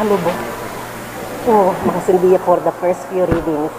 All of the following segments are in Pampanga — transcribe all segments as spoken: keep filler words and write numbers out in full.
Lubo. Oh, makasindi ya for the first few readings.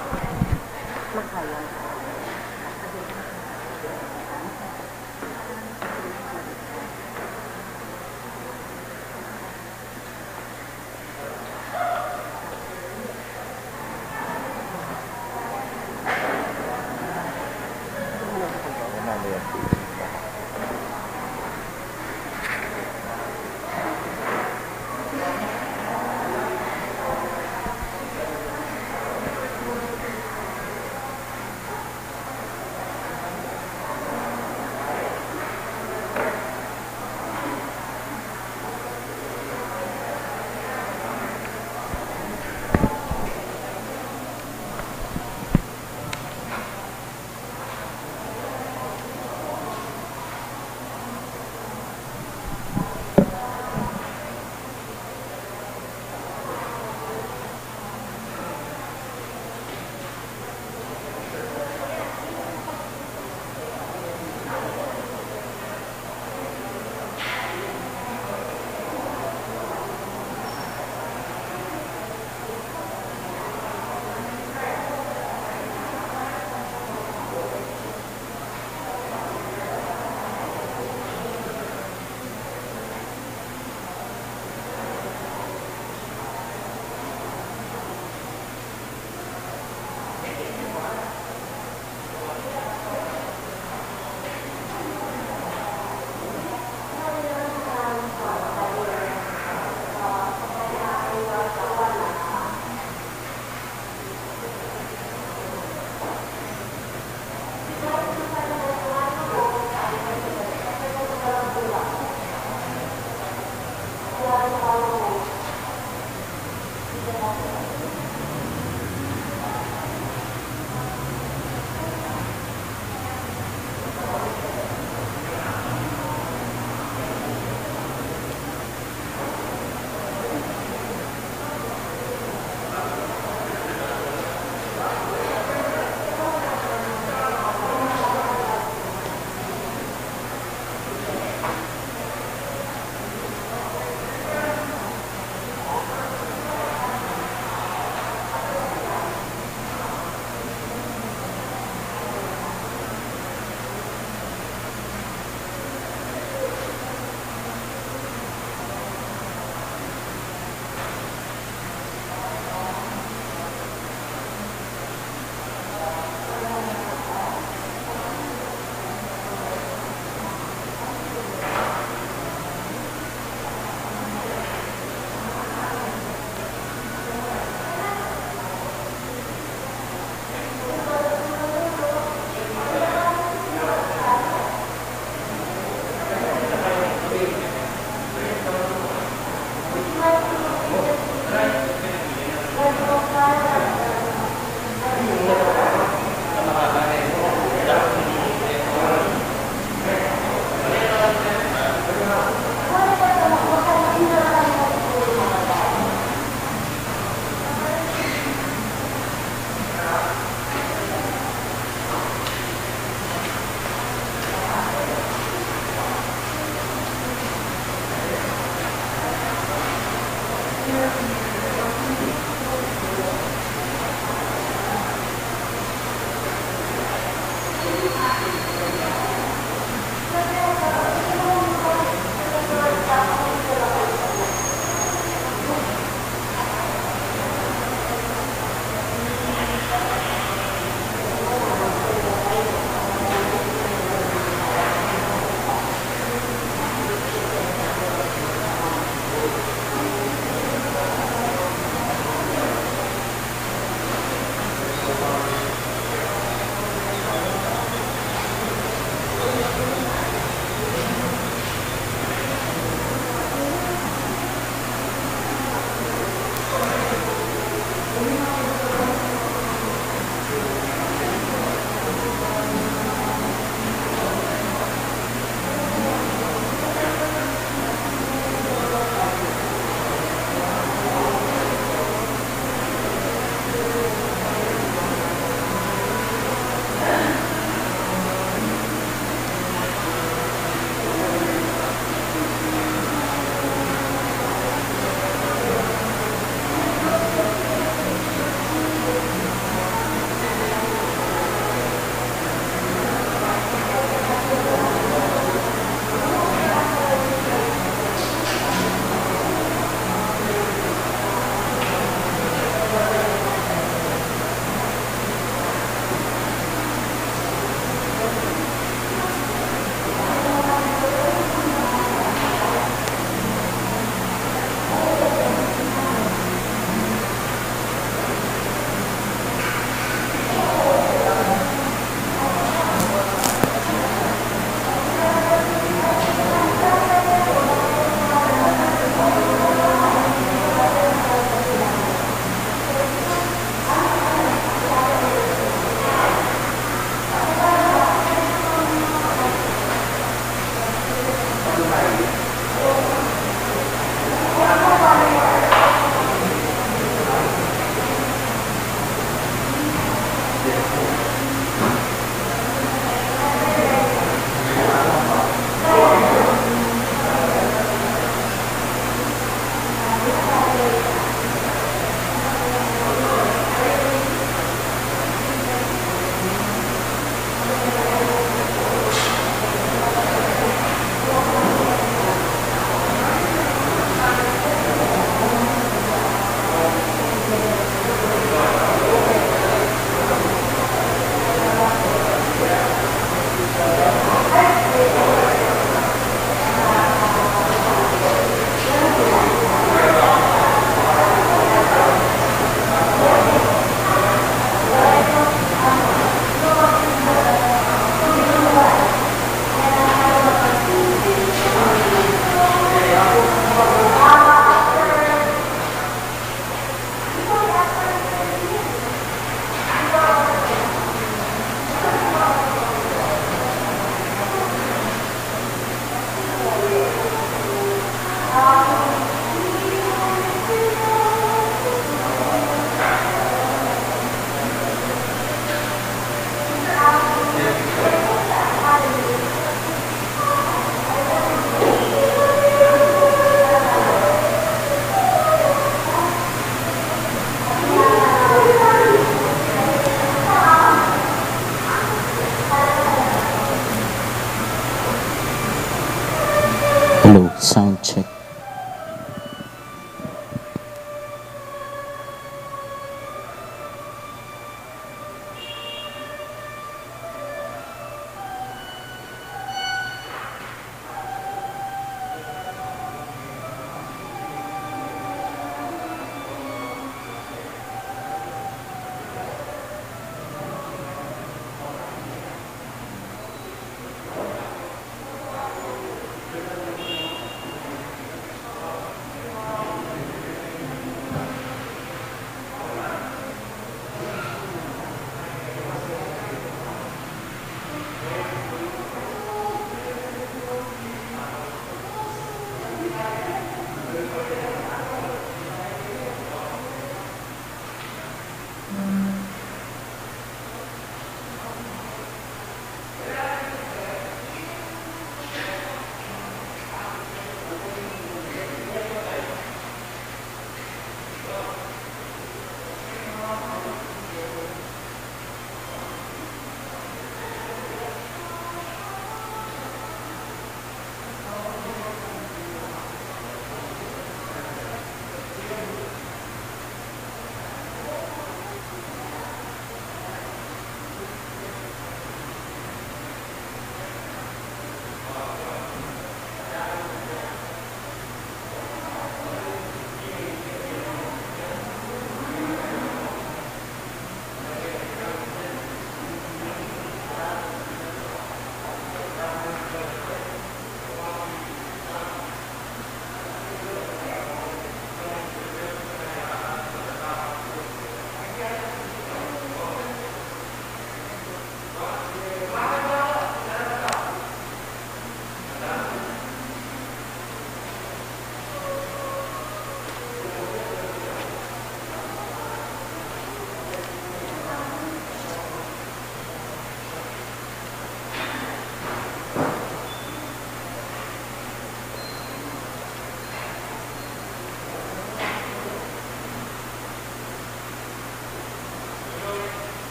Hello, sound check.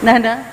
Nanda?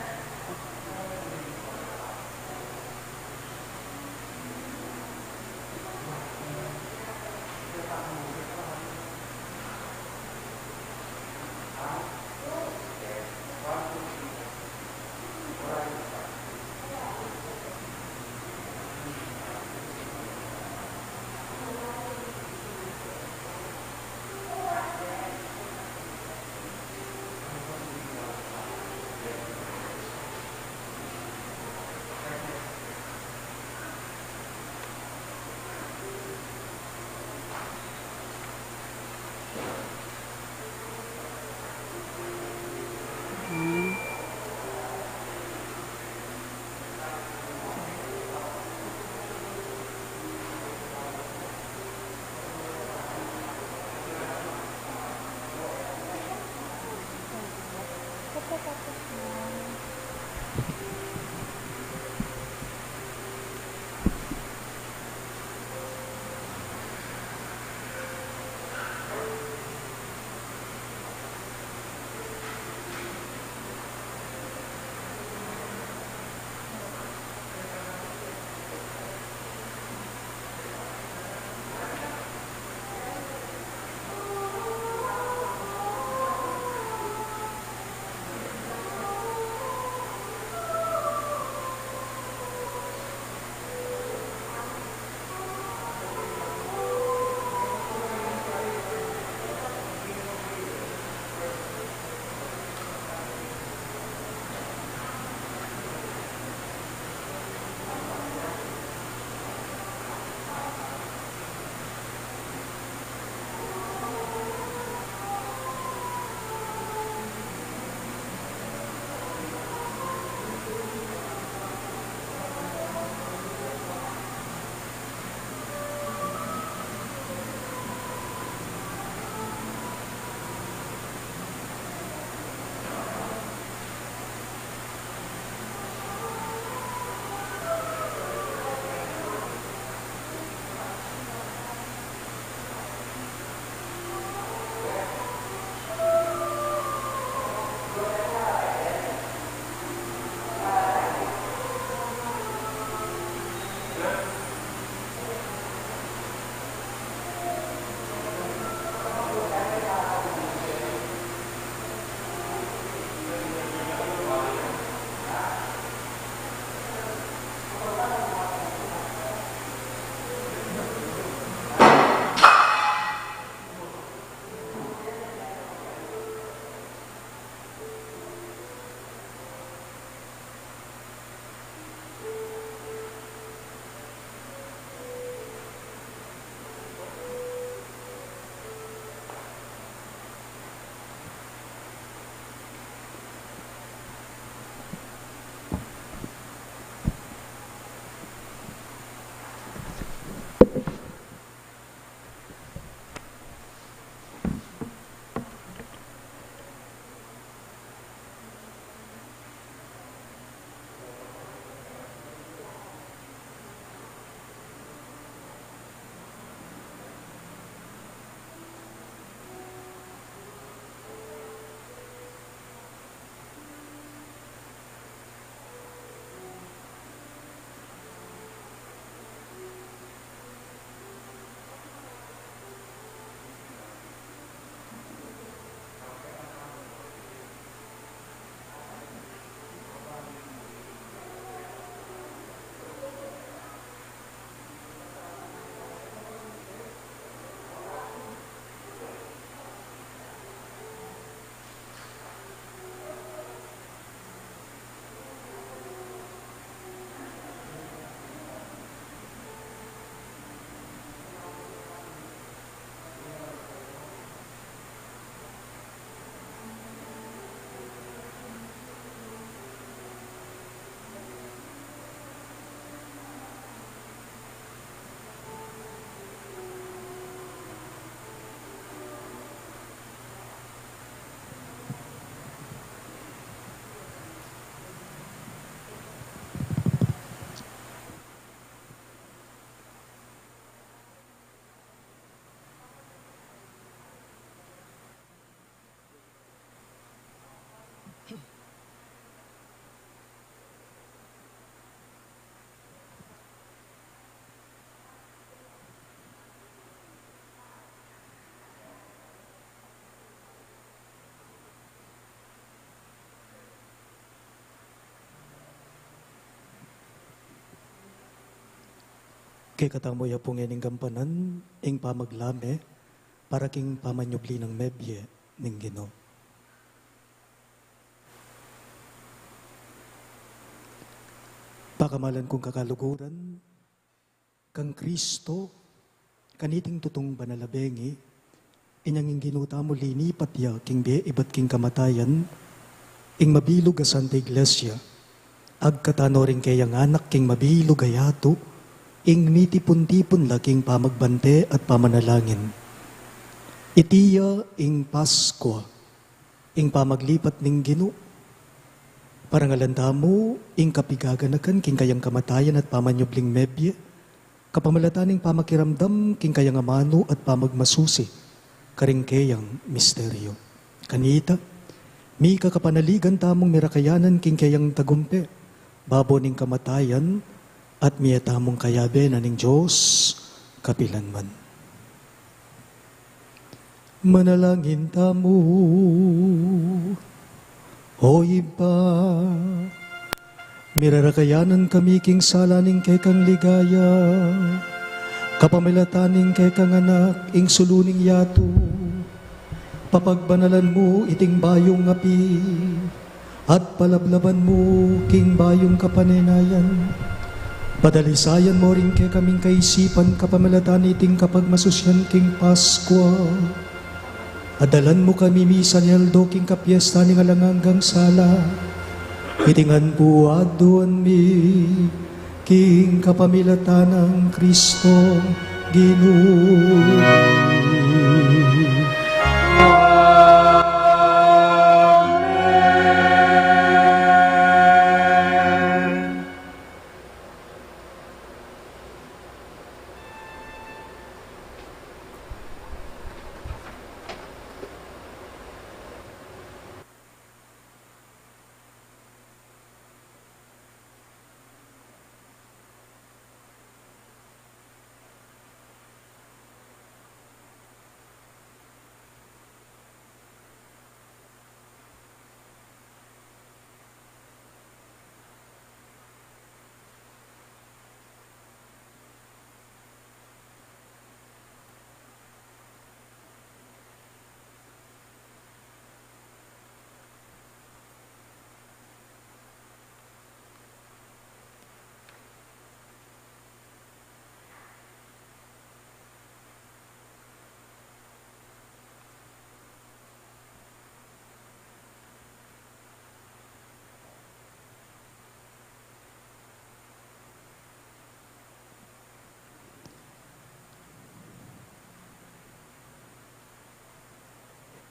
Kekatamu ya pu ngening gampanan ing pamaglame para king pamanyubli nang mebie ning Ginu. Pakamalan kung kakaluguran, kang Kristo, kaniting tutung banal a bengi, inyang ing Ginu tamu linipat ya king bie ibat king kamatayan, ing mabilug a Santa Iglesia, agkatano ring keyang anak king mabilug a yatu, ing mitipun-tipun la king pamagbante at pamanalangin. Iti ya ing Paskua, ing pamaglipat ning Ginu. Parangalan tamu ing kapigaganakan king kayang kamatayan at pamanyubling mebie, kapamilatan ning pamakiramdam king kayang amanu at pamagmasusi karing keyang misteryo. Kanita, mikakapanaligan tamung mirakayanan king keyang tagumpe, babo ning kamatayan, at mie tamung kayabe na ning Dios kapilanman. Manalangin tamu. O Ibpa, mirarakayanan kami king sala ning kekang ligaya, kapamilatan ning kekang Anak, ing sulu ning yatu. Papagbanalan mu iting bayung api, at palablaban mu king bayung kapanenayan. Padalisayan mu ring kekaming kaisipan kapamilatan niting kapagmasusian king Paskua. At dalan mu kami misan aldo king kapiestan ning alang anggang sala. Iti ngan pu aduan mi king kapamilatan nang Kristong Ginu. Amen.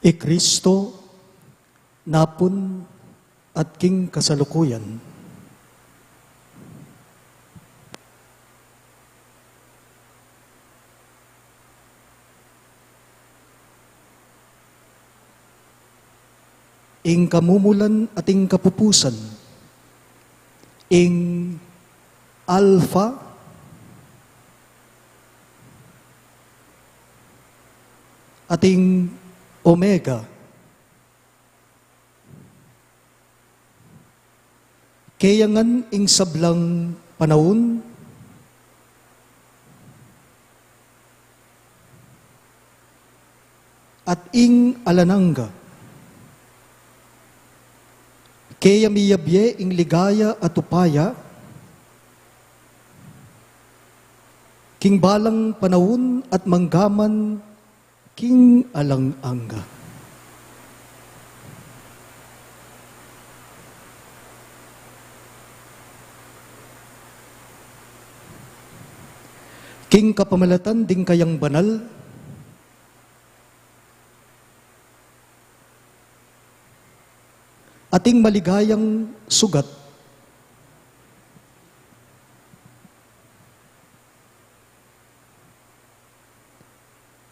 I Kristo, napun at king kasalukuyan. Ing kamumulan at ing kapupusan, ing Alpha at ing Omega. Keya ngan ing sablang panaun at ing alang angga. Keya miyabie ing ligaya at upaya king balang panaun at manggaman king alang angga. King kapamilatan ding kayang banal at ing maligayang sugat,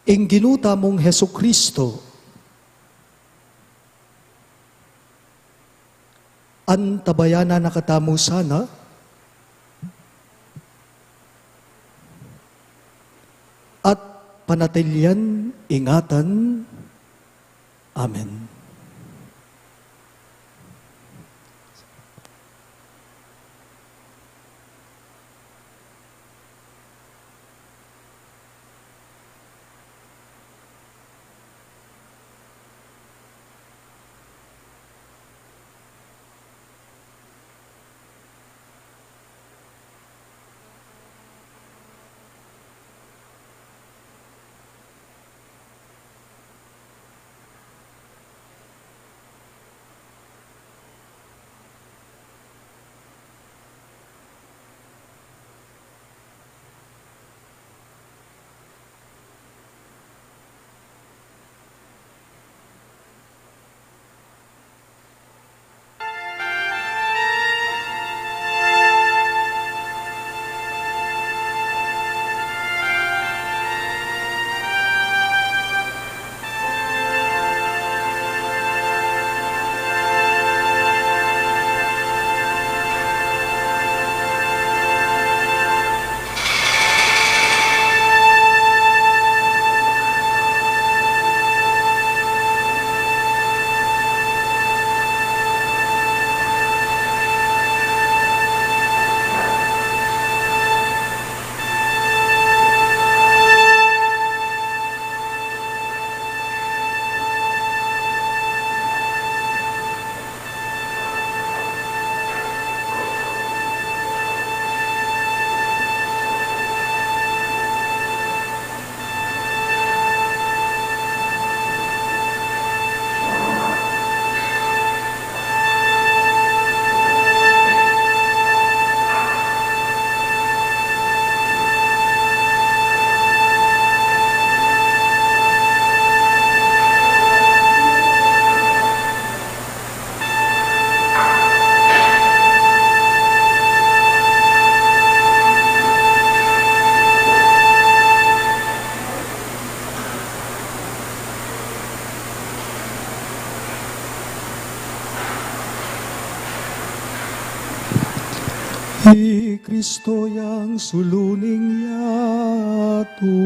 ing Ginu tamung Jesucristo, antabayanan na katamu sana at panatilian ingatan. Amen. I Kristo yang sulu ning yatu.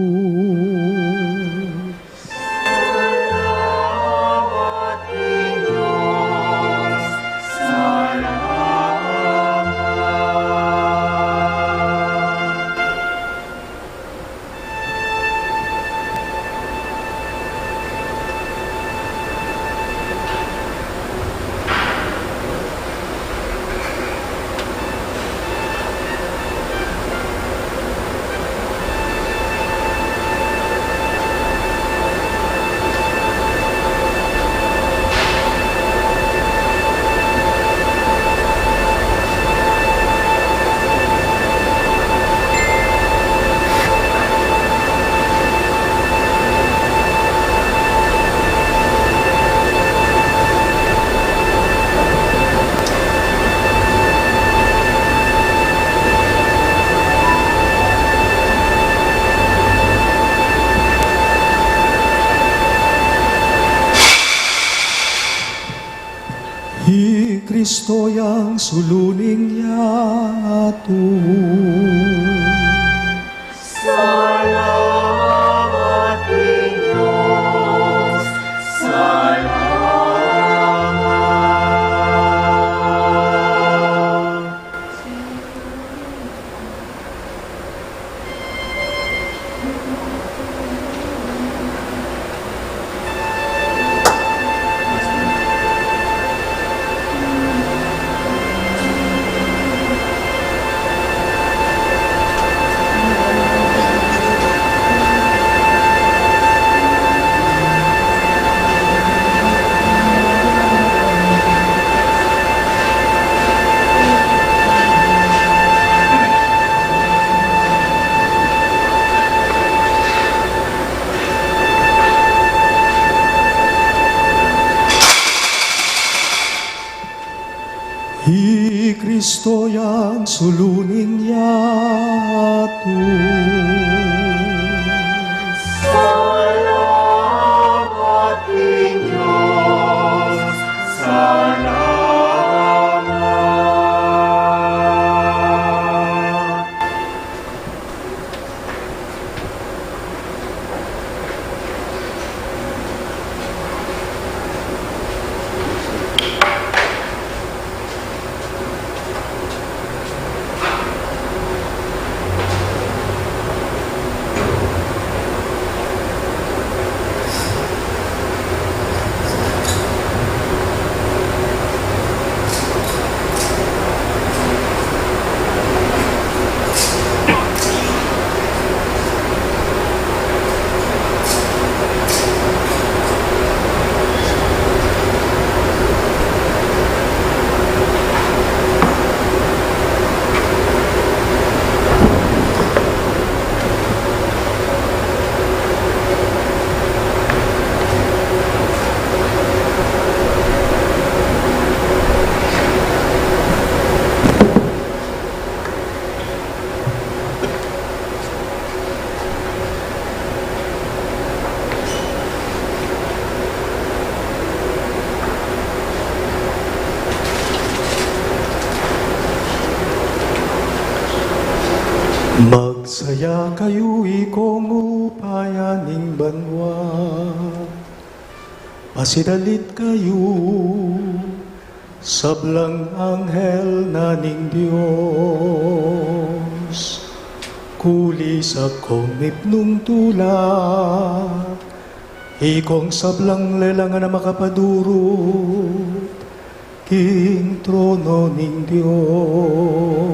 I Kristo yang sulu ning yatu. Salamat king Dios. Salamat. I Kristo yang sulu ning yatu. Salamat king Dios. Salamat. Magsaya kayu, ikong upaya ning banua. Pasidalit kayu, sablang anghel na ning Dios. Kulisak kong mipnung tula, ikong sablang lelangan a makapadurut king trono ning Dios.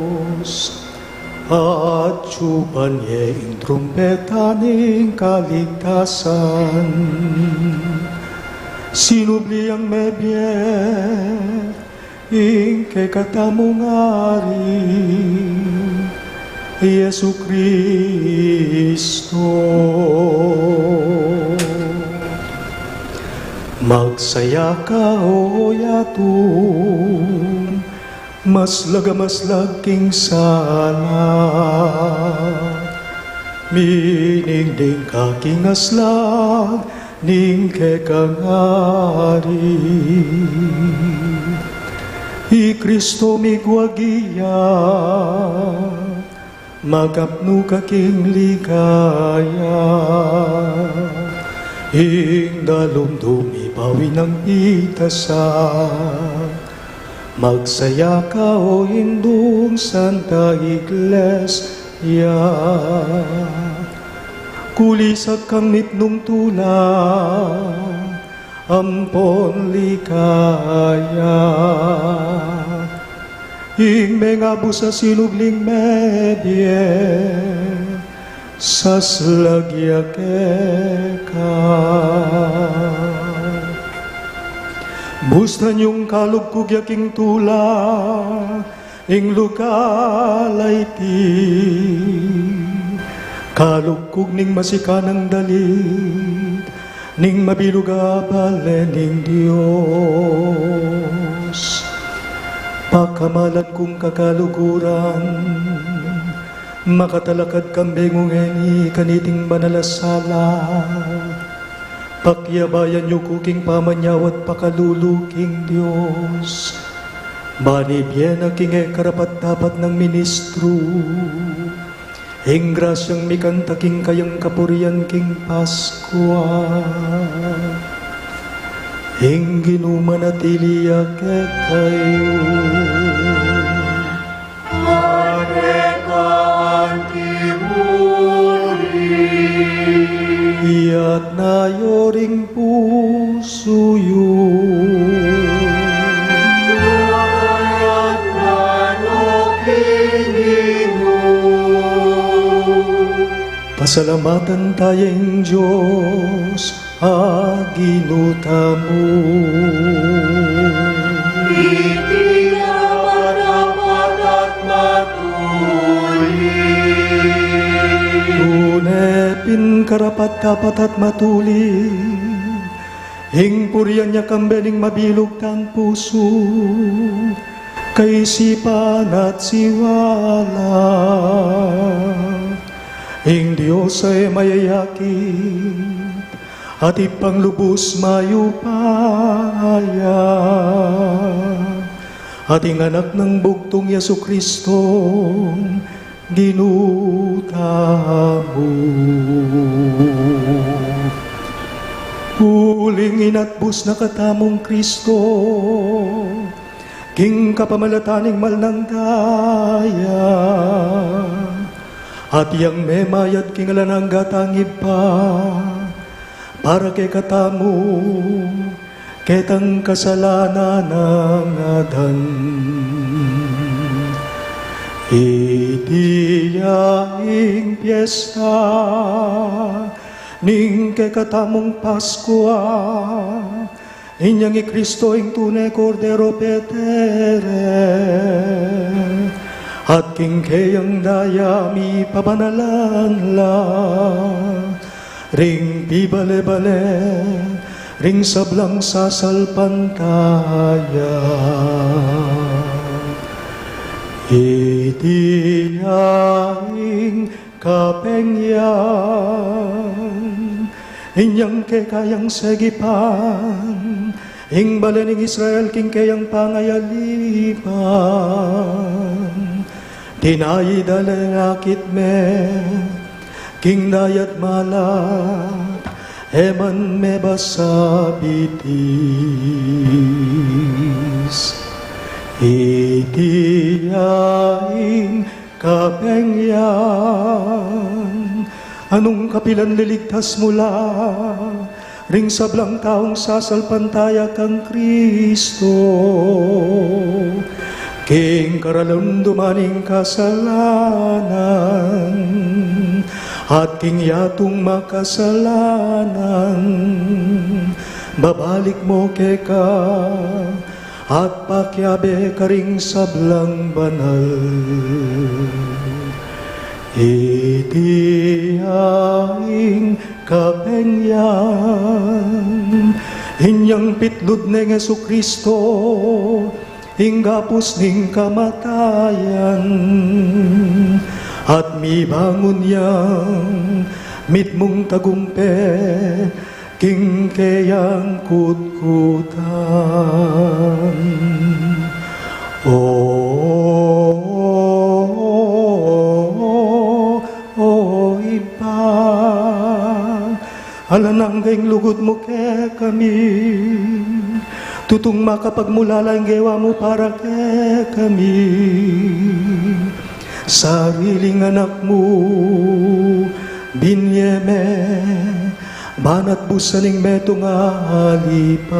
Atyupan ye ing trumpeta ning kaligtasan. Sinubli yang mebie ing kekatamung Ari, Jesu Kristo. Magsaya ka, o yatu, maslag a maslag king sala. Miningding ka king aslag ning kekang Ari. I Kristo migwagi ya, magapnu ka king ligaya. Ing dalumdum ibawi nang pitasan, magsaya ka, o Indung Santa Iglesia. Kulisak kang mitmung tula ampon ligaya. Ing mengabus a sinubling mebie, saslag ya keka. Bustan yung kalugkug ya king tula, ing lugal a iti, kalugkug ning masikanang dalit, ning mabilug a bale ning Dios. Pakamalan kung kakaluguran, makatalakad kambe ngeni kaniting banal a sala. Pakiabayan yu ku king pamanyawad pakalulu king Dios. Ban ibie na king e karapat-dapat nang ministru, ing grasyang mikanta king kayang kapurian king Paskua. Ing Ginu manatili ya kekayu. At keka anti muri. Iyatas yu ring pusu yu. Iyatas yu king Ginu. Pasalamatan taya ing Dios a Ginu tamu. Iti karapat-dapat at matulid. Tune pin karapat-dapat at matulid ing purian ya kambe ning mabilug tang pusu, kaisipan at siwala. Ing Dios a e mayayakit at ipanglubus mayupaya, at ing Anak nang bugtung, Jesucristo, Ginu tamu. Uling inatbus na katamung Kristo king kapamilatan ning mal nang daya, at yang memayad king alang angga tang Ibpa para kekatamu, ketang kasalanan a adan. Iti ya ing piesta ning kekatamung Paskua, inyang i Kristo ing tune Kordero petere, at king keyang daya mipabanalan la ring pibale-bale ring sablang sasalpantaya. Iti ya ing kapengyan inyang kekayang segipan ing bale ning Israel king keyang pangayalipan. Tinayi da la ing akit me king dayat malat, e man mebasa bitis. Iti ya ing kapengyan a nung kapilan liligtas mu la ring sablang taung sasalpantaya kang Kristo king karalunduman ning kasalanan, at king yatung makasalanan babalik mu keka at pakiabe karing sablang banal. Iti ya ing kapengyan inyang pitlud neng Jesucristo ing gapus ning kamatayan, at mibangun yang mitmung tagumpe king keyang kutkutan. O, o, o Ibpa, alang angga ing lugud mu kekami, tutung makapagmulala ing gewa mu para kekami. Sariling anak mu binie me, banat busan ing metung a alipan.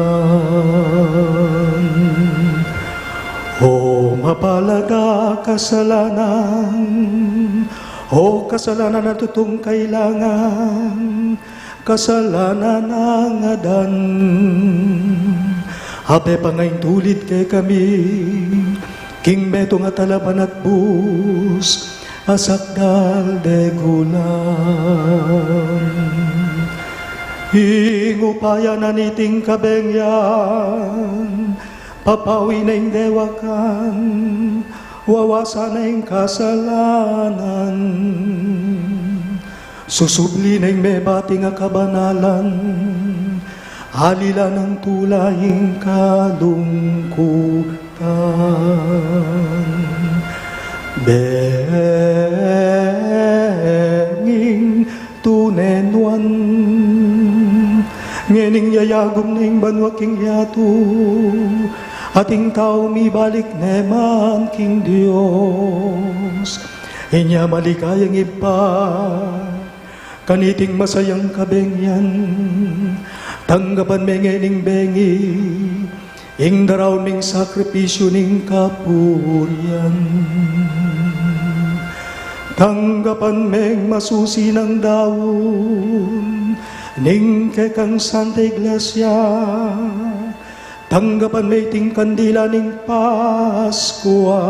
O mapalad a kasalanan, o kasalanan a tutung kailangan, kasalanan nang Adan. Abe pa nga ing tulid kekami king metung a talabanatbus a sakdal degulan. Ing upaya na niting kabengyan, papawi na ing dewakan, wawasan na ing kasalanan, susubli na ing mebating a kabanalan, alilan nang tula ing kalungkutan. Benging tune nuan, ngening yayagum ne ing banua king yatu, at ing tau mibalik ne man king Dios. Inya maligayang Ibpa, kaniting masayang kabengyan, tanggapan me ngening bengi ing daraun ming sakripisyu ning kapurian. Tanggapan meng masusi nang daun ning kekang Santa Iglesia. Tanggapan me iting kandila ning Paskua.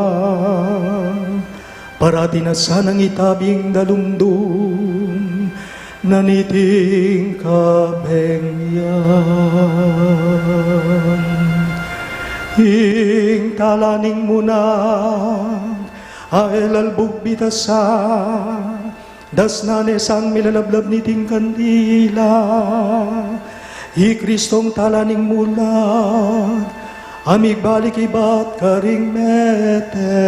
Parati na sanang itabi ing dalumdum na niting kabengyan. Ing tala ning munag a e lalbug bitasa, dasnan ne sang milalablab niting kandila, i Kristong tala ning munag a migbalik ibat karing mete,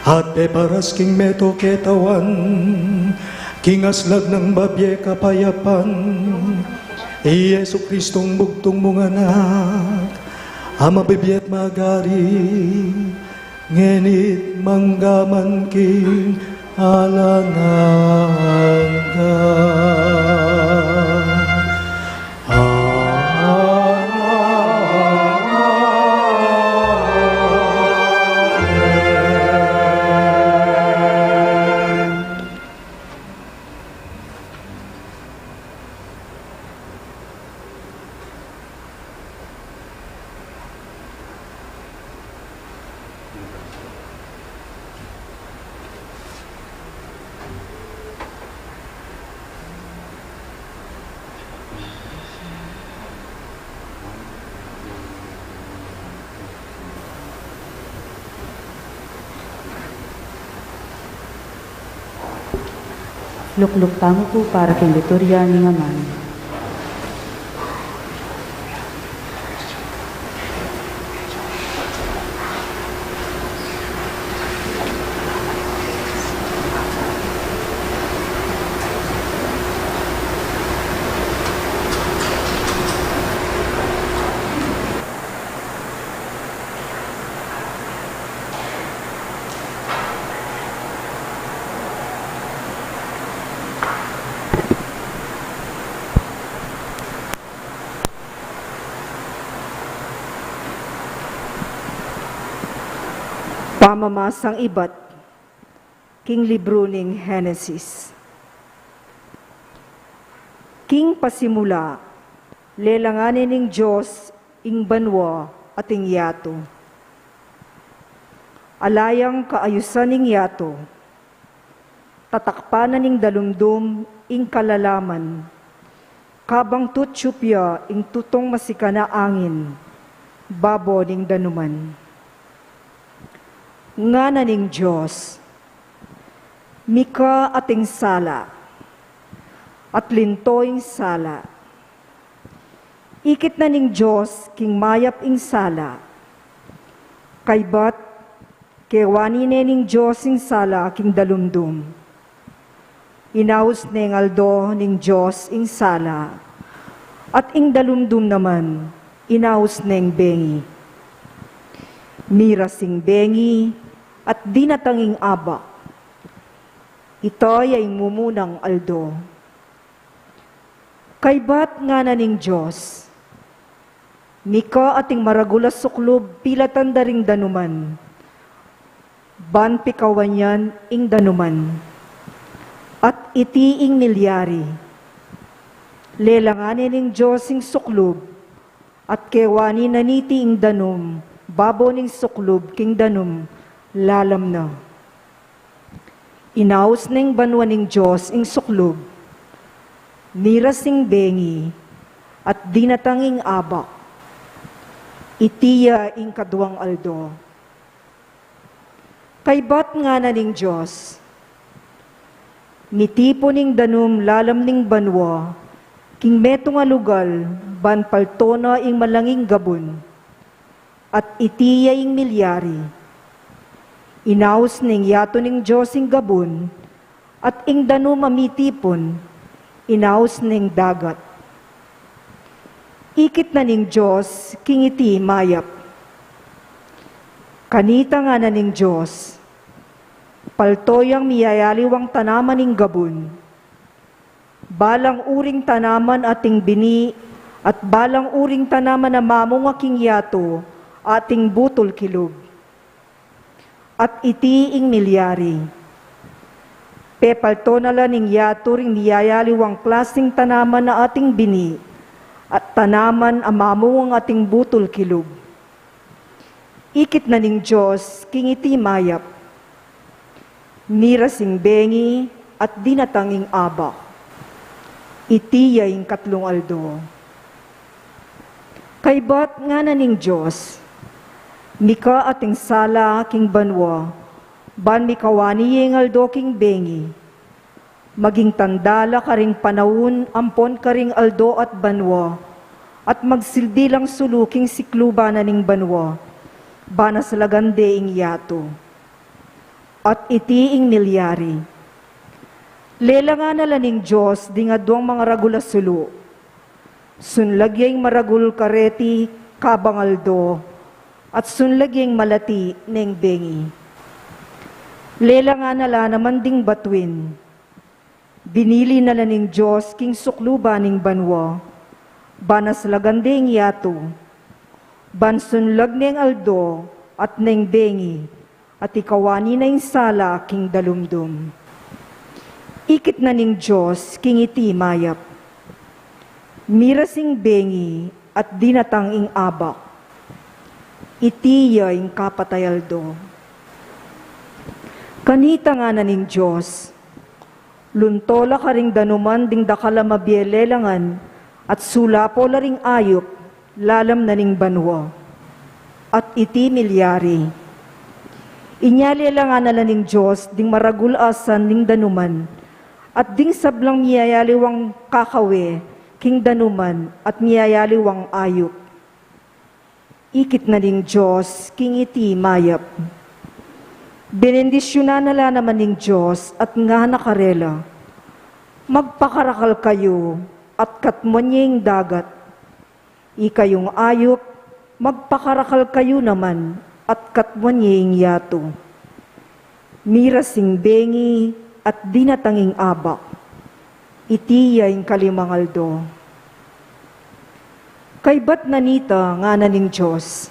at peparas king metung a ketawan king aslag nang mabie kapayapan, i Jesu Kristong bugtung mung Anak, a mabibie at magari, ngeni't mangga man king alang angga. Amen. Lukluk tamu pu para king liturgia ning aman. Pamamasang ibat king libru ning Genesis. King pasimula, lelangan ne ning Dios ing banua at ing yatu. Ala yang kaayusan ning yatu, tatakpan na ning dalumdum ing kalalaman, kabang tutyup ya ing tutong masikan a angin babo ning danuman. Ngana ning Dios, "Mika ating sala," at linto ing sala. Ikit na ning Dios king mayap ing sala, Kaybat, kewani ne ning Dios ing sala king dalumdum. Inaus neng aldo ning Dios ing sala, at ing dalumdum naman, inaus neng bengi. Miras ing bengi, at dinatang ing abak. Ita ya ing mumunang aldo. Kaybat ngana ning Dios, mika ating maragul a suklub pilatan da ring danuman, ban pikawan yan ing danuman. At iti ing milyari. Lelangan ne ning Dios ing suklub, at kewani na niti ing danum babo ning suklub king danum lalam na. Inaus neng banua ning Dios ing suklub. Miras ing bengi, at dinatang ing abak. Iti ya ing kaduang aldo. Kaybat ngana ning Dios, mitipun ing danum lalam ning banua king metung a lugal, ban palto na ing malanging gabun. At iti ya ing milyari. Inaus neng yatu ning Dios ing gabun, at ing danum a mitipun, inaus neng dagat. Ikit na ning Dios king iti mayap. Kanita ngana ning Dios, palto yang miyayaliwang tanaman ning gabun, balang uring tanaman ating bini, at balang uring tanaman a mamunga king yatu ating butul kilub. At iti ing milyari. Pepalto na la ning yatu ring miyayaliwang klasing tanaman a ating bini, at tanaman a mamunga ating butul kilub. Ikit na ning Dios king iti mayap. Miras ing bengi, at dinatang ing abak. Iti ya ing katlung aldo. Kaybat ngana ning Dios, mika ating sala king banua, ban mikawani ya ing aldo king bengi. Maging tanda la karing panaun ampon karing aldo at banua, at magsilbi lang sulu king sikluban na ning banua, ban aslagan de ing yatu. At iti ing milyari. Lelangan na la ning Dios ding aduang mangaragul a sulu. Sunlag ya ing maragul kareti kabang aldo, at sunlag ya ing malati neng bengi. Lelangan na la naman ding batuin. Binili na la ning Dios king sukluban ning banua, ban aslagan de ing yatu, ban sunlag neng aldo at neng bengi, at ikawani na ing sala king dalumdum. Ikit na ning Dios king iti mayap. Miras ing bengi at dinatang ing abak. Iti ya ing kapat a aldo. Kanita ngana ning Dios, lunto la karing danuman ding dakal a mabie lelangan, at sulapo la ring ayup lalam na ning banua. At iti milyari. Inya lelangan na la ning Dios ding maragul a asan ning danuman, at ding sablang miyayaliwang kakawe king danuman at miyayaliwang ayup. Ikit na ning Dios king iti mayap. Benendisyunan na la naman ning Dios at ngana karela, magpakarakal kayu at katmuan ye ing dagat. Ikayung ayup, magpakarakal kayu naman at katmuan ye ing yatu. Miras ing bengi at dinatang ing abak. Iti ya ing kalimang aldo. Kaybat na nita ngana ning Dios,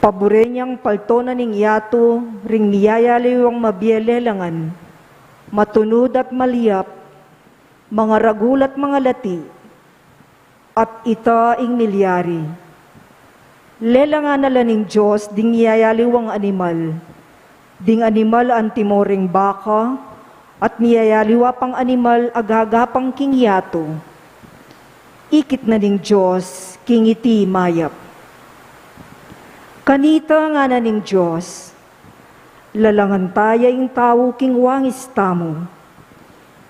paburen yang palto na ning yatu ring miyayaliwang mabie lelangan, matunud at maliap, mangaragul at mangalati, at ita ing milyari. Lelangan na la ning Dios ding miyayaliwang animal, ding animal antimo ring baka, at miyayaliwa pang animal a gagapang king yatu. Ikit na ning Dios king iti mayap. Kanita ngana ning Dios, lalangan ta ya ing tau king wangis tamu.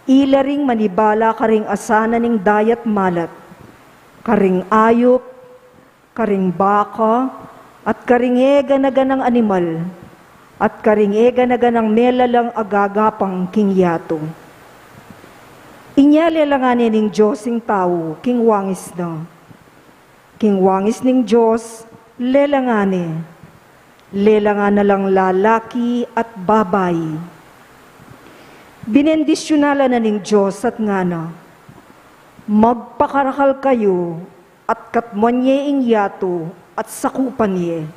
Ila ring manibala karing asan na ning dayat malat, karing ayup, karing baka, at karing e gana-ganang animal, at karing e gana-ganang melalang agagapang king yatu. Inya lelangan ne ning Dios ing tau king wangis na. King wangis ning Dios, lelangan ne. Lelangan na lang lalaki at babai. Binendisyunan la na ning Dios at ngana, "Magpakarakal kayu at katmuan ye ing yatu at sakupan ye.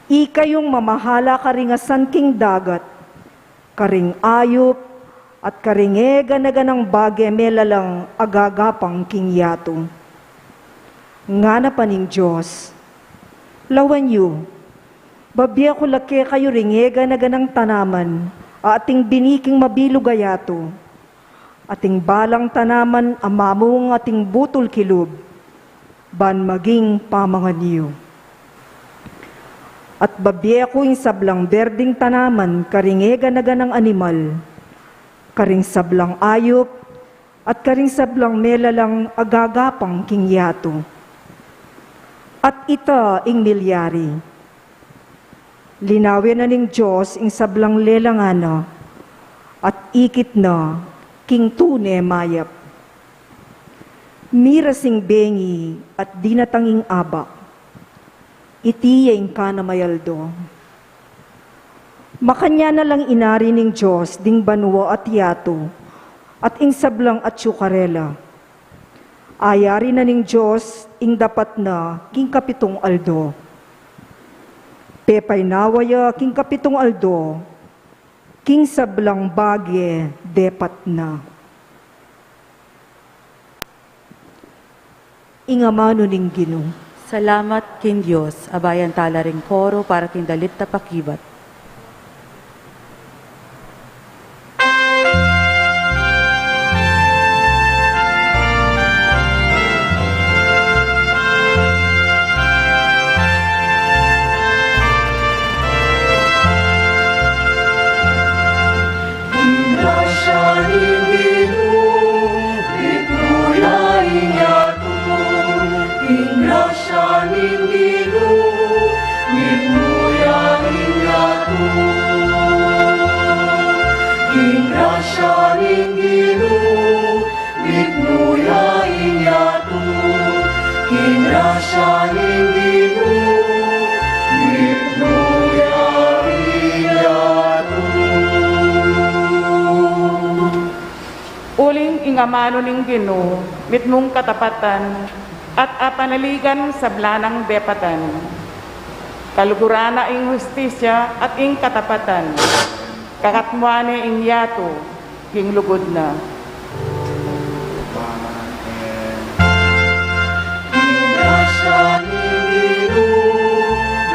Ikayung mamahala karing asan king dagat, karing ayup, at karing e gana-ganang bage melalang agagapang king yatu." Ngana pa ning Dios, "Lawen yu, babie ku la kekayu ring e gana-ganang tanaman a ating bini king mabilug a yatu, ating balang tanaman a mamung ating butul kilub, ban maging pamangan yu. At babie ku ing sablang berding tanaman karing e gana-ganang animal, karing sablang ayup, at karing sablang melalang agagapang king yatu." At ita ing milyari. Linawen na ning Dios ing sablang lelangan na, at ikit na king tune mayap. Miras ing bengi at dinatang ing abak. Iti ya ing kanamay aldo. Makanyan na lang inari ning Dios ding banua at yatu, at ing sablang atyu karela. Ayari na ning Dios ing dapat na king kapitung aldo. Pepaynawa ya king kapitung aldo, king sablang bage depat na. Ing amanu ning Ginu. Salamat king Dios. Abayan tala ring koro para king dalit a pakibat. Ing grasya ning Ginu, mitmu ya ing yatu. Ing grasya ning Ginu, mitmu ya ing yatu. Ing grasya ning Ginu, mitmu ya ing yatu. Ing grasya ning Ginu, mitmu ya ing yatu. Uling ing amanu ning Ginu, mitmung katapatan, at apanaligan sabla nang depatan. Kaluguran na ing hustisya at ing katapatan. Kakatmuan ne ing yatu, king lugud na. Ing grasya ning Ginu,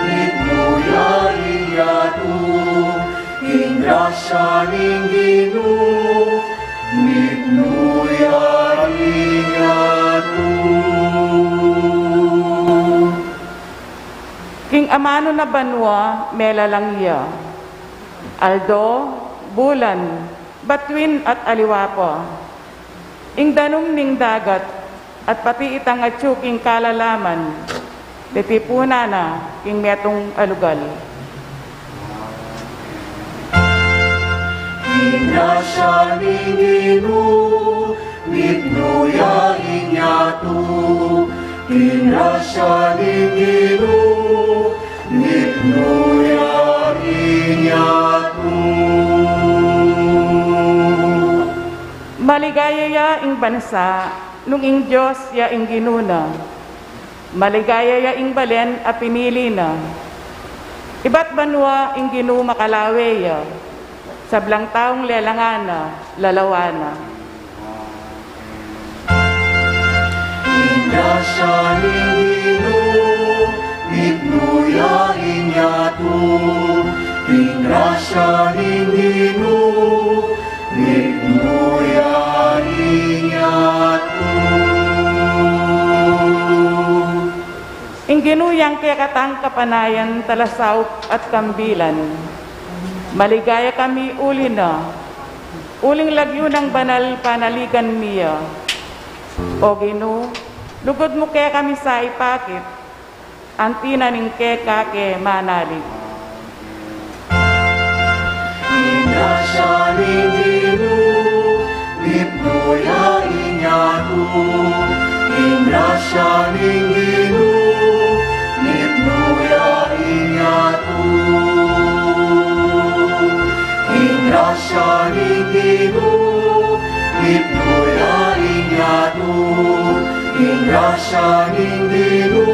mitmu ya ing yatu. Ing grasya ning Ginu, mitmu ya ing yatu. King amanu na banua, melalang ya. Aldo, bulan, batuin at aliwa pa. Ing danum ning dagat, at pati itang atyu king kalalaman, titipunan na king metung a lugal. Ing grasya ning Ginu, mitmu ya ing yatu. Ing grasya ning Ginu, mitmu ya ing yatu. Maligaya ya ing bansa, nung ing Dios ya ing Ginu na. Maligaya ya ing balen a pinili na. Ibat banua ing Ginu makalawe ya. Sablang taung lelangan na, lalawan na. Ing grasya ning Ginu, mitmu ya ing yatu. Ing grasya ning Ginu, mitmu ya ing yatu. Ing Ginu yang kekatang kapanayan, talasaup at kambilan. Maligaya kami uli na, uling lagyu nang banal panaligan mi ya. O Ginu, lugud mu kekami sa ipakit, Anti na ning keka ke manalig. Ing grasya ning Ginu, mipnu ya inyatu. Ing grasya ning Ginu, mipnu ya inyatu. Ing grasya ning Ginu, mipnu ya inyatu. Ing grasya ning Ginu,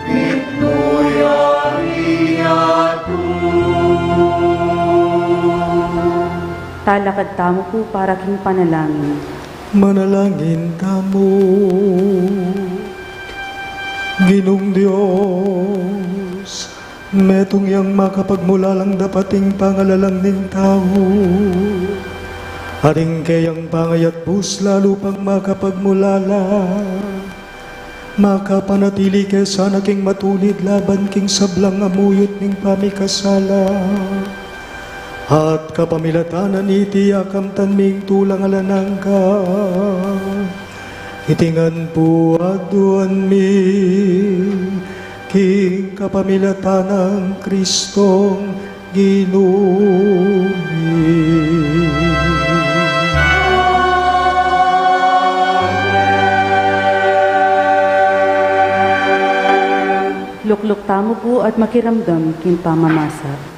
mipnu ya inyatu. Talakad tamu pu para king panalangin. Manalangin tamu. Ginung Dios, metung yang makapagmulalang dapating pangalalang ning tau. Aring keyang pangayatbus lalu pang makapagmulala. Makapanatili ke sana king matulid laban king sablang amuyut ning pamikasala. At kapamilatan na niti akamtan ming tulang alang angga. Iti ngan pu aduan mi king kapamilatan nang Kristong Ginu mi. Lukluk tamu pu at makiramdam king pamamasa.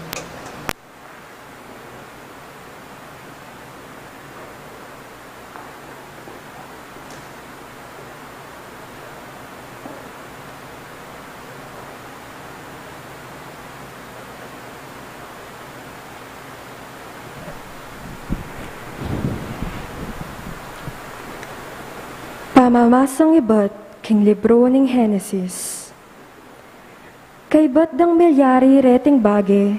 Pamamasang ibat king libru ning Henesis. Kaybat dang milyari reting bage,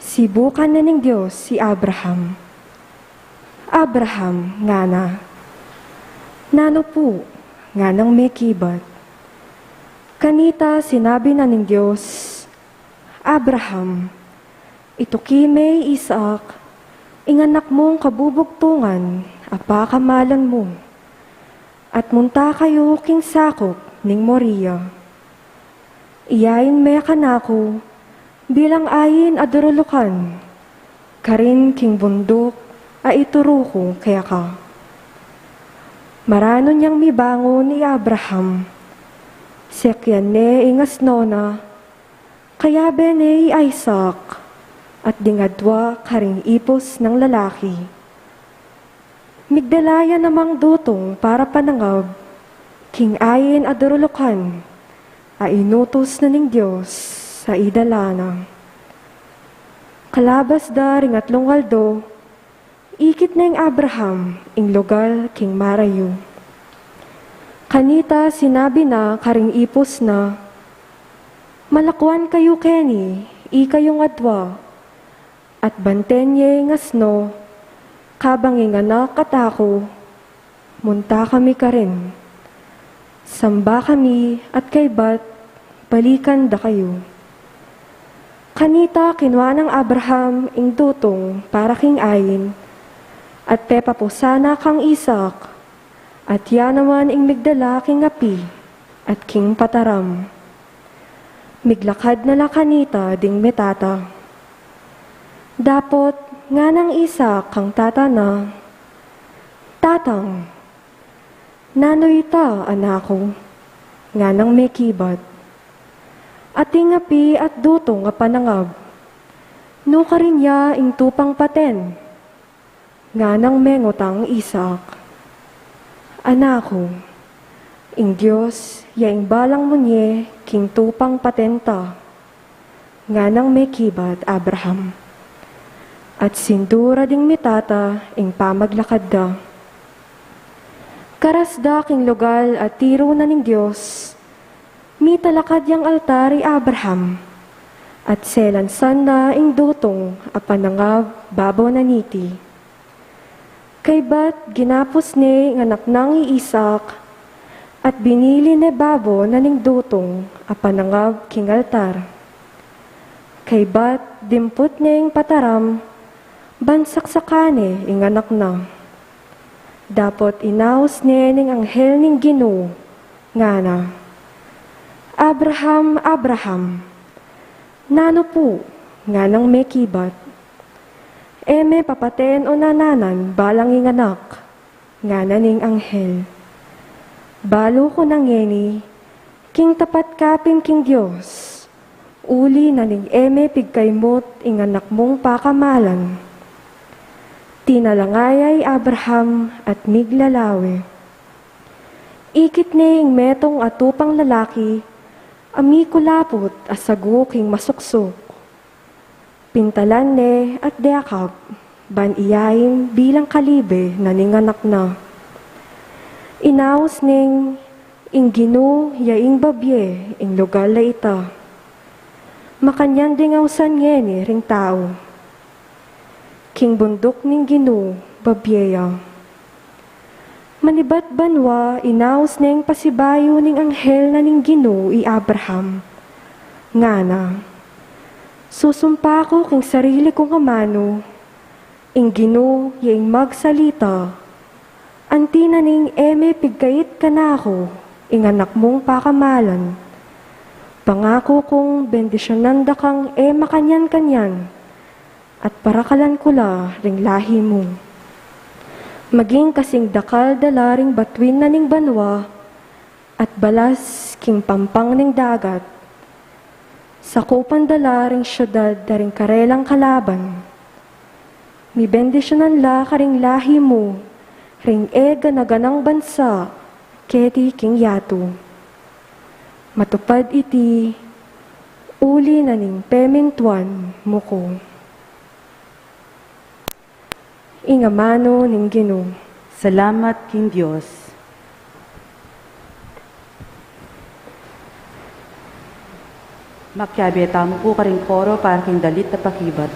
sibukan na ning Dios i Abraham. "Abraham," ngana. "Nanu pu?" nganang mekibat. Kanita sinabi na ning Dios, "Abraham, ituki me i Isaac, ing anak mung kabubugtungan a pakamalan mu, at munta kayu king sakup ning Moria. Iyain me kanaku bilang ain a durulukan karin king bunduk a ituru ku keka." Maranun yang mibangun i Abraham. Sekyan ne ing asno na, kayabe ne i Isaac, at dingadwa karing ipus nang lalaki. Migdala ya namang dutung para panangab king ain a durulukan a inutus na ning Dios a idala na. Kalabas da ring atlung aldo, ikit neng Abraham ing lugal king marayu. Kanita sinabi na karing ipus na, "Malakuan kayu keni, ikayung adwa, at banten ye ing asno, kabang ing anak at aku, munta kami karin. Samba kami at kaybat balikan da kayu." Kanita kinua nang Abraham ing dutung para king ain, at pepapusan na kang Isaac, at ya naman ing migdala king api at king pataram. Miglakad na la kanita ding mitata. Dapot nganang Isaac kang tata na, "Tatang, nanu ita, anaku?" nganang mekibat. "Ating api at dutung a panangab. Nukarin ya ing tupang paten?" nganang mengutang Isaac. "Anaku, ing Dios ya ing balang munye king tupang paten ta," nganang mekibat Abraham. At sindu ra ding mitata ing pamaglakad da. Karas da king lugal a tiru na ning Dios, mitalakad yang altar i Abraham, at selansan na ing dutung a panangab babo na niti. Kaybat ginapus ne ing anak nang i Isaac, at binili ne babo na ning dutung a panangab king altar. Kaybat dimput ne ing pataram, ban saksakan ne ing anak na. Dapot inaus ne ning anghel ning Ginu, ngana, "Abraham, Abraham!" "Nanu pu?" nganang mekibat. "E me papaten o nananan balang ing anak," ngana ning anghel. "Balu ku na ngeni, king tapat ka pin king Dios, uli na ning e me pigkaimut ing anak mung pakamalan." Tinalangaya i Abraham at miglalawe. Ikit ne ing metung a tupang lalaki a mikulaput a sagu king masuksuk. Pintalan ne at dekap, ban iyain bilang kalibe na ning anak na. Inaus neng, "Ing Ginu ya ing babie ing lugal a ita." Makanyan ding ausan ngeni ring tau. King bunduk ning Ginu babie ya. Manibat banua, inaus neng pasibayu ning anghel na ning Ginu i Abraham. Ngana, "Susumpa ku king sarili kung amanu, ing Ginu ya ing magsalita, anti na ning e me pigkait kanaku ing anak mung pakamalan. Pangaku kung bendisyunan da kang e makanyan-kanyan, at parakalan ku la ring lahi mu. Maging kasing dakal da la ring batuin na ning banua, at balas king pampang ning dagat. Sakupan da la ring syudad da ring karelang kalaban. Mibendisyunan la karing lahi mu ring e gana-ganang bansa keti king yatu. Matupad iti uli na ning pemintuan mu ku." Ing amanu ning Ginu. Salamat king Dios. Makiabe tamu pu karing koro para king dalit a pakibat.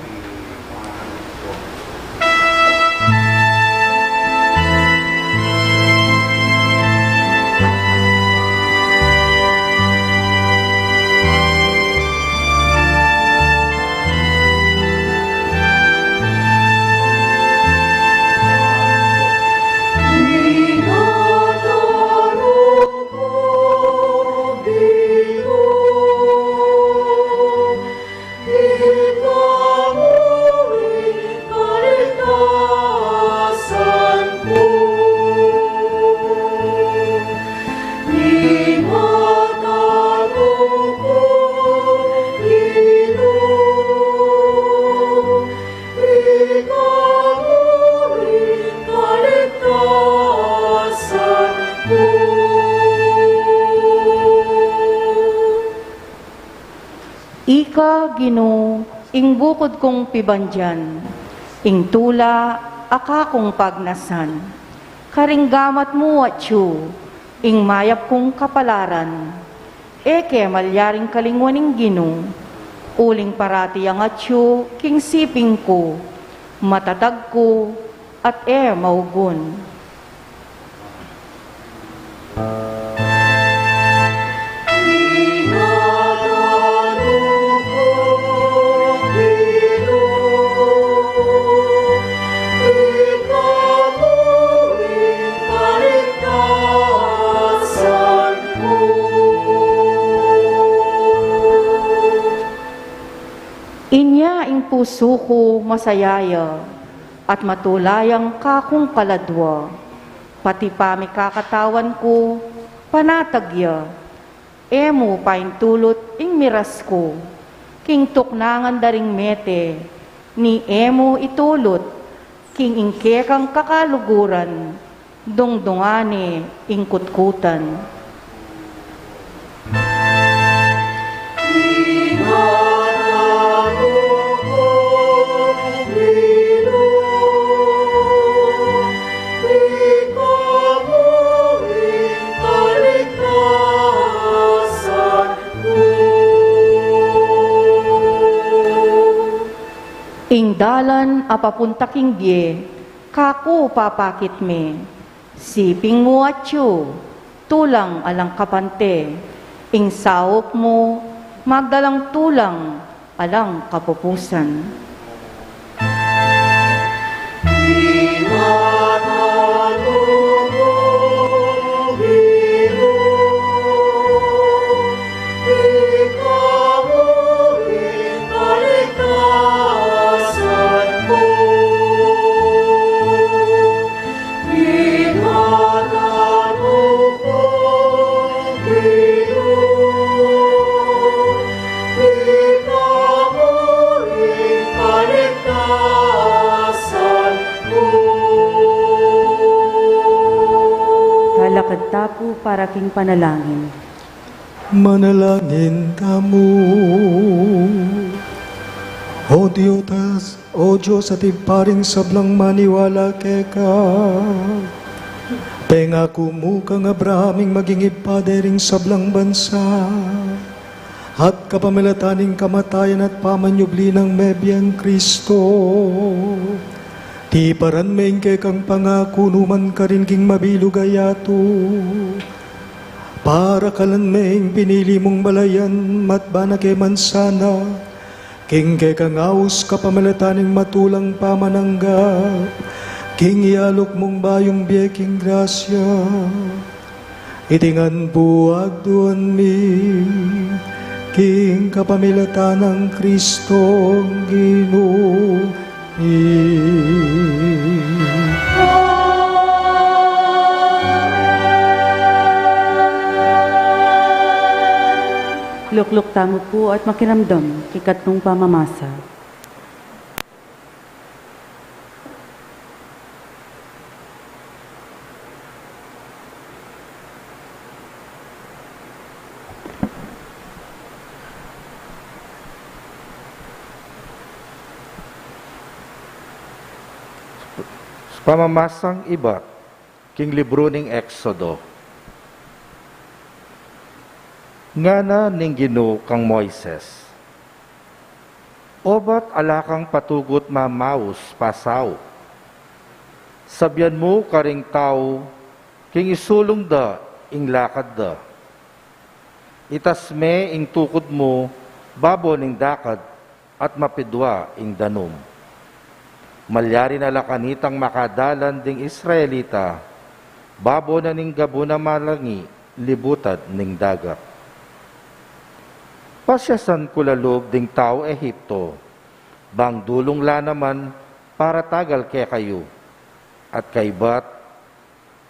Ika, Ginu, ing bukud kung pibandian, ing tula a kakung pagnasan. Karing gamat mu atyu ing mayap kung kapalaran. E ke malyaring kalinguan ing Ginu, uling parati yang atyu king siping ku, matatag ku, at e maugun. Inya ing pusu ku masaya ya, at matula yang kakung kaladua, pati pamikakatawan ku panatag ya. E mu paintulut ing miras ku king tuknangan da ring mete, ni e mu itulut king ing kekang kakaluguran, dungdungan ne ing kutkutan. Ing dalan a papunta king bie, kaku papakit me. Siping mu atyu, tulang alang kapante, ing saup mu, magdalang tulang alang kapupusan. Apu para king panalangin. Manalangin tamu. O Dios, O Dios, at Ibpa ring sablang maniwala keka, pengaku mu kang Abraham ing maging ibpa de ring sablang bansa, at kapamilatan ning kamatayan at pamanyubli nang mebiang Kristo, tiparan me ing kekang pangaku nu man karin king mabilug a yatu. Parakalan me ing pinili mung balayan, matbana ke man sana, king kekang aus kapamilatan ning matulang pamananggap, king ialok mung bayung bie king grasya. Iti ngan pu aduan mi, king kapamilatan nang Kristong Ginu mi. Lukluk tamu pu at makiramdam king katlung pamamasa. Pamamasang ibat king libru ning Exodo. Ngana ning Ginu kang Moises, "Obat ala kang patugut mamaus pasau. Sabian mu karing tau king isulung da ing lakad da. Itas me ing tukud mu babo ning dagat at mapidua ing danum. Malyari na la kanitang makadalan ding Israelita babo na ning gabun a malangi libutad ning dagat. Pasyasan ku la lub ding tau Egipto, bang dulung la naman para tagal kekayu, at kaybat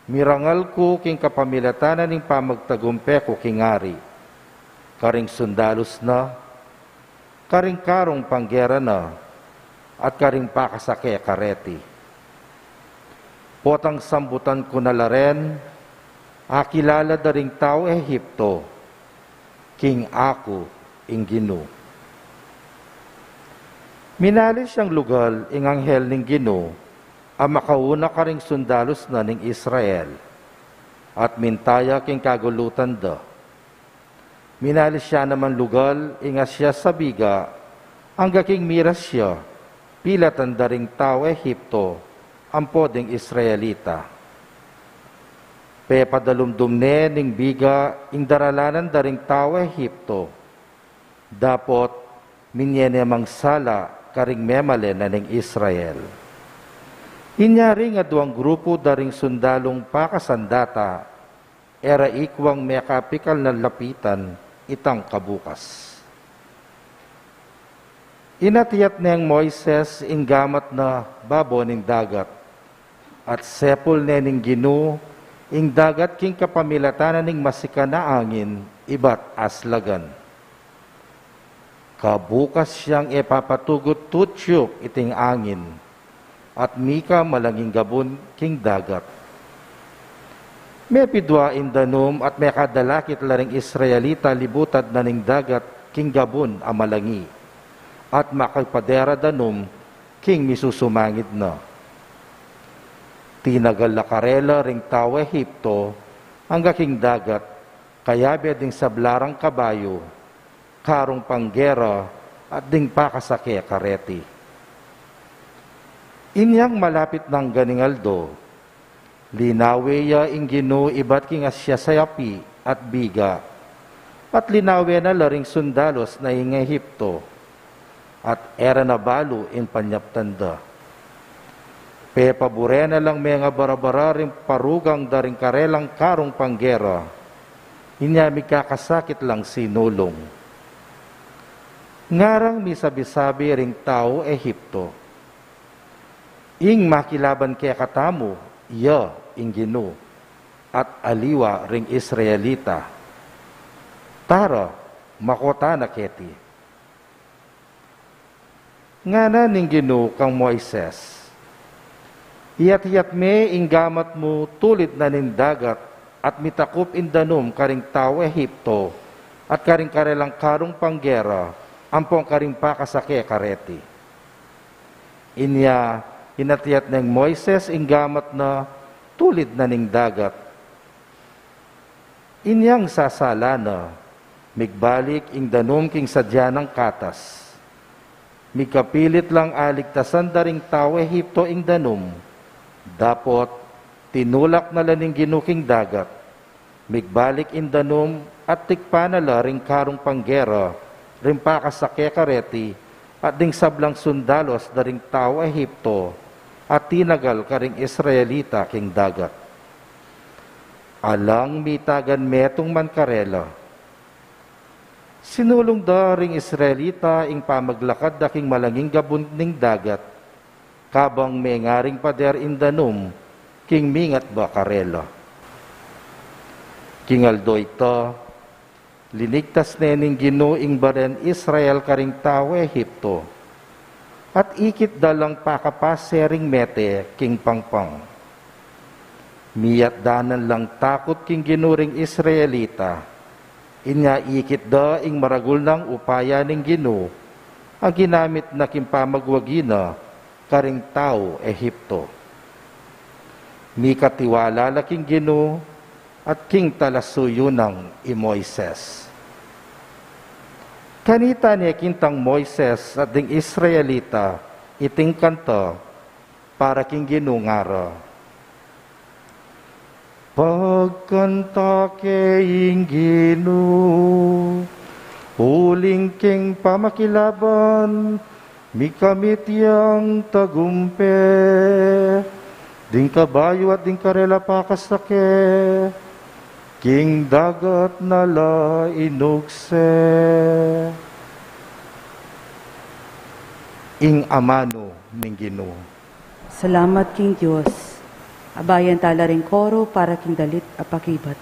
mirangal ku king kapamilatan na ning pamagtagumpe ku king ari, karing sundalus na, karing karung panggera na, at karing pakasake kareti. Potang sambutan ku na la ren, akilala da ring tau Egipto king aku ing Ginu." Minalis yang lugal ing anghel ning Ginu a makauna karing sundalus na ning Israel, at minta ya king kagulutan da. Minalis ya naman lugal ing asya sabiga, angga king miras ya pilatan da ring tau Egipto ampo ding Israelita. Pepadalumdum ne ning biga ing daralanan da ring tau Egipto, dapot minye ne mang sala karing memalen na ning Israel. Inya ring aduang grupu da ring sundalung pakasandata, e ra ikwang mekapikal na lapitan itang kabukas. Inatyat neng Moises ing gamat na babo ning dagat, at sepul ne ning Ginu ing dagat king kapamilatan na ning masikan a angin ibat aslagan. Kabukas yang e papatugut tutyuk iting angin, at mika malanging gabun king dagat. Mepidua ing danum at mekadalakit la ring Israelita libutad na ning dagat king gabun a malangi, at makipadera danum king misusumangid na. Tinagal la karela ring tau Egipto angga king dagat, kayabe ding sabla rang kabayu, karung panggera, at ding pakasake kareti. Inyang malapit nang ganing aldo, linawe ya ing Ginu ibat king asya sayapi at biga, at linawe na la ring sundalus na ing Egipto, at e ra na balu ing panyaptan da. Pepabure na lang mengabara-bara ring parugang da ring karelang karung panggera, inya migkakasakit lang sinulung. Ngarang misabi-sabi ring tau Egipto, "Ing makilaban kekatamu, iya ing Ginu, at aliwa ring Israelita. Tara, mako tana keti." Ngana ning Ginu kang Moises, "Iyat-iyat me ing gamat mu tulid na ning dagat, at mitakup ing danum karing tau Ehipto, at karing karelang karung panggera, ampong karing pakasake kareti. Inya, inatiat neng Moises ing gamat na tulid na ning dagat. Inyang sasala na, migbalik ing danum king sadya nang katas. Migkapilit lang aligtasan da ring tau Ehipto ing danum, dapot tinulak na la ning Ginu king dagat. Migbalik ing danum at tikpan na la ring karung panggera, ring pakasake kareti, at ding sablang sundalos da ring tau Ehipto, at tinagal karing Israelita king dagat. Alang mitagan metung man karela. Sinulung da ring Israelita ing pamaglakad da king malanging gabun ning dagat, kabang mengaring pader ing danum king mingat ba karela. King aldo ita, linigtas ne ning Ginu ing baren Israel karing tau Ehipto, at ikit da lang pakapase ring mete king pangpang. Miyatdanan lang takut king Ginu ring Israelita. Inya ikit da ing maragul nang upaya ning Ginu a ginamit na king pamagwagi na karing tau Ehipto. Mikatiwala la king Ginu at king talasuyu nang i Moises. Kanita ne kintang Moises at ding Israelita iting kanta para king Ginu ngara. Pagkanta ke ing Ginu, uling king pamakilaban, mikamit yang tagumpe, ding kabayu at ding karela pakasake, king dagat na la inugse. Ing amanu ning Ginu. Salamat king Dios. Abayan tala ring koro para king dalit a pakibat.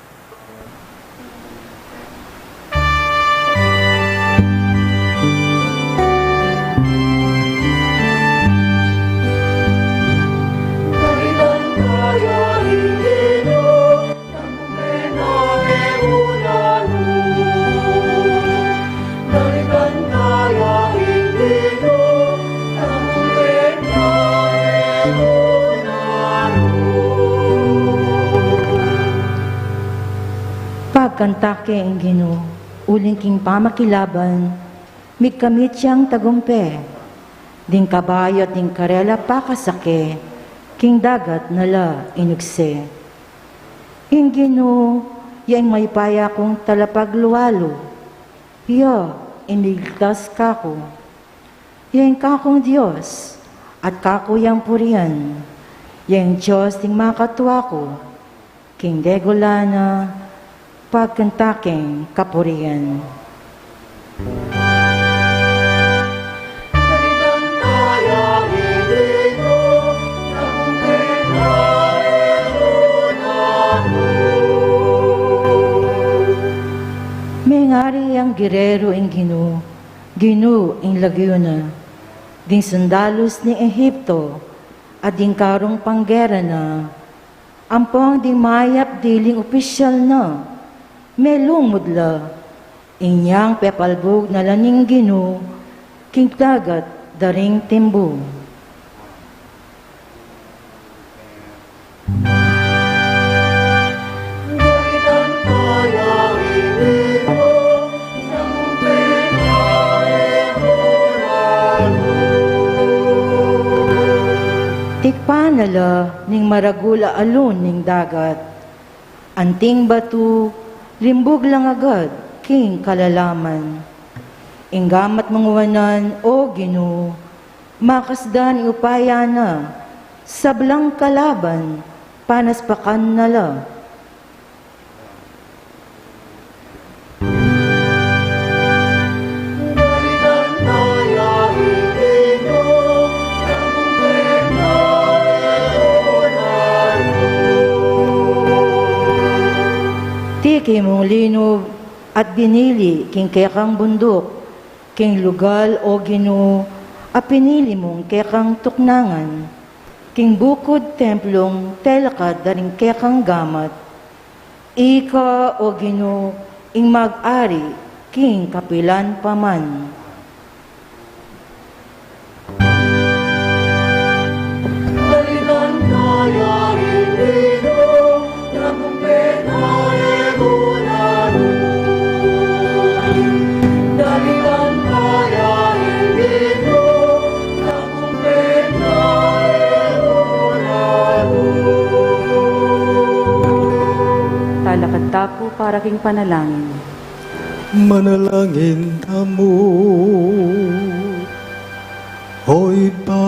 Pagkanta ke ing Ginu, uling king pamakilaban, mikamit yang tagumpe, ding kabayu at ding karela pakasake, king dagat na la inugse. Ing Ginu, ya ing mayupaya kung talapagluwalu, ya ing ligtas kaku. Ya ing kakung Dios, at kaku yang purian, ya ing Dios ding makatua ku, king degula na, pagkanta keng kapurian. Mengari yang gereru ing Ginu, Ginu ing lagyu na, ding sundalus ning Ehipto, at ding karung panggera na, ampong ding mayap diling opisyal na, melumud la, inyang pepalbug na la ning Ginu, king dagat da ring timbu. Tikpan na la ning maragul a alun ning dagat. Anting batu, limbug lang agad king kalalaman. Ing gamat mung wanan, O Ginu, makasdan ing upaya na, sablang kalaban, panaspakan na la. Tiki mung linub at binili king kekang bunduk, king lugal, O Ginu, a pinili mung kekang tuknangan, king bukud templung telakad da ring kekang gamat. Ika, O Ginu, ing mag-ari king kapilan pa man. Talakad ta pu para king panalangin. Manalangin tamu. O Ibpa,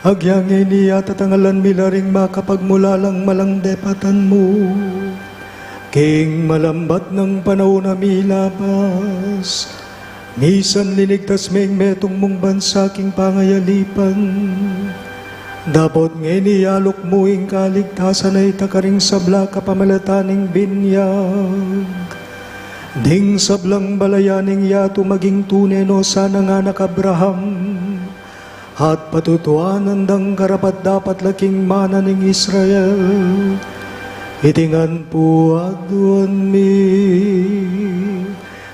agyang ini atatanggalan mi la ring makapagmulalang malang depatan mu. King malambat nang panaun a milabas, misan linigtas me ing metung mung bansa king pangayalipan. Dapot ngeni alok mu ing kaligtasan a ita karing sabla kapamilatan ning binyag. Ding sablang balayan ning yatu maging tune no sanang anak Abraham, at patutuanan dang karapat-dapat la king mana ning Israel. Iti ngan pu aduan mi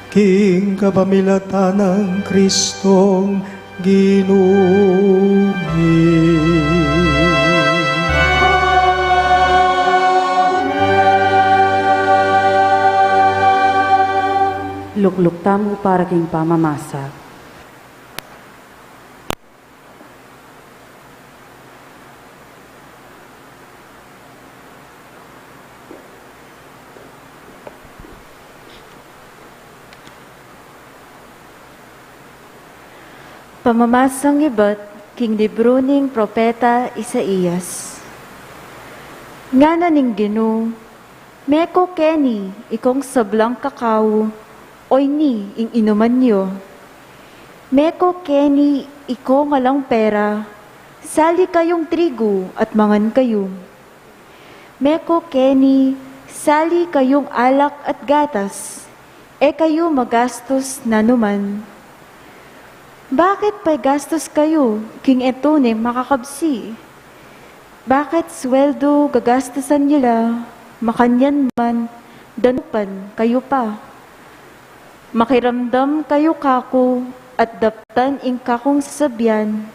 king kapamilatan nang Kristong Ginu mi. Lukluk tamu para king pamamasa. Pamamasang ibat king libru ning propeta Isaias. Ngana ning Ginu, Meko keni ikong sablang kakau, o ini ing inuman yu. Meko keni ikong alang pera, sali kayung trigu at mangan kayu. Meko keni, sali kayung alak at gatas, e kayu magastus nanuman. Bakit paigastus kayu king e tune makakabsi? Bakit sweldu gagastusan yu la, makanyan man danupan kayu pa? Makiramdam kayu kaku at daptan ing kakung sasabian,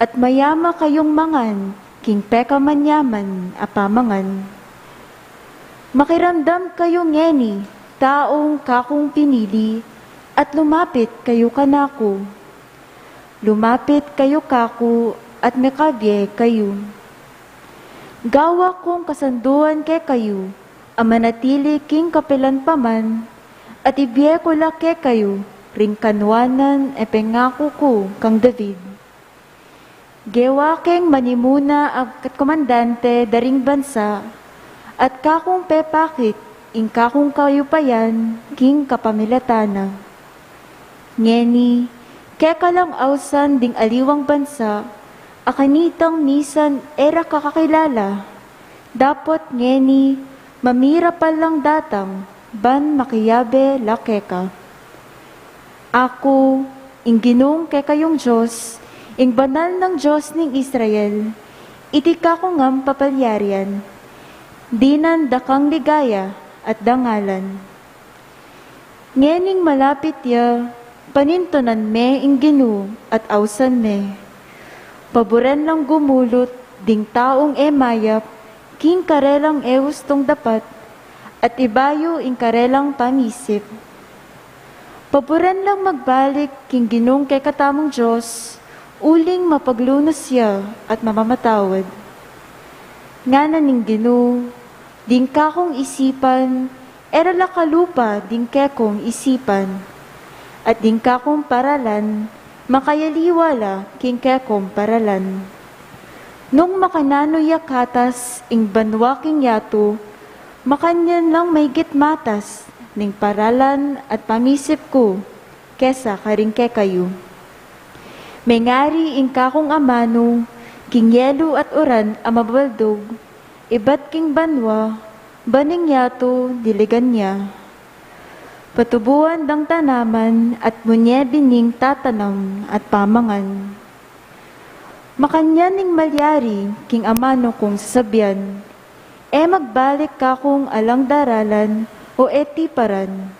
at mayama kayung mangan king pekamanyaman a pamangan. Makiramdam kayu ngeni, taung kakung pinili, at lumapit kayu kanaku. Lumapit kayu kaku at mikabie kayu. Gawa kung kasanduan kekayu a manatili king kapilan pa man, at ibie ku la kekayu ring kanuanan a pengaku ku kang David. Gewa keng manimuna at komandante da ring bansa, at kakung pepakit ing kakung kayupayan king kapamilatan na. Ngeni, keka lang ausan ding aliwang bansa a kanitang misan e ra ka kakilala, dapot ngeni mamirapal lang datang ban makiyabe la keka. Aku, ing Ginung kekayung Dios, ing banal nang Dios ning Israel, iti kaku ngan papalyarian, dinan dakang ligaya at dangalan. Ngening malapit ya, panintunan me ing Ginu at ausan me. Paburen lang gumulut ding taung e mayap king karelang e ustung dapat, at ibayu ing karelang pamisip. Paburen lang magbalik king Ginung kekatamung Dios, uling mapaglunus ya at mamamatawad. Ngana ning Ginu, ding kakung isipan, e ra la kalupa ding kekong isipan, at ding kakung paralan, makayaliwa la king kekong paralan. Nung makananu ya katas ing banua king yatu, makanyan lang maigit matas ning paralan at pamisip ku kesa karing kekayu. Mengari ing kakung amanu king yelu at uran a mabaldug, ibat king banua, ban ing yatu diligan ya. Patubuan dang tanaman at munye bining tatanam at pamangan. Makanyan ing malyari king amanu kung sasabian, E magbalik kakung alang daralan o e tiparan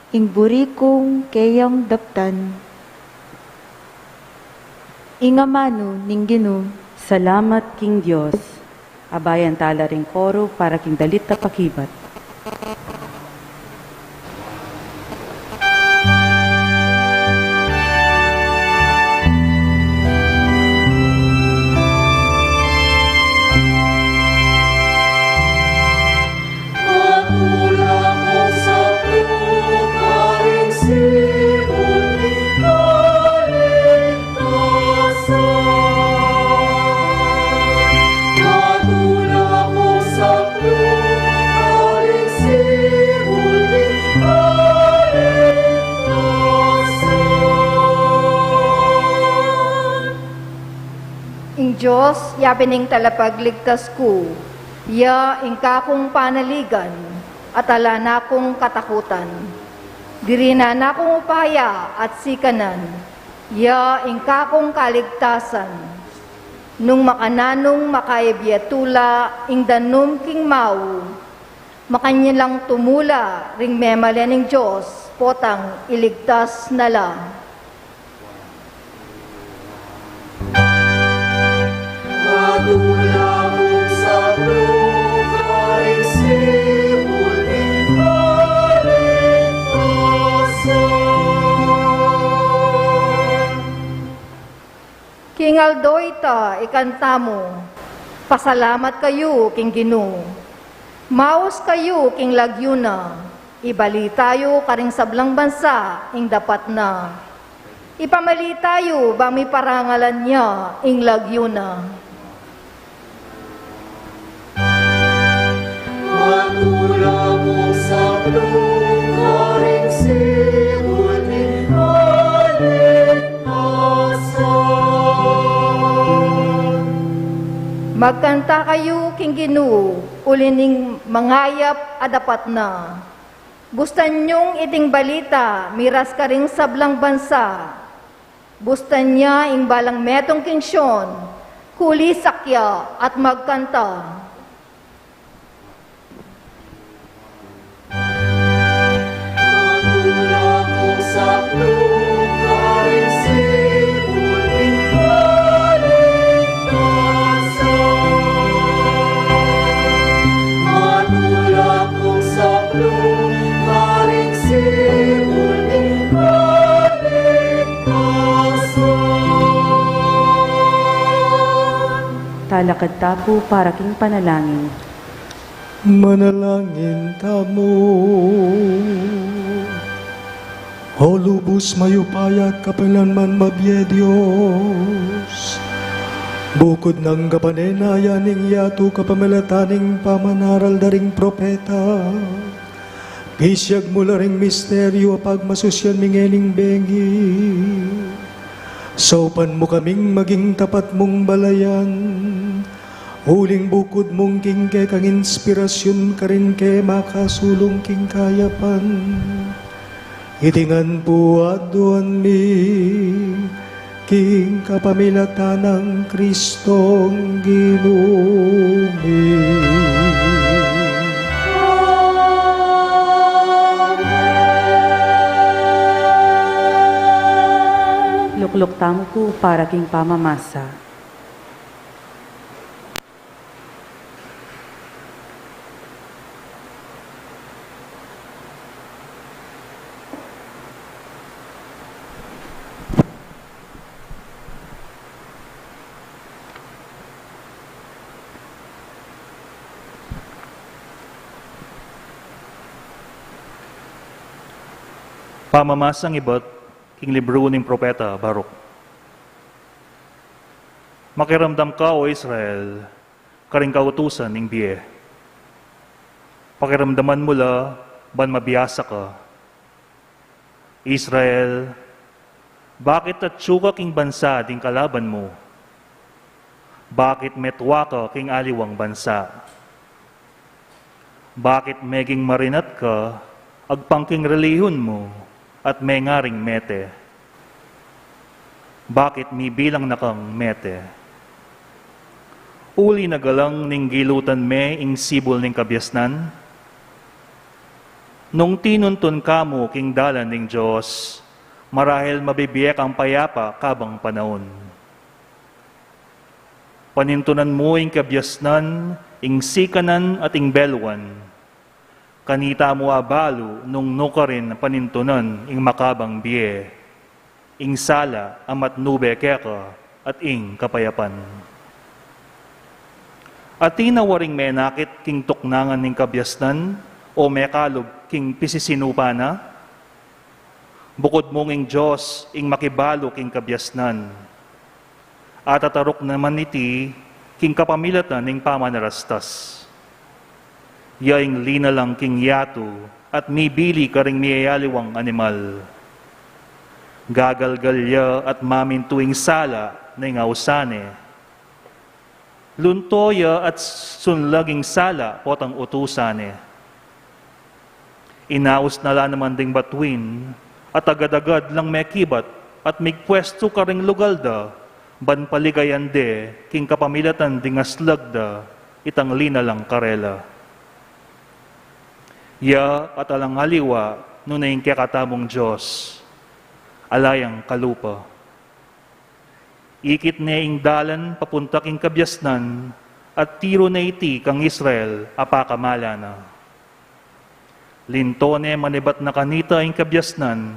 ing buri kung keyang daptan. Ing amanu ning Ginu. Salamat king Dios. Abayan tala ring koro para king dalit a pakibat. Ing Dios, ya pin ing talapagligtas ku, ya ing kakung panaligan, at ala na kung katakutan. Dirinan na kung upaya at sikanan, ya ing kakung kaligtasan. Nung makananung makaibie tula ing danum king mau, makanyan lang tumula ring memalen ning Dios, potang iligtas na la. Matula mung sablukan ing sibul ning kaligtasan. King aldo ita, ikanta mu, pasalamat kayu king Ginu. Maus kayu king lagyu na, ibalita yu karing sablang bansa ing dapat na. Ipamalita yu bang miparangalan ya ing lagyu na. Matula mung sablukan ing sibul ning kaligtasan. Magkanta kayu king Ginu, uli ning mangayap a dapat na. Bustan yung iting balita miras karing sablang bansa. Bustan ya ing balang metung king Sion, kulisak ya at magkanta. Talakad ta pu para king panalangin. Manalangin tamu. O lubus mayupaya at kapilanman mabie Dios, bukud nang kapanenayan ning yatu kapamilatan ning pamanaral da ring propeta, pisiag mu la ring misteryu a pagmasusian mi ngening bengi. Saupan mu kaming maging tapat mung balayan, uling bukud mung king kekang inspirasyun karin ke makasulung king kayapan. Iti ngan pu aduan mi king kapamilatan nang Kristong Ginu mi. Lukluk tamu pu para king pamamasa. Pamamasang ibat king libru ning propeta Baruch. Makiramdam ka, O Israel, karing kautusan ning bie. Pakiramdaman mu la ban mabiasa ka. Israel, bakit atyu ka king bansa ding kalaban mu? Bakit metua ka king aliwang bansa? Bakit meging marinat ka agpang king relihun mu at mengaring mete? Bakit mibilang na kang mete? Uli na galang ning gilutan me ing sibul ning kabiasnan, nung tinuntun ka mu king dalan ning Dios, marahil mabibie kang payapa kabang panaun. Panintunan mu ing kabiasnan, ing sikanan at ing beluan. Kanita mu abalu nung nukarin panintunan ing makabang bie, ing sala a matnube keka at ing kapayapan. Atin a waring menakit king tuknangan ning kabiasnan o mekalub king pisisinupa na? Bukud mung ing Dios ing makibalu king kabiasnan, atataruk naman iti king kapamilatan ning pamanarastas. Ya ing linalang king yatu at mibili karing miyayaliwang animal. Gagalgal ya at mamintu ing sala na ing ausan ne. Lunto ya at sunlag ing sala potang utusan ne. Inaus na la naman ding batuin, at agad-agad lang mekibat at migpuestu karing lugal da, ban paligayan de king kapamilatan ding aslag da itang linalang karela. Ya at alang aliwa nune ing kekatamung Dios, ala yang kalupa. Ikit ne ing dalan papunta king kabiasnan, at tiru ne iti kang Israel a pakamala na. Linto ne manibat na kanita ing kabiasnan,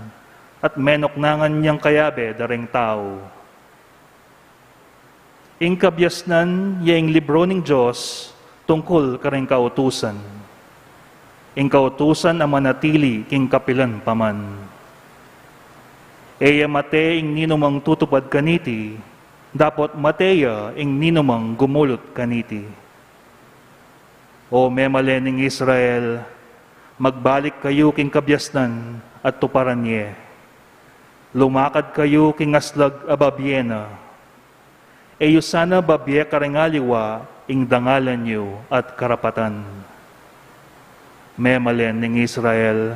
at menuknangan yang kayabe da ring tau. Ing kabiasnan ya ing libro ning Dios tungkul karing kautusan. Ing kautusan a manatili king kapilan pa man. E ya mate ing ninumang tutupad kaniti, dapot mate ya ing ninumang gumulut kaniti. O memalen ning Israel, magbalik kayu king kabiasnan at tuparan ye. Lumakad kayu king aslag a babie na. E yu sana babie karing aliwa ing dangalan yu at karapatan. Memalen ning Israel,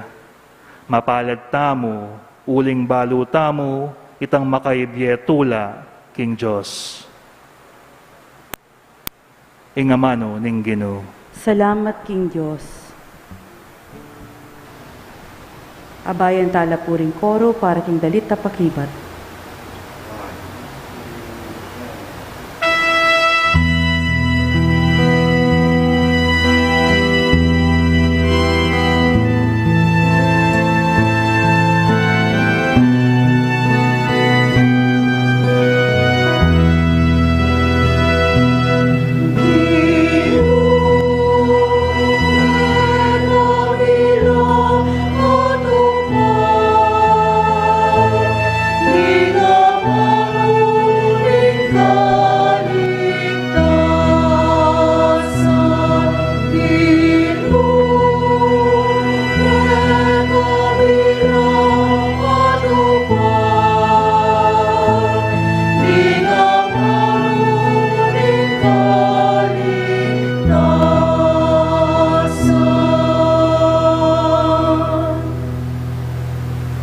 mapalad tamu uling balu tamu itang makaibie tula king Dios. Ing amanu ning Ginu. Salamat king Dios. Abayan tala pu ring koro para king dalit a pakibat.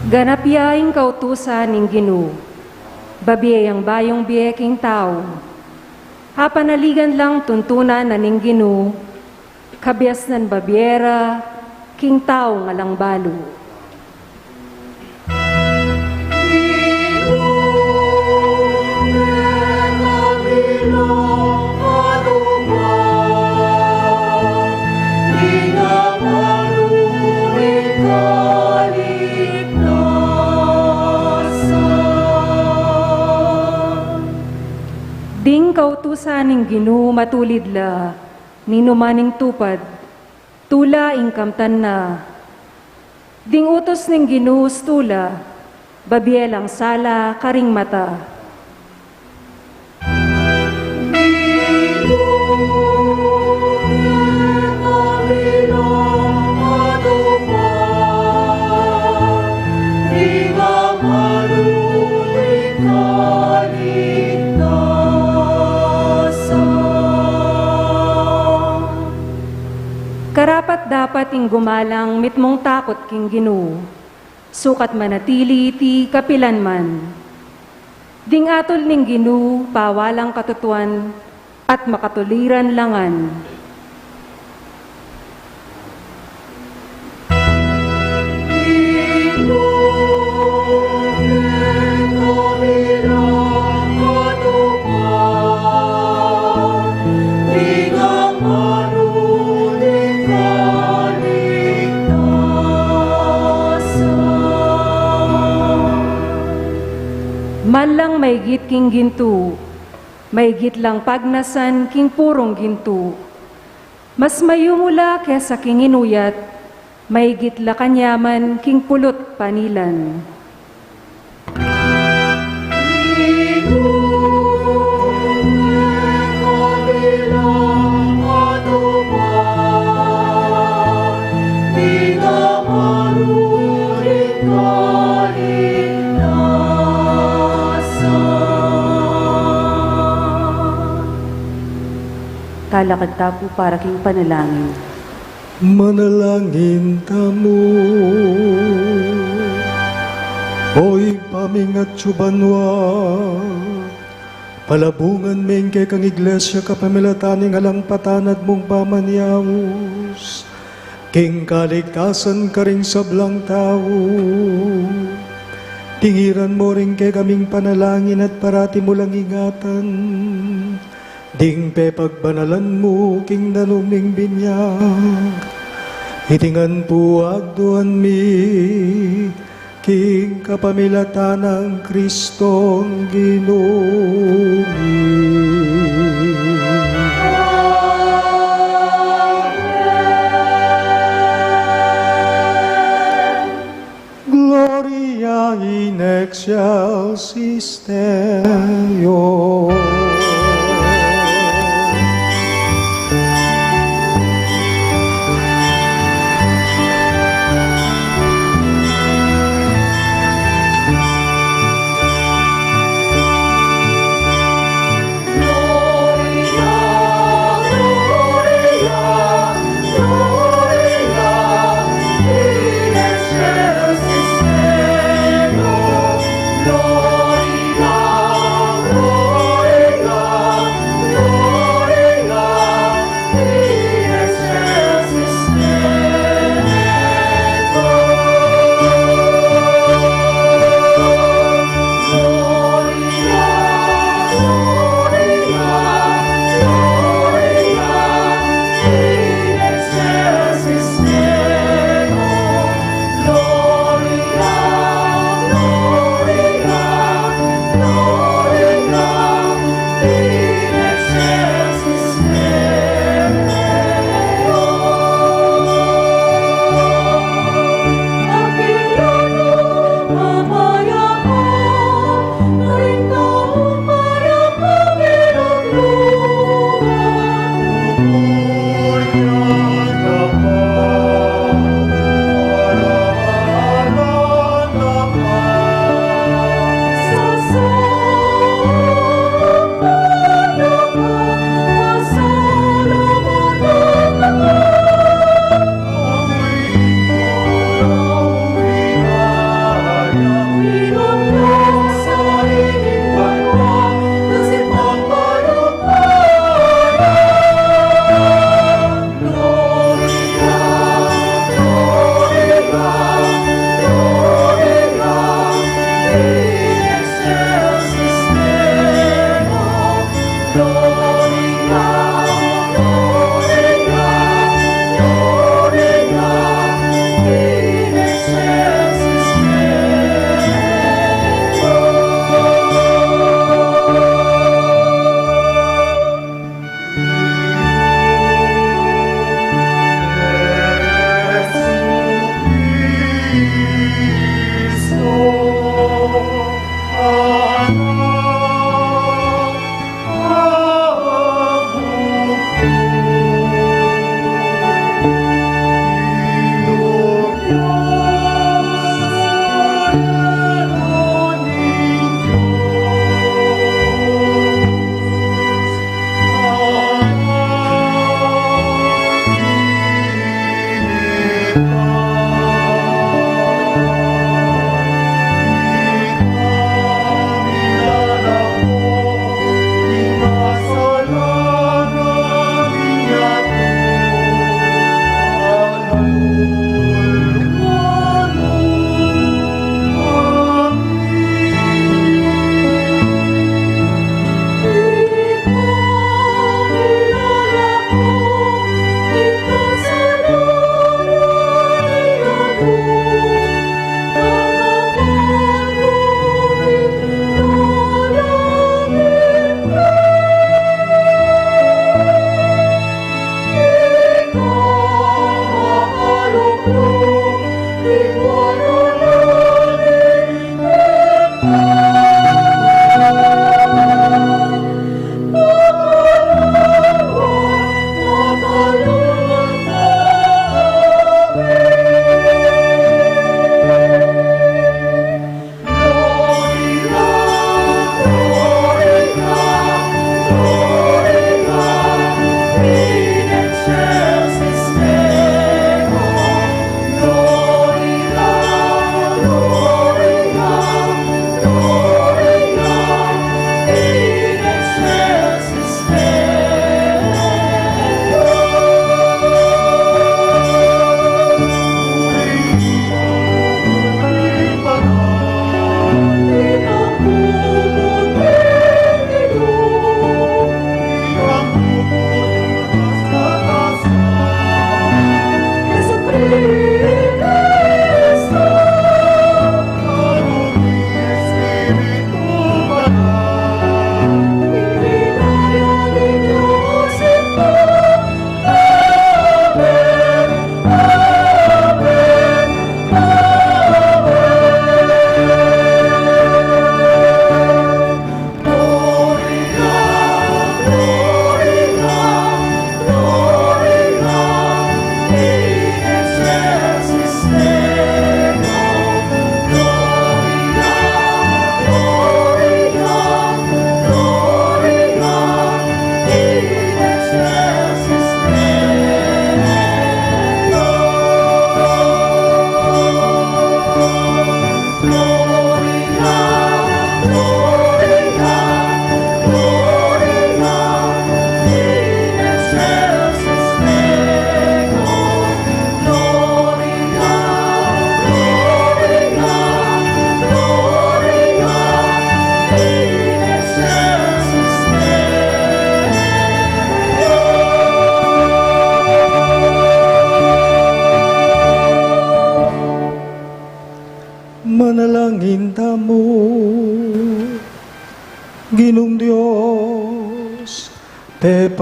Ganap ya ing kautusan ning Ginu, babie yang bayung bie king tau. Apanaligan lang tuntunan na ning Ginu, kabiasnan babie ra king tau ngan lang balu. Ding kautusan ning Ginu matulid la, ninuman ing tupad, tula ing kamtan na. Ding utus ning Ginu tula, babie lang sala karing mata. Karapat-dapat ing gumalang mitmung takut king Ginu, sukat manatili iti kapilan man. Ding atul ning Ginu pawalang katutuan, at makatuliran la ngan. Manlang maigit king gintu, maigit lang pagnasan king purung gintu. Mas mayumu la kesa king inuyat, maigit la kanyaman king pulut panilan. Talakad ta pu para king panalangin. Manalangin tamu. O Ibpa ming atsu banua, palabungan me ing kekang Iglesia kapamilatan ning alang patanad mung pamanyaus king kaligtasan karing sablang tau. Tingiran mu ring kekaming panalangin at parati mu lang ingatan ding pepagbanalan mu king danum ming binyag. Iti ngan pu aduan mi king kapamilatan nang Kristong Ginu mi. Gloria in excelsis Deo.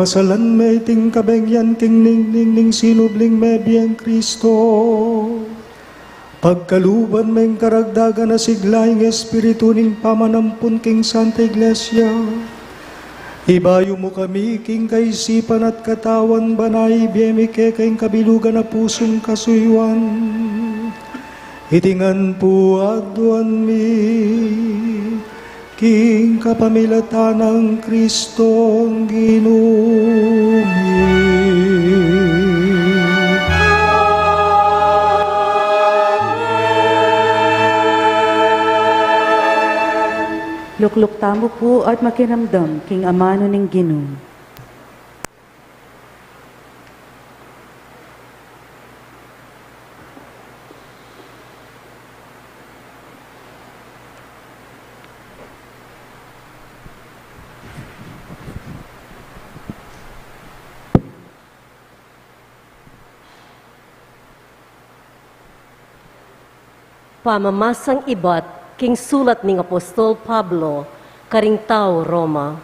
Pasalan me iting kabengyan king ningning ning sinubling mebieng Kristo. Pagkaluban me ing karagdagan a sigla ing Espiritu ning pamanampun king Santa Iglesia. Ibayu mu kami king kaisipan at katawan, ban a ibie mi keka ing kabilugan a pusung kasuyuan. Iti ngan pu aduan mi king kapamilatan nang Kristong Ginu mi. Lukluk tamu pu at makiramdam king amanu ning Ginu. Pamamasang ibat king sulat ning Apostol Pablo karing tau Roma.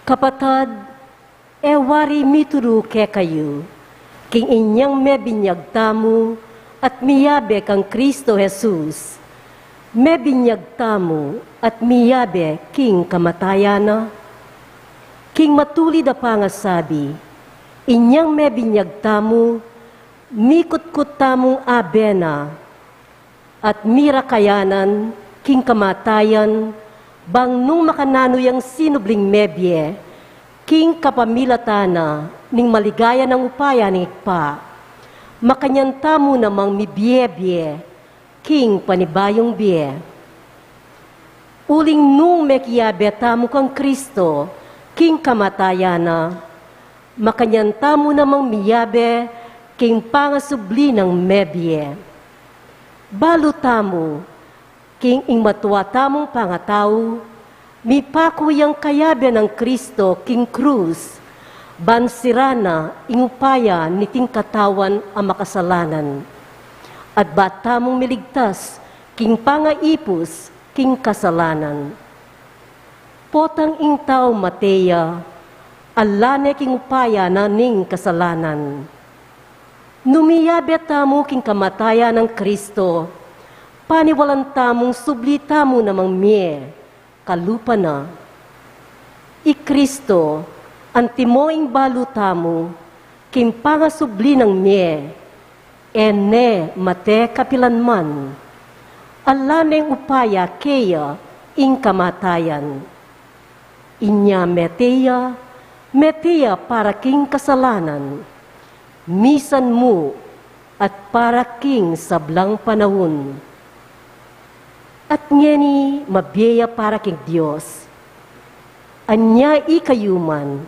Kapatad, e wari mituru kekayu, king inyang mebinyag tamu at miyabe kang Kristo Jesus, mebinyag tamu at miyabe king kamatayan na? King matulid a pangasabi, inyang mebinyag tamu, mikutkut tamung abe na, at mirakayanan king kamatayan, bang nung makananu yang sinubling mebie, king kapamilatan na ning maligaya nang upaya ning Ibpa, makanyan tamu namang mibie-bie king panibayung bie. Uling nung mekiyabe tamu kang Kristo king kamatayan na, makanyan tamu namang miyabe king pangasubli nang mebie. Balu tamu, king ing matua tamung pangatau, mipaku yang kayabe nang Kristo king krus, ban sira na ing upaya niting katawan a makasalanan, at ba tamung miligtas king pangaipus king kasalanan. Potang ing tau mate ya, ala ne king upaya na ning kasalanan. Nu miyabe tamu king kamatayan nang Kristo, paniwalan tamung subli tamu namang mie, kalupa na. I Kristo, antimo ing balu tamu, king pangasubli nang mie, e ne mate kapilan man. Ala neng upaya keya ing kamatayan. Inya mete ya, mete ya para king kasalanan, misan mu at para king sablang panaun. At ngeni mabie ya para king Dios. Anya ikayu man,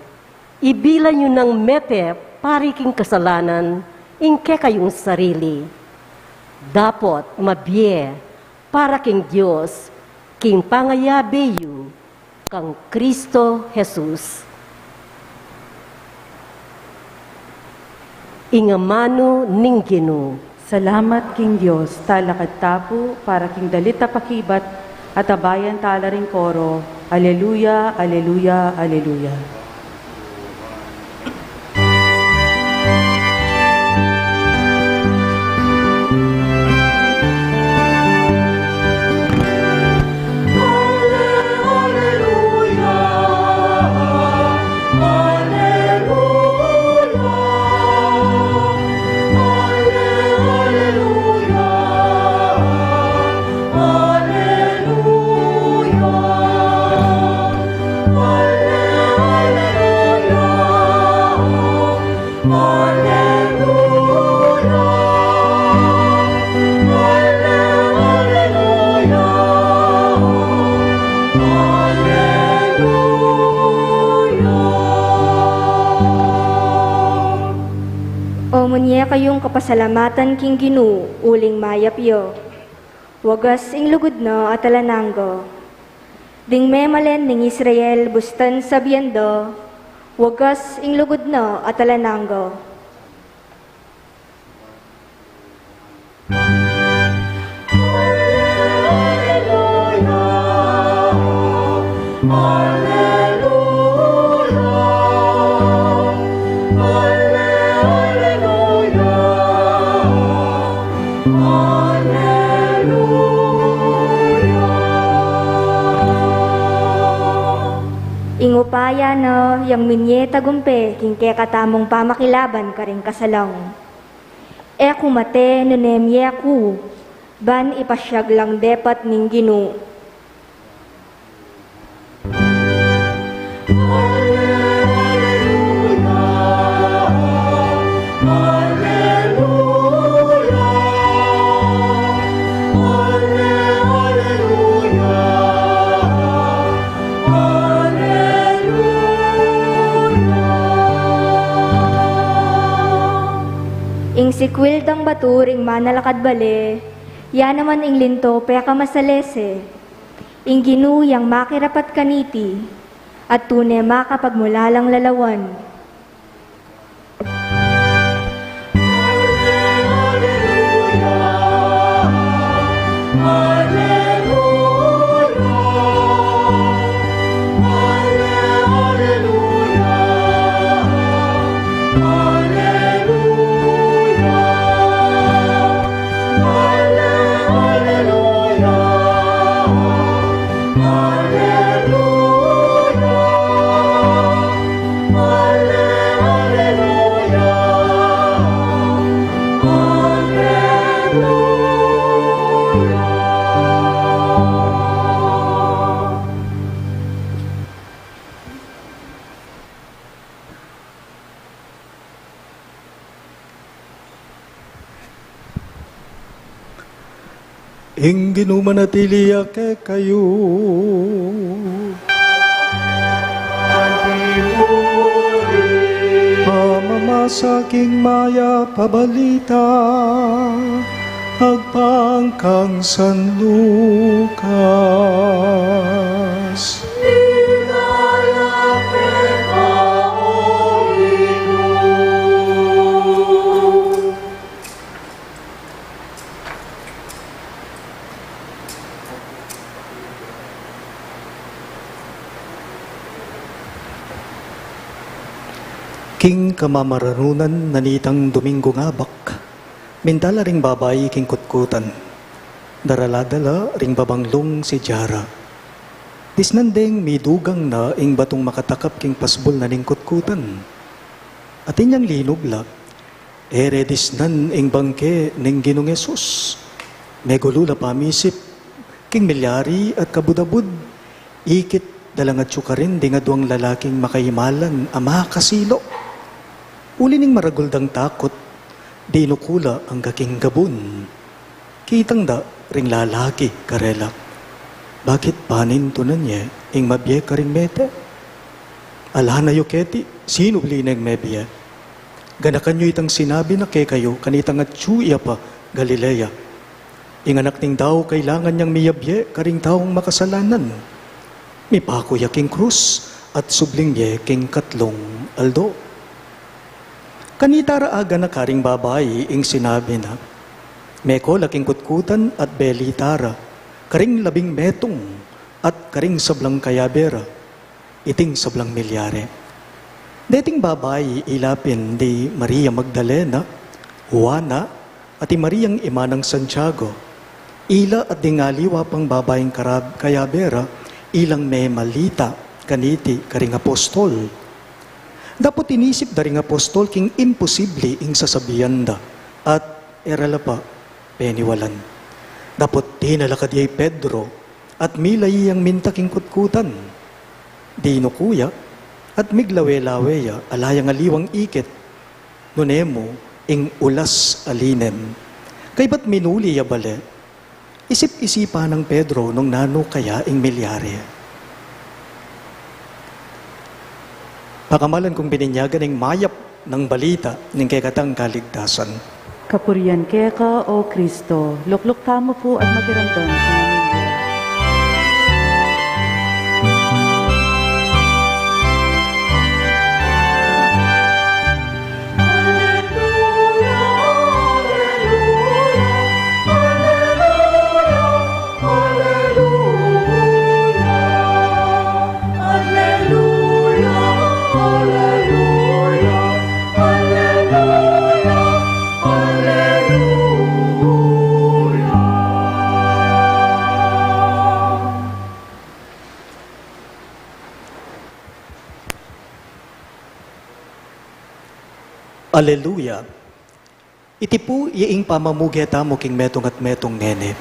ibilang yu nang mete para king kasalanan ing kekayung sarili. Dapot mabie para king Dios king pangayabe yu kang Kristo Jesus. Ing amanu ning Ginu. Salamat king Dios. Talakad ta pu para king dalit a pakibat at abayan ta la ring koro, Aleluya, aleluya, aleluya. O munye kayung kapasalamatan king Ginu, uling mayap ya. Wagas ing lugud na at alang angga. Ding memalen ning Israel, bustan sabian da, wagas ing lugud na at alang angga. Aya na yang minye tagumpe king kekatamung pamakilaban karing kasalang. E ku mate nune mie ku, ban ipasyag lang depat ning Ginu. Ing sikwil dang batu ring manalakad bale, ya naman ing linto pekamasalese. Ing Ginu yang makirapat kaniti, at tune makapagmulalang lalawan. Ing Ginu manatili ya kekayu. Pamamasa king mayap a balita agpang kang San Lucas. King kamamaranunan na nitang Dominggung Abak, minta la ring babai king kutkutan. Dara la da la ring babanglung si Jara. Disnan deng midugang na ing batung makatakap king pasbul na ning kutkutan. Atin yang linub la, e re disnan ing bangke ning Ginung Jesus. Megulu la pamisip king milyari at kabud-abud, ikit da lang atyu karin ding aduang lalaking makaimalan a makasilo. Uli ning maragul dang takut, dinuku la angga king gabun. Kitang da ring lalaki karela, "Bakit panintunan ye ing mabie karing mete? Ala na yu keti sinubli neng mebie. Ganakan yu itang sinabi na kekayu kanitang atyu ya pa Galilea. Ing Anak ning Tau kailangan yang miyabie karing taung makasalanan, mipaku ya king krus, at subling mie king katlung aldo." Kanita ra aganaka ring babai ing sinabi na. Meko la king kutkutan at belita ra karing labing metung at karing sablang kayabe ra, iting sablang milyare. Deting babai ila pin di Maria Magdalena, Juana, at i Mariang ima nang Santiago. Ila at ding aliwa pang babaing karab-, kayabe ra, ilang memalita kaniti karing apostol. Dapot inisip da ring apostol king imposibli ing sasabian da, at e ra la pa peniwalan. Dapot tinalakad ya i Pedro, at milai yang minta king kutkutan. Dinuku ya, at miglawe-lawe ya, ala yang aliwang ikit, nune mu ing ulas a linen. Kaybat minuli ya bale, isip-isipan nang Pedro nung nanu kaya ing milyari. Pakamalan kung bininyagan ing mayap nang balita ning kekatang kaligtasan. Kapurian keka, O Kristo. Lukluk tamu pu at makiramdam king pamilya. Aleluya. Iti pu ya ing pamamuge tamu king metung at metung ngeni.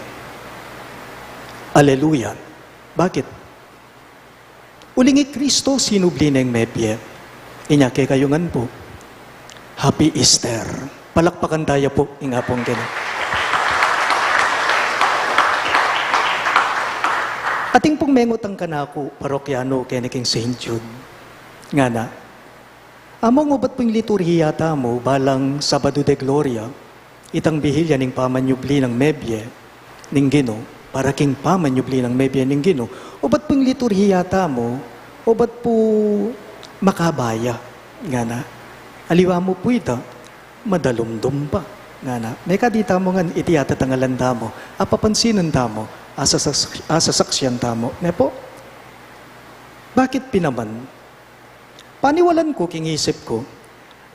Aleluya. Bakit? Uling i Kristo sinubli neng mebie. Inya kekayu ngan pu, Happy Easter. Palakpakan taya pu ing Apung Ginu. Atin pung mengutang kanaku, parokyanu keni king Saint Jude. Ngana, Among ubat pu ing liturhiya tamu balang Sabado de Gloria, itang bihil ya ning pamanyubli nang mebie ning Ginu, para king pamanyubli nang mebie ning Ginu. Ubat pu ing liturhiya tamu, ubat pu makabaya, ngana. Aliwa mu pu ita, madalumdum pa, ngana. Mekad itamu ngan iti atatangalan tamu, apapansinan tamu, asasaks-, asasaksian tamu, ne pu? Bakit pin naman? Paniwalan ku king isip ku,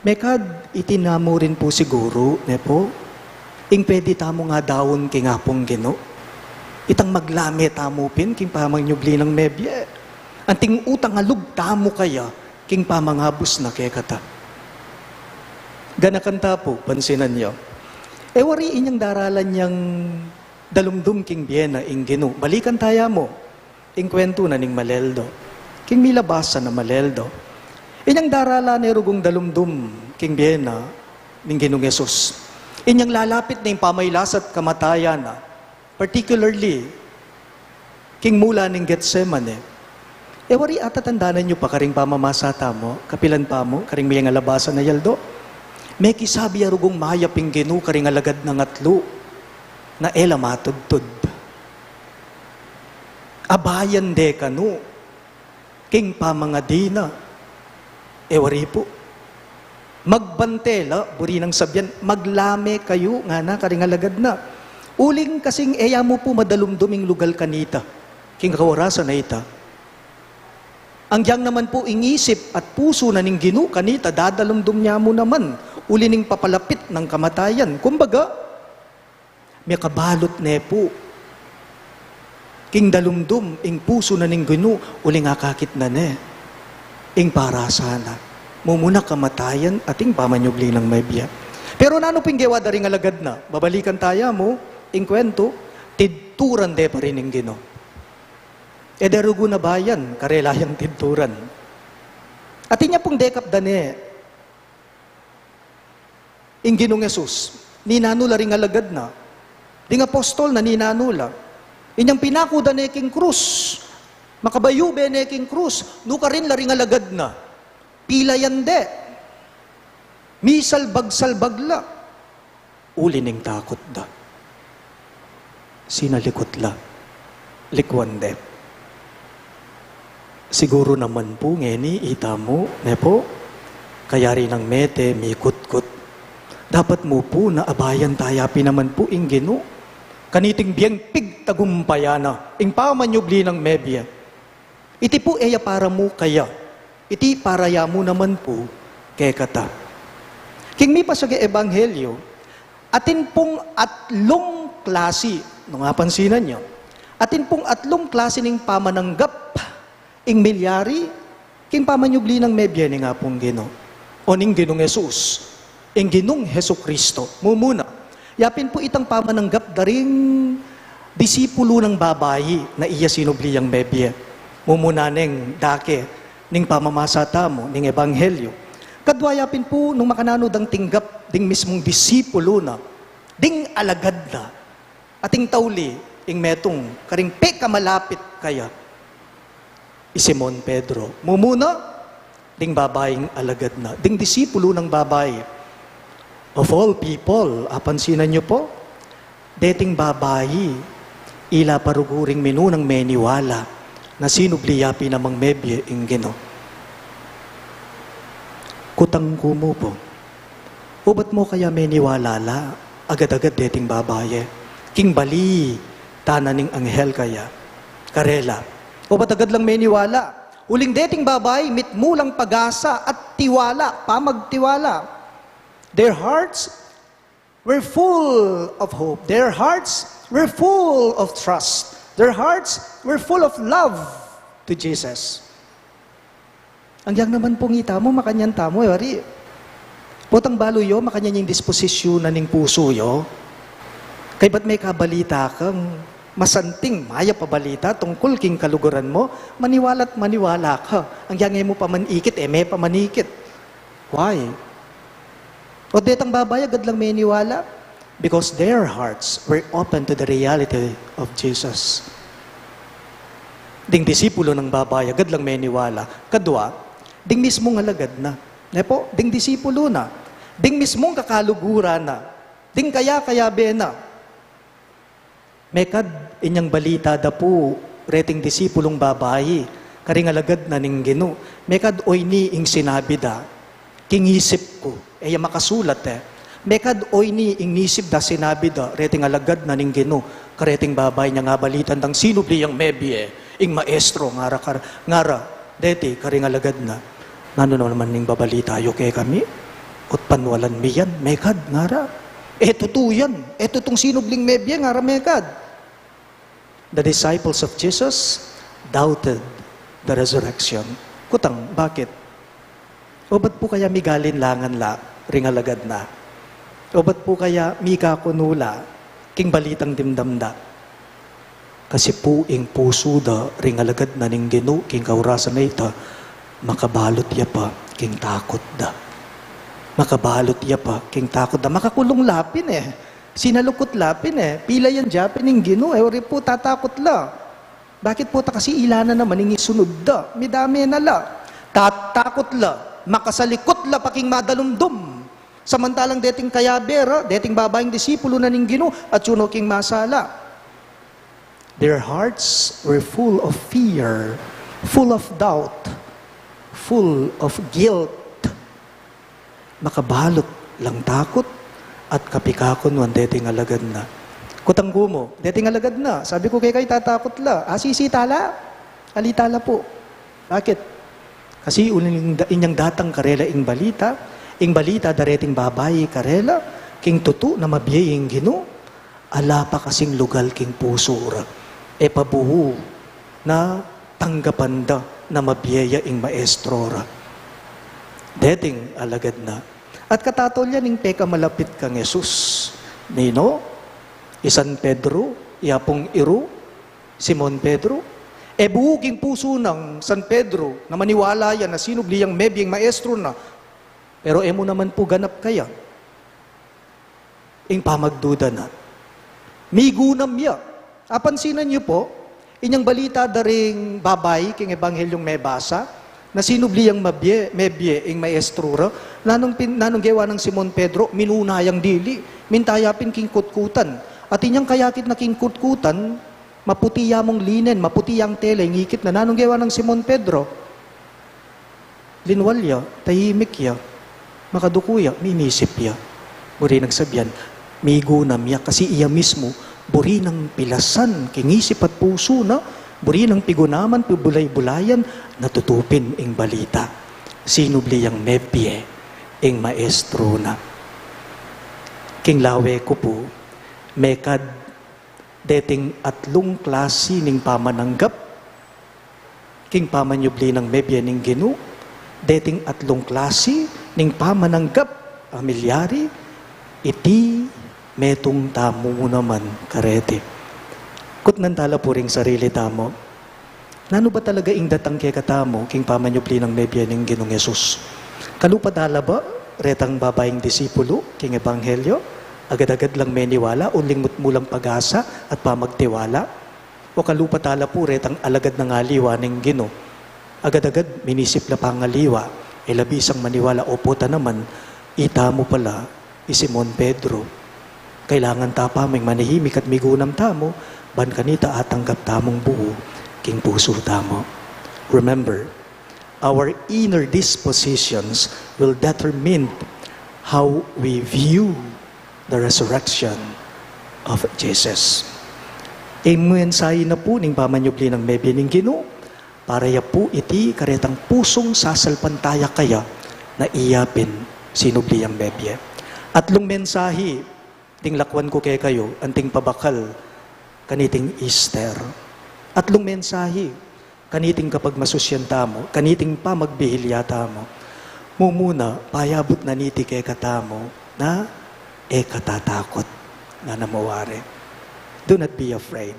mekad iti namu rin pu siguru, ne pu? Ing pwede tamung adaun king Apung Ginu. Itang maglame tamu pin king pamanyubli nang mebie. Anting utang a lub tamu kaya king pamangabus na kekata. Ganakan ta pu, pansinan yu. E wari inyang daralan yang dalumdum king bie na ing Ginu. Balikan taya mu ing kwentu na ning maleldo. King milabasan a maleldo. Inyang daralan ne rugung dalumdum king bie na ning Ginung Jesus. Inyang lalapit na ing pamailas at kamatayan na. Particularly, king mula ning Getsemane. E wari atatandanan yu pa karing pamamasa tamu, kapilan pa mu, karing miyang alabasan a yaldo. Mekisabi ya rugung mayap ing Ginu karing alagad nang atlu na e la matudtud. Abayan de kanu king pamangadi na. E wari pu. Magbante la, buri nang sabian, maglame kayu, ngana karing alagad na. Uling kasing e ya mu pu madalumdum ing lugal kanita king kaorasan a ita. Agyang naman pu ing isip at pusu na ning Ginu kanita, dadalumdum ya mu naman uli ning papalapit nang kamatayan. Kumbaga, mekabalut ne pu king dalumdum ing pusu na ning Ginu uling akakit na ne ing parasa na, mumuna kamatayan at ing pamanyubli nang mebie. Pero nanu pu ing gewa da ring alagad na? Babalikan taya mu ing kwentu, tidturan de pa rin ing Ginu. E de rugu nabayan, karela yang tidturan. Atin ya pung dekap da ne ing Ginung Jesus, ninanu la ring alagad na, ding apostol na ninanu la, inyang pinaku da ne king krus, makabayu be ne king krus, nukarin la ring alagad na, pilayan de, misalbag-salbag la, uli ning takut da. Sinalikut la, likuan de. Siguru naman pu ngeni itamu, ne pu? Kayari nang mete mikutkut. Dapat mu pu na abayan taya pin naman pu ing Ginu kaniting bieng pigtagumpayan na ing pamanyubli nang mebie. Iti pu e ya para mu kaya, iti para ya mu naman pu kekata. King mipasyag a ebanghelyo, atin pung atlung klasi, nung apansinan yu, atin pung atlung klasi ning pamananggap ing milyari king pamanyubli nang mebie ning Apung Ginu o ning Ginung Jesus. Ing Ginung Jesucristo. Mumuna, yapin pu itang pamananggap da ring disipulu nang babai na iya sinubli yang mebie. Mumuna neng dake ning pamamasa tamu ning ebanghelyo. Kadwa yapin pu nung makananu dang tinggap ding mismung disipulu na, ding alagad na, ating tauli ing metung karing pekamalapit kaya, i Simon Pedro. Mumuna, ding babaing alagad na, ding disipulu nang babai. Of all people, apansinan yu pu, deting babai, ila pa rugu ring minunang meniwala na sinubli ya pin namang mebie ing Ginu. Kutang ku mu pu, ubat mu kaya meniwala la agad-agad deting babai e? King balita na ning anghel kaya karela, ubat agad lang meniwala. Uling deting babai mitmu lang pag-asa at tiwala, pamagtiwala. Their hearts were full of hope. Their hearts were full of trust. Their hearts were full of love to Jesus. Agyang naman pung itamu, makanyan tamu, e wari, Potang balu yu, makanyan ya ing disposisyunan ning pusu yu. Kaybat mekabalita kang masanting, mayap a balita tungkul king kaluguran mu, maniwala't maniwala ka. Agyang e mu pa man ikit, e me pa man ikit. Why? O detang babai agad lang meniwala? Because their hearts were open to the reality of Jesus. Ding disipulu nang babai agad lang meniwala. Kadwa, ding mismung alagad na. Ne po, ding disipulu na. Ding mismung kakaluguran na. Ding kaya-kayabe na. Mekad inyang balita da pu reting disipulung babai karing alagad na ning Ginu. Mekad oyni ing sinabi da, king isip ku, e ya makasulat e. Mekad oyni ing nisip da, sinabi da reting alagad na ning Ginu kareting babai inyang abalitan dang sinubli yang mebie ing maestro, ngara kar-, ngara deti karing alagad na. Nanu na naman ning babalita yu kekami? Ot panwalan mi yan, mekad, ngara. E tutu yan, e tutung sinubling mebie, ngara, mekad. The disciples of Jesus doubted the resurrection. Kutang, bakit? Obat pu kaya migalinlangan la ring alagad na? Obat pu kaya mikakunu la king balitang dimdam da? Kasi pu ing pusu da ring alagad na ning Ginu king kaurasan a ita, makabalut ya pa king takut da. Makabalut ya pa king takut da. Makakulung la pin e. Sinalukut la pin e. Pilayan da pin ing Ginu e. Ori pu tatakut la. Bakit pu ta? Kasi ila na naman ing isunud da. Midame na la. Tatakut la. Makasalikut la pa king madalumdum. Samantalang deting kayabe ra, deting babaing disipulu na ning Ginu, atyu no king masala. Their hearts were full of fear, full of doubt, full of guilt. Makabalut lang takut at kapikakunuan deting alagad na. Kutang gumu, deting alagad na, sabi ku kekayu tatakut la, asisita la, alita la pu. Bakit? Kasi uling da-, inyang datang karela ing balita, ing balita da reting babai karela, king tutu na mabie ing Ginu, ala pa kasing lugal king pusu ra. E pa buhu na tanggapan da na mabie ya ing maestro ra. Deting alagad na. At katatol ya ning pekamalapit kang Jesus. Nino? I San Pedro, i Apung Iru, Simon Pedro. E buhu king pusu nang San Pedro na maniwala ya na sinubli yang mebie ing maestro na. Pero e mu naman pu ganap kaya ing pamagduda na. Migunam ya. Apansinan yu pu, inyang balita da ring babai king Ebanghelyung mebasa, na sinubli yang mabie, mebie ing maestro ra, nanung pin-, nanung gewa nang Simon Pedro, minuna yang dili, minta ya pin king kutkutan. At inyang kayakit na king kutkutan, maputi ya mung linen, maputi yang tela, ing ikit na, nanung gewa nang Simon Pedro? Linwal ya, tahimik ya, makaduku ya, minisip ya. Buri nang sabian, migunam ya, kasi iya mismu, buri nang pilasan king isip at pusu na, buri nang pigunaman, pibulay-bulayan, na tutu pin ing balita. Sinubli yang mebie ing maestro na. King lawe ku pu, mekad deting atlung klasi ning pamananggap king pamanyubli nang mebie ning Ginu, deting atlung klasi ning pamananggap a milyari, iti metung tamu naman kareti. Kutnan tala pu ring sarili tamu. Nanu ba talaga ing datang kekatamu king pamanyubli nang mebie ning Ginung Jesus? Kalupa tala ba retang babaing disipulu king ebanghelyo? Agad-agad lang meniwala, uling mutmu lang pag-asa at pamagtiwala? O kalupa tala pu retang alagad nang aliwa ning Ginu? Agad-agad minisip la pangaliwa, e la bisang maniwala, opo ta naman, itamu pala i Simon Pedro. Kailangan ta pa ming manahimik at migunam tamu, ban kanita atanggap tamung buu king pusu tamu. Remember, our inner dispositions will determine how we view the resurrection of Jesus. Ing mensahe na pu ning pamanyubli nang mebie ning Ginu, para ya pu iti karetang pusung sasalpantaya kaya na iya pin sinubli yang mebie. Atlung mensahe ding lakwan ku kekayu, anting pabakal kaniting Easter. Atlung mensahe kaniting kapagmasusyan tamu, kaniting pamagbihilia tamu. Mumuna, payabut na niti kekatamu na e ka tatakut. Ngana mu wari, do not be afraid.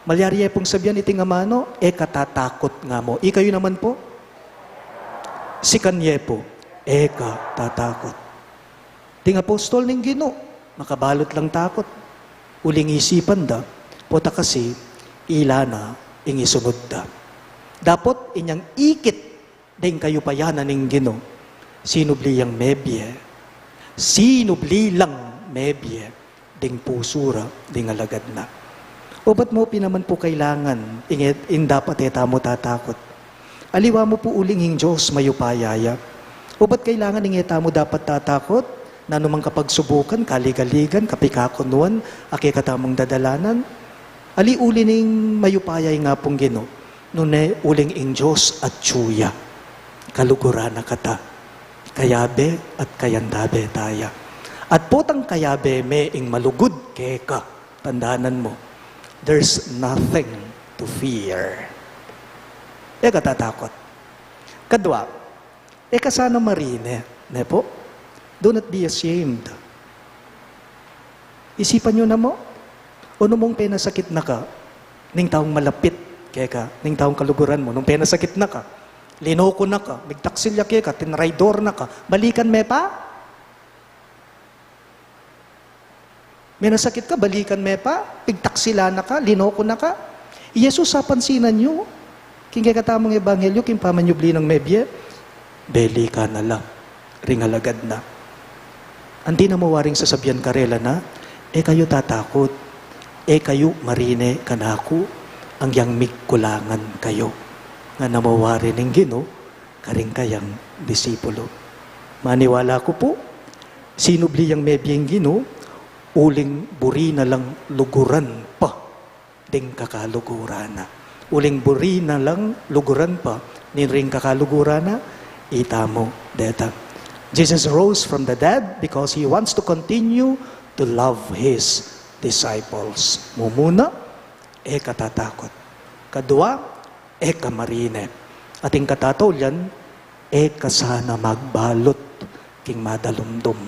Malyari ye pung sabian iting amanu, e ka tatakut, nga mu. Ikayu naman pu, sikan ye pu, e ka tatakut. Ding apostol ning Ginu, makabalut lang takut. Uling isipan da, pota kasi ila na ing isunud da. Dapot inyang ikit ding kayupayan na ning Ginu, sinubli yang mebie, sinubli lang mebie ding pusu ra ding alagad na. Obat mu pin naman pu kailangan ing, ing dapat e tamu tatakut? Aliwa mu pu uling ing Dios mayupaya ya. Obat kailangan ing e tamu dapat tatakut? Nanu mang kapagsubukan, kaligaligan, kapikakunuan a kekatamung dadalanan, ali uli ning mayupaya ing Apung Ginu? Nune uling ing Dios atyu ya. Kaluguran na kata. Kayabe at kayantabe taya. At potang kayabe me ing malugud keka, tandanan mu, there's nothing to fear. E ka tatakut. Kadwa, e ka sana marine, ne pu? Do not be ashamed. Isipan yu namu, o nung penasakit na ka ning taung malapit keka, ning taung kaluguran mu, nung penasakit na ka, linoko na ka, migtaksil ya keka, tinraidor na ka, balikan me pa? Menasakit ka, balikan me pa? Pigtaksilan na ka, linoko na ka? I Jesus, sapansinan yu, king kekatamung ebanghelyo, king pamanyubli nang mebie, belikan na la ring alagad na. Anti na mu waring sasabian karela na, e kayu tatakut, e kayu marine kanaku, agyang mikulangan kayu. Ngana mu wari ning Ginu karing kayang disipulu. Maniwala ku pu, sinubli yang mebieng Ginu, uling buri na lang luguran pa ding kakaluguran na. Uling buri na lang luguran pa ning ring kakaluguran na, itamu deta. Jesus rose from the dead because he wants to continue to love his disciples. Mumuna, e ka tatakut. Kadwa, e ka marine. At ing katataulian, e ka sana magbalut king madalumdum.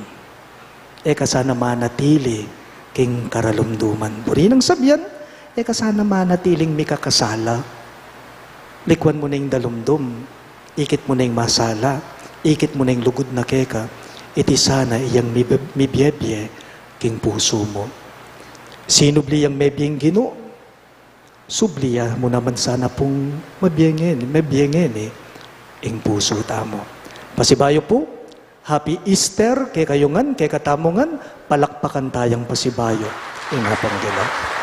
E ka sana manatili king karalumduman. Buri nang sabian, e ka sana manatiling mikakasala. Likuan mu na ing dalumdum, ikit mu na ing masala, ikit mu na ing lugud na keka, iti sana iyang mib-, mibiebie king pusu mu. Sinubli yang mebieng Ginu, subli ya mu naman sana pung mabie ngeni, mabie ngeni ing pusu tamu. Pasibayu pu, Happy Easter kekayu ngan, kekatamu ngan, palakpakan tayang pasibayu ing Apung Ginu.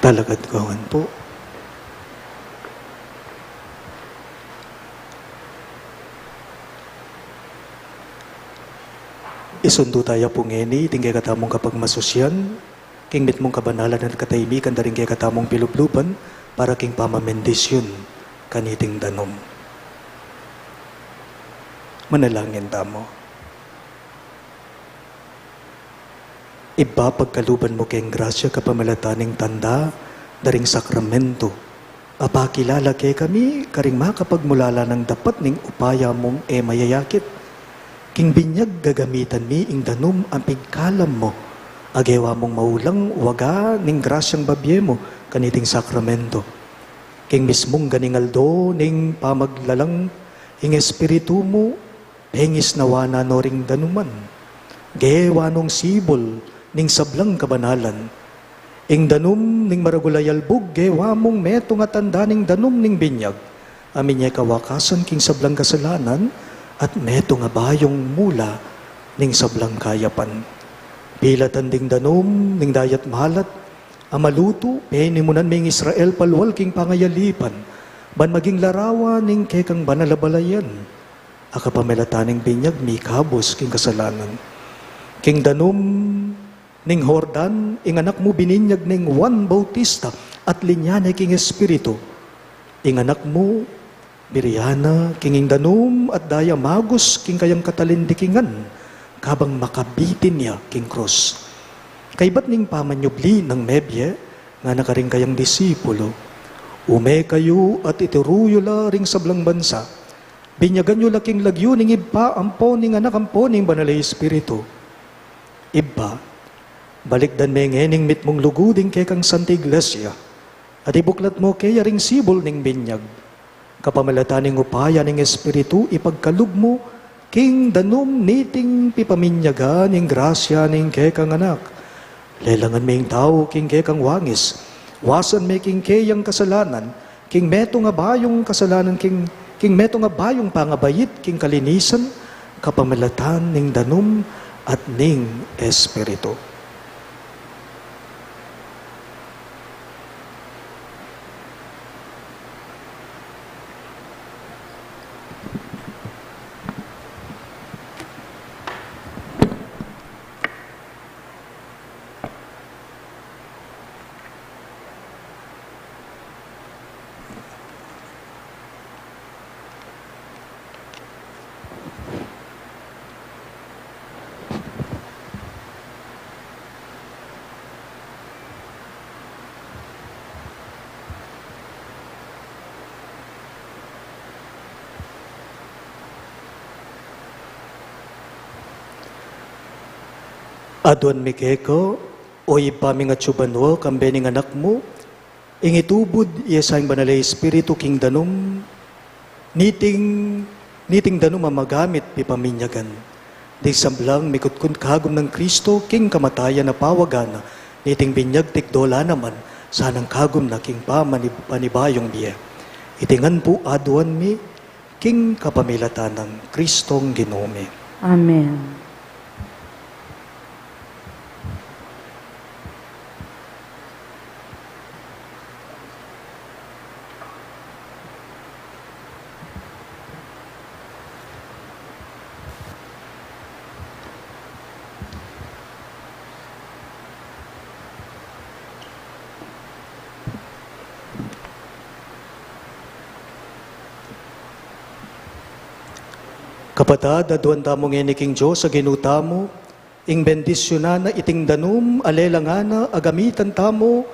Talakad kawan pu. Isundu taya pu ngeni iting kekatamung kapagmasusian king mitmung kabanalan at katahimikan da ring kekatamung pilubluban para king pamabendisyun kaniting danum. Manalangin tamu. Ibpa, pagkaluban mu keng grasya kapamilatan ning tanda da ring sakramento a pakilala kekami karing makapagmulala nang dapat ning upaya mung e mayayakit. King binyag gagamitan mi ing danum a pigkalam mu, a gewa mung maulang waga ning grasyang babie mu kaniting sakramento. King mismung ganing aldo ning pamaglalang ing Espiritu mu, pengisnawan na no ring danuman. Gewa nung sibul ning sablang kabanalan. Ing danum ning maragul a yalbug, gewa mung metung a tanda ning danum ning binyag a minyekawakasan king sablang kasalanan at metung a bayung mula ning sablang kayapan. Pilatan ding danum ning dayat malat a malutu, penimunan ming Israel palual king pangayalipan, ban maging larawan ning kekang banal a balayan. A kapamilatan ning binyag mi, kabus king kasalanan. King danum ning Jordan, ing anak mu bininyag neng Juan Bautista, at linya ne king Espiritu. Ing anak mu, birian na king ing danum at daya magus king kayang katalindikingan, kabang makabitin ya king krus. Kaybat ning pamanyubli nang mebie, ngana karing kayang disipulu, ume kayu at ituru yu la ring sablang bansa. Binyagan yu la king lagyu ning Ibpa, ampo ning Anak, ampo ning Banal a Espiritu. Ibpa, balikdan me ngening mitmung lugud ing kekang Santa Iglesia, at ibuklat mu keya ring sibul ning binyag. Kapamilatan ning upaya ning Espiritu, ipagkalub mu king danum niting pipaminyagan ing grasya ning kekang Anak. Lelangan me ing tau king kekang wangis, wasan me king keyang kasalanan, king metung a bayung kasalanan, king, king metung a bayung pangabait, king kalinisan, kapamilatan ning danum at ning Espiritu. Aduan mi keka, o Ibpa ming atsu banua, kambe ning Anak mu, ing itubud ya sa ing Banal a Espiritu king danum, niting, niting danum a magamit pipaminyagan. Ding sablang mikutkun kagum nang Kristo king kamatayan a pawagan na, niting binyag tikdo la naman, sanang kagum na king pamani-, panibayung bie. Iti ngan pu aduan mi, king kapamilatan nang Kristong Ginu mi. Amen. Kapatad, aduan tamu ngeni king Dios a Ginu tamu, ing bendisyunan na iting danum a lelangan na a gamitan tamu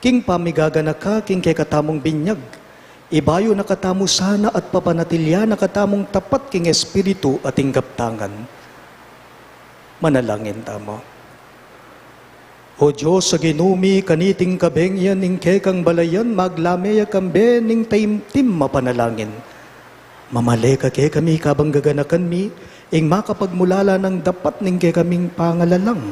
king pamigaganaka king kekatamung binyag. Ibayu na katamu sana at papanatilian na katamung tapat king espiritu at king gaptangan. Manalangin tamu. O Dios a Ginu mi, kaniting kabeng yan ing kekang balayan maglame ya kambe ning taimtim a panalangin. Mamale ka kekami kabang gaganakan mi ing makapagmulala nang dapat ning kekaming pangalalang,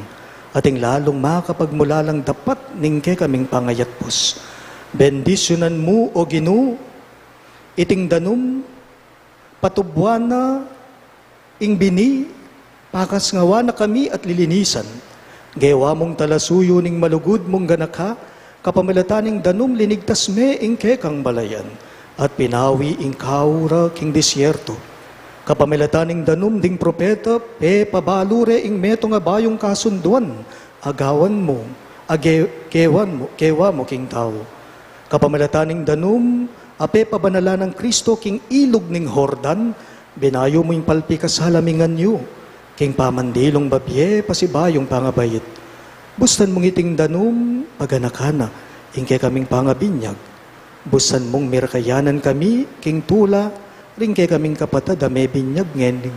at ing lalung makapagmulalang dapat ning kekaming pangayatpus. Bendisyunan mu, O Ginu, iting danum, patubuan na ing bini, pakasngawan na kami at lilinisan. Gewa mung talasuyu ning malugud mung ganaka, kapamilatan ning danum linigtas me ing kekang balayan, at pinawi ing kau ra king disyerto. Kapamilatan ning danum ding propeta, pepabalu re ing metung a bayung kasunduan, agawan mu, age-, kewan mu, kewa mu king tau. Kapamilatan ning danum, a pepabanalan nang Kristo king ilug ning Jordan, binayu mu ing palpikasala mi ngan yu, king pamandilung babie pasibayung pangabait. Bustan mung iting danum, paganakan na, ing kekaming pangabinyag. Bustan mung mirakayanan kami, king tula, ring kekaming kapatad a mebinyag ngening,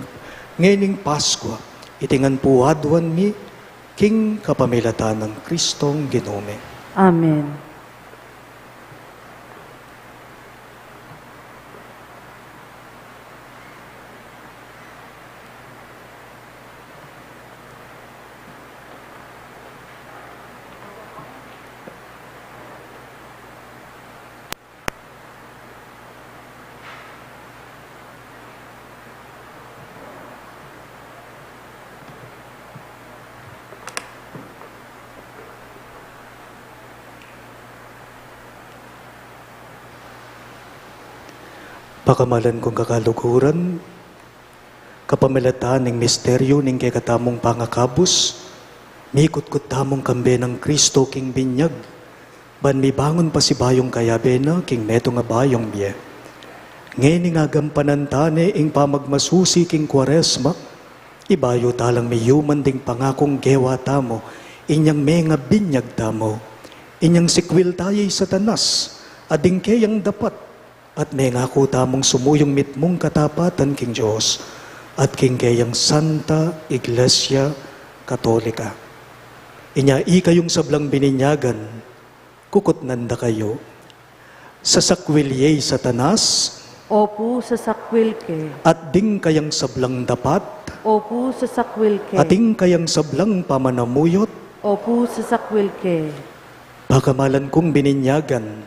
ngening Paskua. Iti ngan pu aduan mi, king kapamilatan nang Kristong Ginu mi. Amen. Pakamalan kung kakaluguran, Kapamilatan ning misteryu ning kekatamung pangakabus, mikutkut tamung kambe nang Kristo king binyag, ban mibangun pasibayung kayabe na king metung a bayung bie. Ngening agampanan ta ne ing pamagmasusi king Kuaresma, ibayu talang miyuman ding pangakung gewa tamu, inyang mengabinyag tamu, inyang sikwil ta ya i Satanas, a ding keyang dapat, at mengaku tamung sumuyung mitmung katapatan king Dios, at king keyang Santa Iglesia Katolika. Inya ikayung sablang bininyagan, kukutnan da kayu. Sasakwil ye i Satanas. Opu, sasakwil ke. At ding kayang sablang dapat. Opu, sasakwil ke. At ding kayang sablang pamanamuyot. Opu, sasakwil ke. Pakamalan kung bininyagan,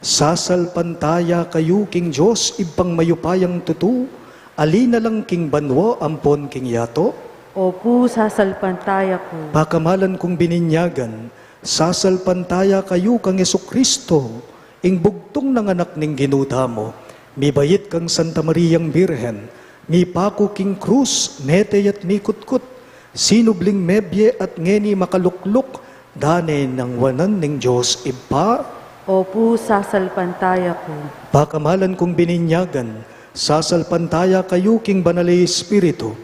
sasalpantaya kayu king Dios Ibpang mayupayang tutu, ali na lang king banua ampon king yatu. Opu, sasalpantaya ku. Pakamalan kung bininyagan, sasalpantaya kayu kang Jesucristo, ing bugtung nang Anak ning Ginu tamu, mibait kang Santa Mariang Birhen, mipaku king krus, mete at mikutkut, sinubling mebie at ngeni makalukluk, dane nang wanan ning Dios Ibpa. Opu, sasalpantaya ku. Pakamalan kung bininyagan, sasalpantaya kayu king Banal a Espiritu,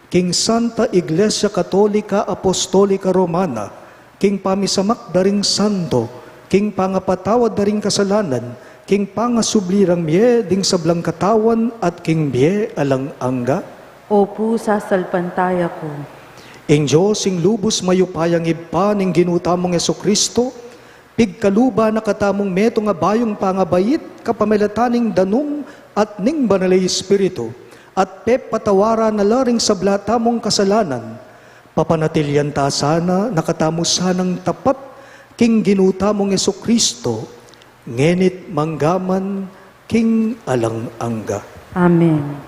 king Santa Iglesia Katolika Apostolika Romana, king pamisamak da ring santo, king pangapatawad da ring kasalanan, king pangasubli rang mie ding sablang katawan at king bie alang angga. Opu, sasalpantaya ku. Ing Dios, ing lubus mayupayang Ibpa ning Ginu tamung Jesucristo, pigkaluban na katamung metung a bayung pangabait, kapamilatan ning danum at ning Banal a Espiritu, at pepatawaran na la ring sabla tamung kasalanan, papanatilian ta sana na katamu sanang tapat king Ginu tamung Jesucristo, ngeni't manggaman king alang angga. Amen.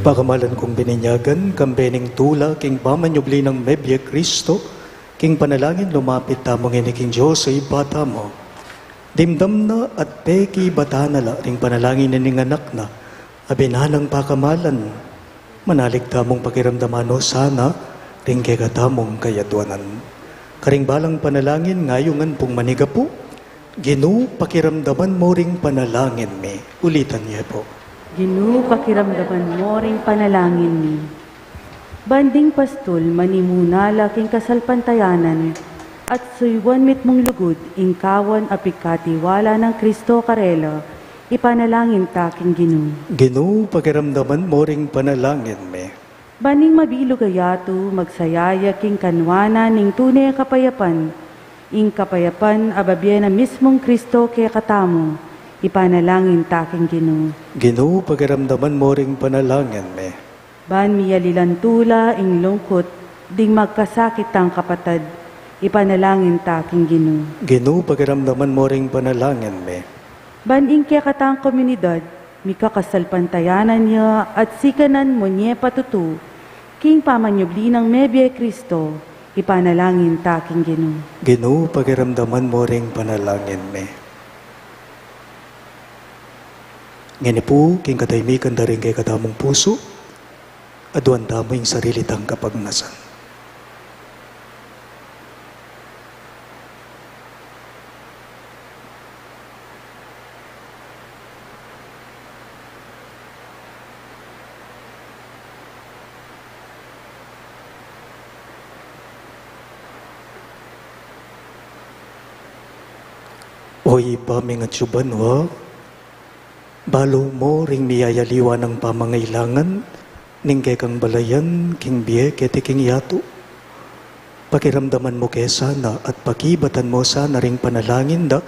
Pakamalan kung bininyagan, kambe ning tula king pamanyubli nang mebie Kristo, king panalangin lumapit tamu ngeni king Dios a Ibpa tamu. Dimdam na at pekibatan na la ring panalangin ning Anak na, a binanang pakamalan. Manalig tamung pakiramdaman no sana ring kekatamung kayadwanan. Karing balang panalangin, ngayungan pung manigapu. Ginu, pakiramdaman mo ring panalangin mi. Ulitan ye pu. Ginu, pakiramdaman mo ring panalangin mi. Ban ding pastul manimuna la king kasalpantayanan at suyuan mitmung lugud ing kawan a pigkatiwala nang Kristo karela, ipanalangin ta king Ginu. Ginu, pakiramdaman mo ring panalangin mi. Ban ing mabilug a yatu magsayaya king kanwanan ning tune kapayapan, ing kapayapan a babie na mismung Kristo kekatamu, ipanalangin ta king Ginu. Ginu, pakiramdaman mo ring panalangin mi. Ban miyalilan tula ing lungkut ding magkasakit tang kapatad, ipanalangin ta king Ginu. Ginu, pakiramdaman mo ring panalangin mi. Ban ing kekatang komunidad mikakasalpantayanan ya at sikanan mu nye patutu king pamanyubli nang mebie Kristo, ipanalangin ta king Ginu. Ginu, pakiramdaman mo ring panalangin mi. Ngeni pu, king katahimikan da ring kekatamung pusu, aduan tamu ing sarili tang kapagnasan. O Ibpa ming atsu banua, balu mu ring miyayaliwa nang pamangailangan ning kekang balayan king bie keti king yatu. Pakiramdaman mu ke sana at pakibatan mu sana ring panalangin da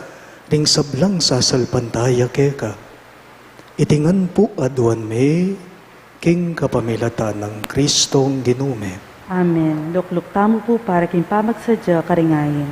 ring sablang sasalpantaya keka. Iti ngan pu aduan mi king kapamilatan nang Kristong Ginu mi. Amen. Lukluk tamu pu para king pamagsadya karing ain.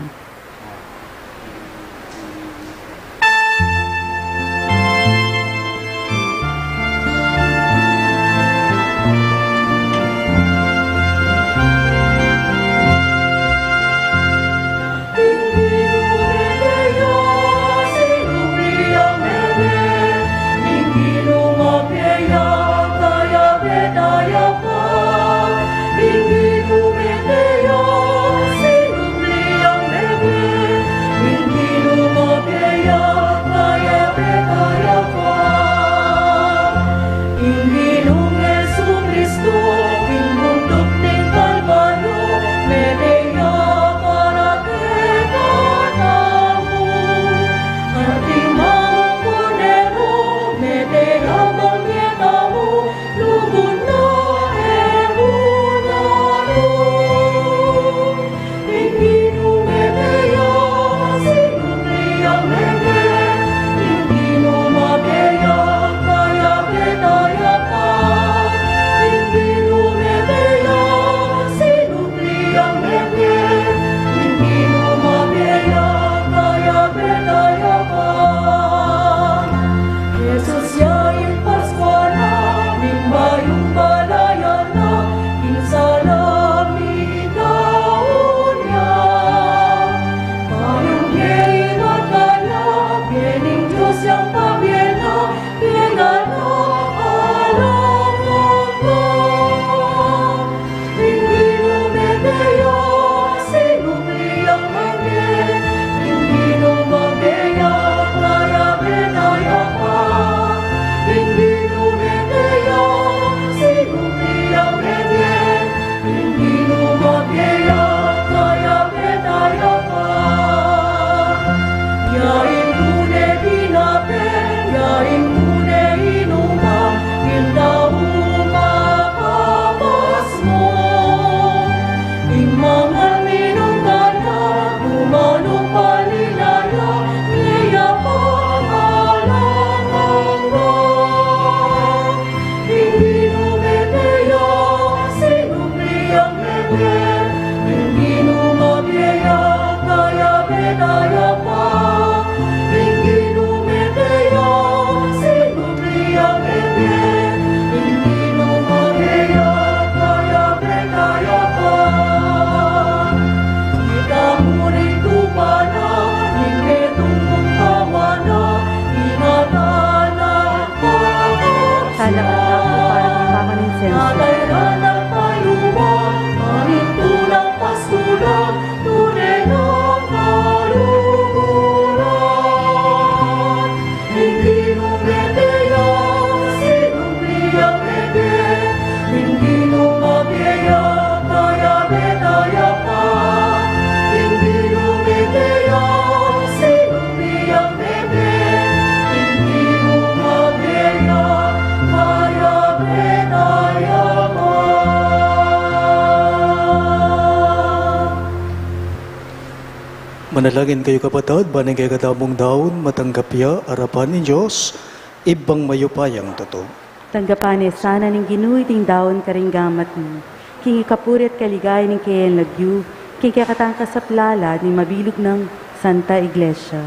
Manalangin kayu, kapatad, ban ing kekatamung daun matanggap ya arapan ning Dios, Ibpang mayupayang tutu. Tanggapan na sana ning Ginu iting daun karing gamat mi, king ikapuri at kaligayan ning kayang lagyu, king kekatang kasaplalan ning mabilug nang Santa Iglesia.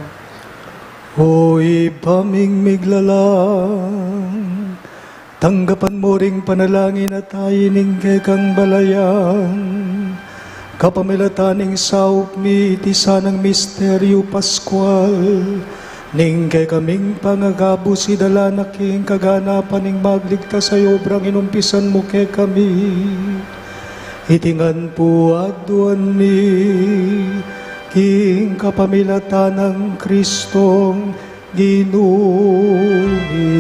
O Ibpa ming miglalang, tanggapan mu ring panalangin at ain ning kekang balayan, kapamilatan ning saup mi iti sanang misteryu Paskual, ning kekaming pangagabus idala na king kaganapan ning magligtas a obrang inumpisan mu kekami. Iti ngan pu aduan mi king kapamilatan nang Kristong Ginu mi.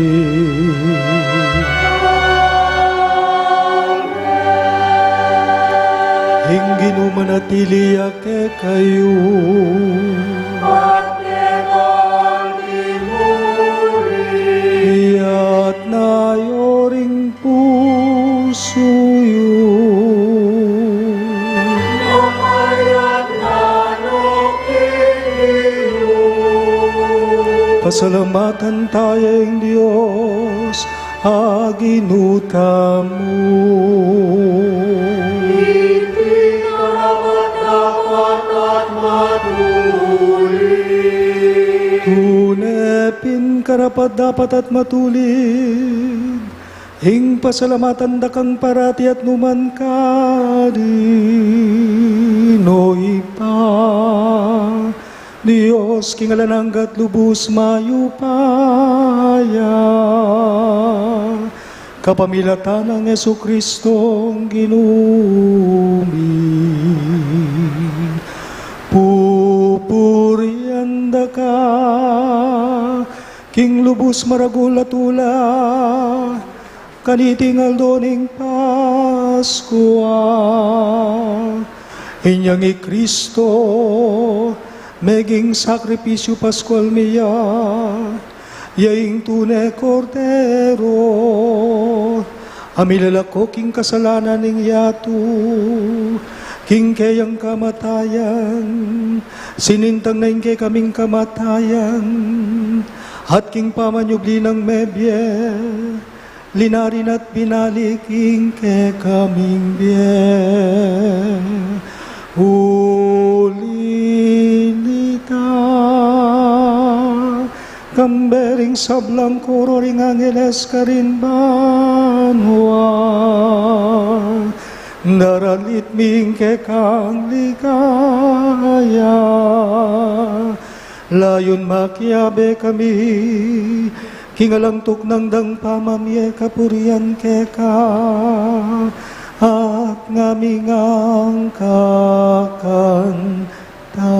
Ing Ginu manatili ya kekayu. Iyatas yu ring pusu yu. Pasalamatan taya ing Dios a Ginu tamu. Iti karapat-dapat at matulid. Tune pin karapat-dapat at matulid ing pasalamatan da kang parati at nukaman karin, O Ibpa, Dios king alang angga at lubus mayupaya, kapamilatan nang Jesucristong Ginu mi. Pupurian da ka king lubus maragul a tula, kaniting aldo ning Paskua. Inyang i Kristo meging sakripisyu Paskual mi ya, ya ing tune Kordero a milalako king kasalanan ning yatu. King keyang kamatayan, sinintang na ing kekaming kamatayan, at king pamanyubli nang mebie, linarin at binalik ing kekaming bie. Uli nita, kambe ring sablang koro ring angeles karin banua, daralit mi ing kekang ligaya. Layun makiabe kami king alang tuknang dang pamamie kapurian keka, at ngaming angkakan ta.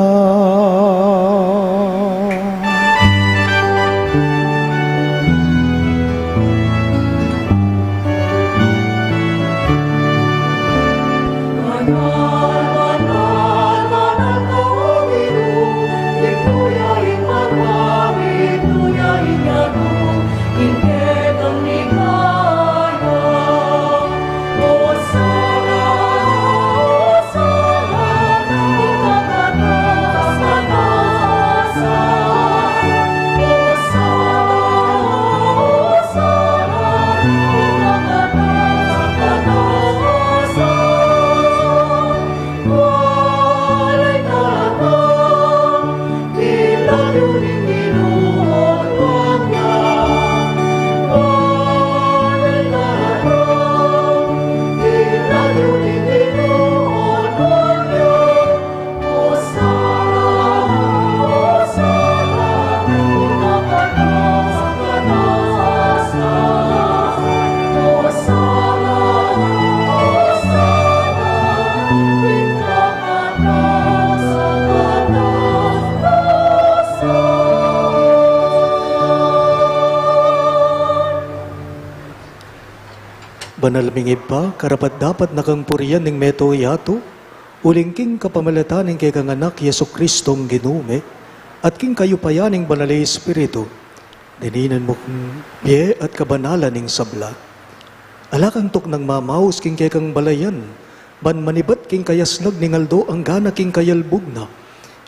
Banal ming Ibpa, karapat-dapat na kang purian ning mabilug a yatu, uling king kapamilatan ning kekang Anak, Jesucristong Ginu mi, at king kayupayan ning Banal a Espiritu, dininan mu kang bie at kabanalan ning sabla. Ala kang tuknang mamaus king kekang balayan, ban manibat king kayaslag ning aldo anggana king kayalbug na.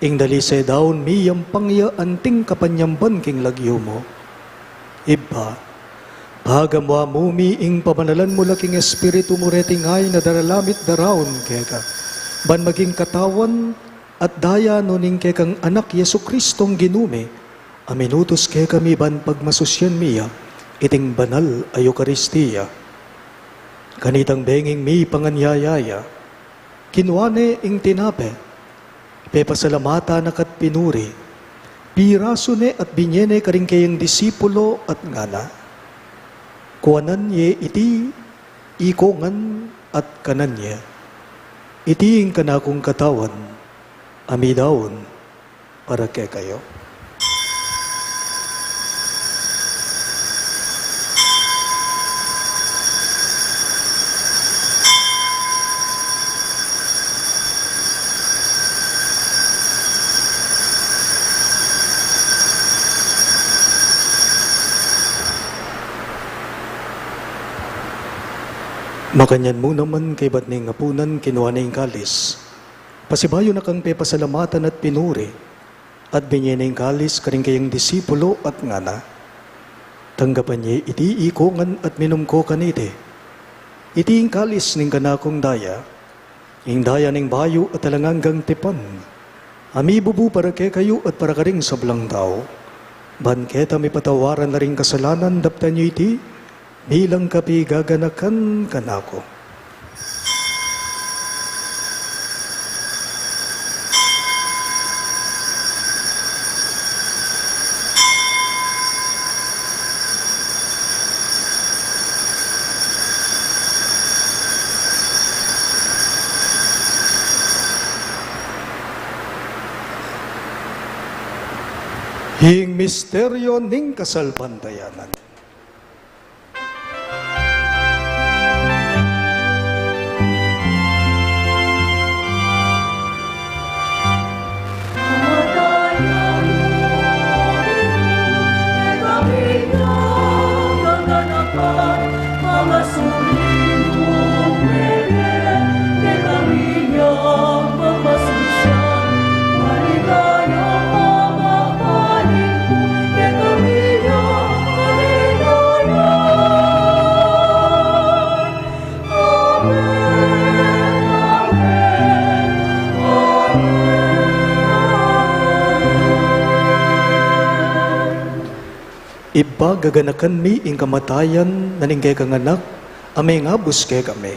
Ing dalise daun miyampang ya anting kapanyamban king lagyu mu. Ibpa, pagamuan mu mi ing pamanalan mu la king Espiritu mu reting ain a daralamit daraun keka, ban maging katawan at daya no ning kekang Anak Jesu-Cristong Ginu mi, a minutus kekami ban pagmasusian mi ya iting banal a Eukaristia. Kanitang benging mipanganyaya ya, kinua ne ing tinape, pepasalamatan na ka't pinuri, pirasu ne at binye ne karing kayang disipulo at ngana: Kuanan ye iti, ikong ngan at kanan ye. Iti ing kanakung katawan a midaun para kekayu. Makanyan mu naman kaybat ning apunan, kinua ne ing kalis, pasibayu na kang pepasalamatan at pinuri, at binye ne ing kalis karing kayang disipulo at ngana: Tanggapan ye iti, ikong ngan, at minum ko kaniti. Iti ing kalis ning kanakung daya, ing daya ning bayu at alang anggang tipan, a mibubu para kekayu at para karing sablang tau, ban keta mipatawaran la ring kasalanan. Daptan yu iti bilang kapigaganakan kanaku. Ing misteryo ning kasalpantayanan. Ibpa, gaganakan mi ing kamatayan na ning kekang Anak a mengabus kekami,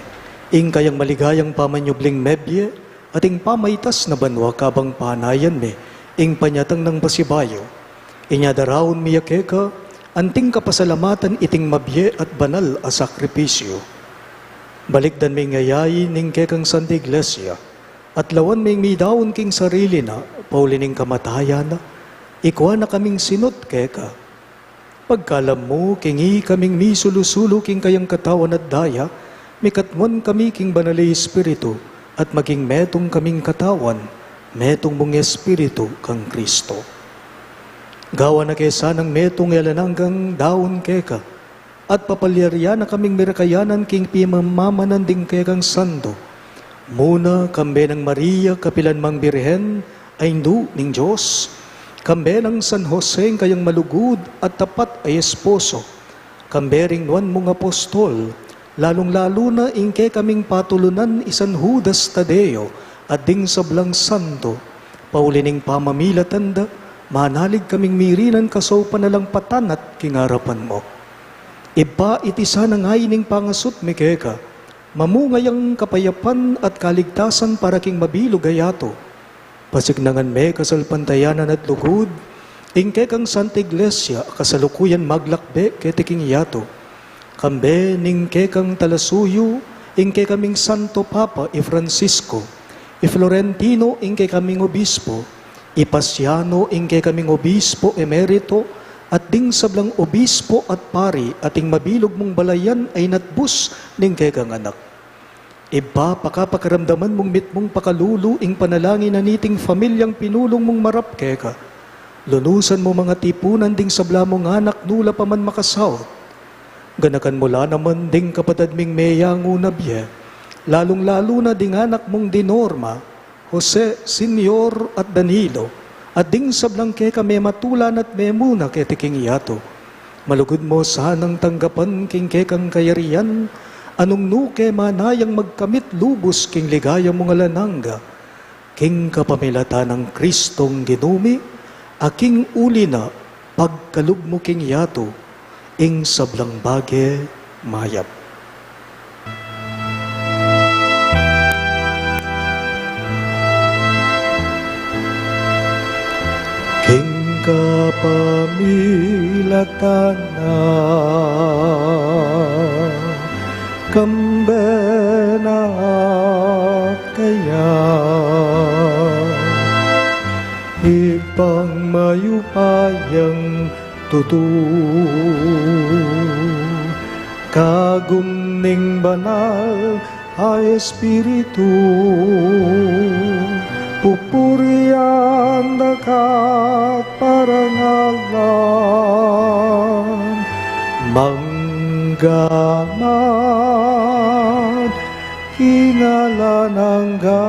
ing kayang maligayang pamanyubling mebie at ing pamaitas na banua kabang panayan mi ing panyatang nang pasibayu. Inya daraun mi ya keka anting kapasalamatan iting mabie at banal a sakripisyu. Balikdan mi ing ayai ning kekang Santa Iglesia, at lawan ming midaun king sarili na, pauli ning kamatayan na, ikua na kaming sinut keka. Pagkalam mu, king ikaming misulu-sulu king kayang katawan at daya, mikatmuan kami king Banal a Espiritu, at maging metung kaming katawan, metung mung Espiritu kang Kristo. Gawan na ke sanang metung e alang anggang daun keka, at papalyarian na kaming mirakayanan king pimamanan ding kekang santo. Muna, kambe nang Maria, kapilan mang Birhen, a Indu ning Dios, kambe nang San Jose, ing kayang malugud at tapat a esposo, kambe ring nuan mung apostol, lalung-lalu na ing kekaming patulunan i San Judas Tadeo, at ding sablang santo, pauli ning pamamilatan da, manalig kaming mirinan kasaupan alang patanat king arapan mu. Ibpa, iti sanang ain ning pangasut mi keka, mamunga yang kapayapan at kaligtasan para king mabilug a yatu. Pasignangan me kasalpantayanan at lugud ing kekang Santa Iglesia a kasalukuyan maglakbe keti king yatu. Kambe ning kekang talasuyu, ing kekaming Santo Papa i Francisco, i Florentino ing kekaming obispo, i Pasiano ing kekaming obispo emerito, at ding sablang obispo at pari, at ing mabilug mung balayan a inatbus ning kekang Anak. Ibpa, pakapakaramdaman mung mitmung pakalulu ing panalangin na niting familyang pinulung mung marap keka. Lunusan mu mang atipunan ding sabla mung anak nu la pa man makasaut. Ganakan mu la naman ding kapatad ming meyangu na bie, lalung-lalu na ding anak mung di Norma, Jose, Senior, at Danilo, at ding sablang keka mematulan at memuna keti king yatu. Malugud mo sanang tanggapan king kekang kayarian, a nung nu ke manayang magkamit lubus king ligaya mung alang angga, king kapamilatan nang Kristong Ginu mi, a king uli na pagkalub mu king yatu ing sablang bage mayap. King kapamilatan na kambe na at kaya, Ibpang mayupayang tutu, kagum ning banal a Espiritu, pupurian da ka at parangalan, mangga man king alang angga.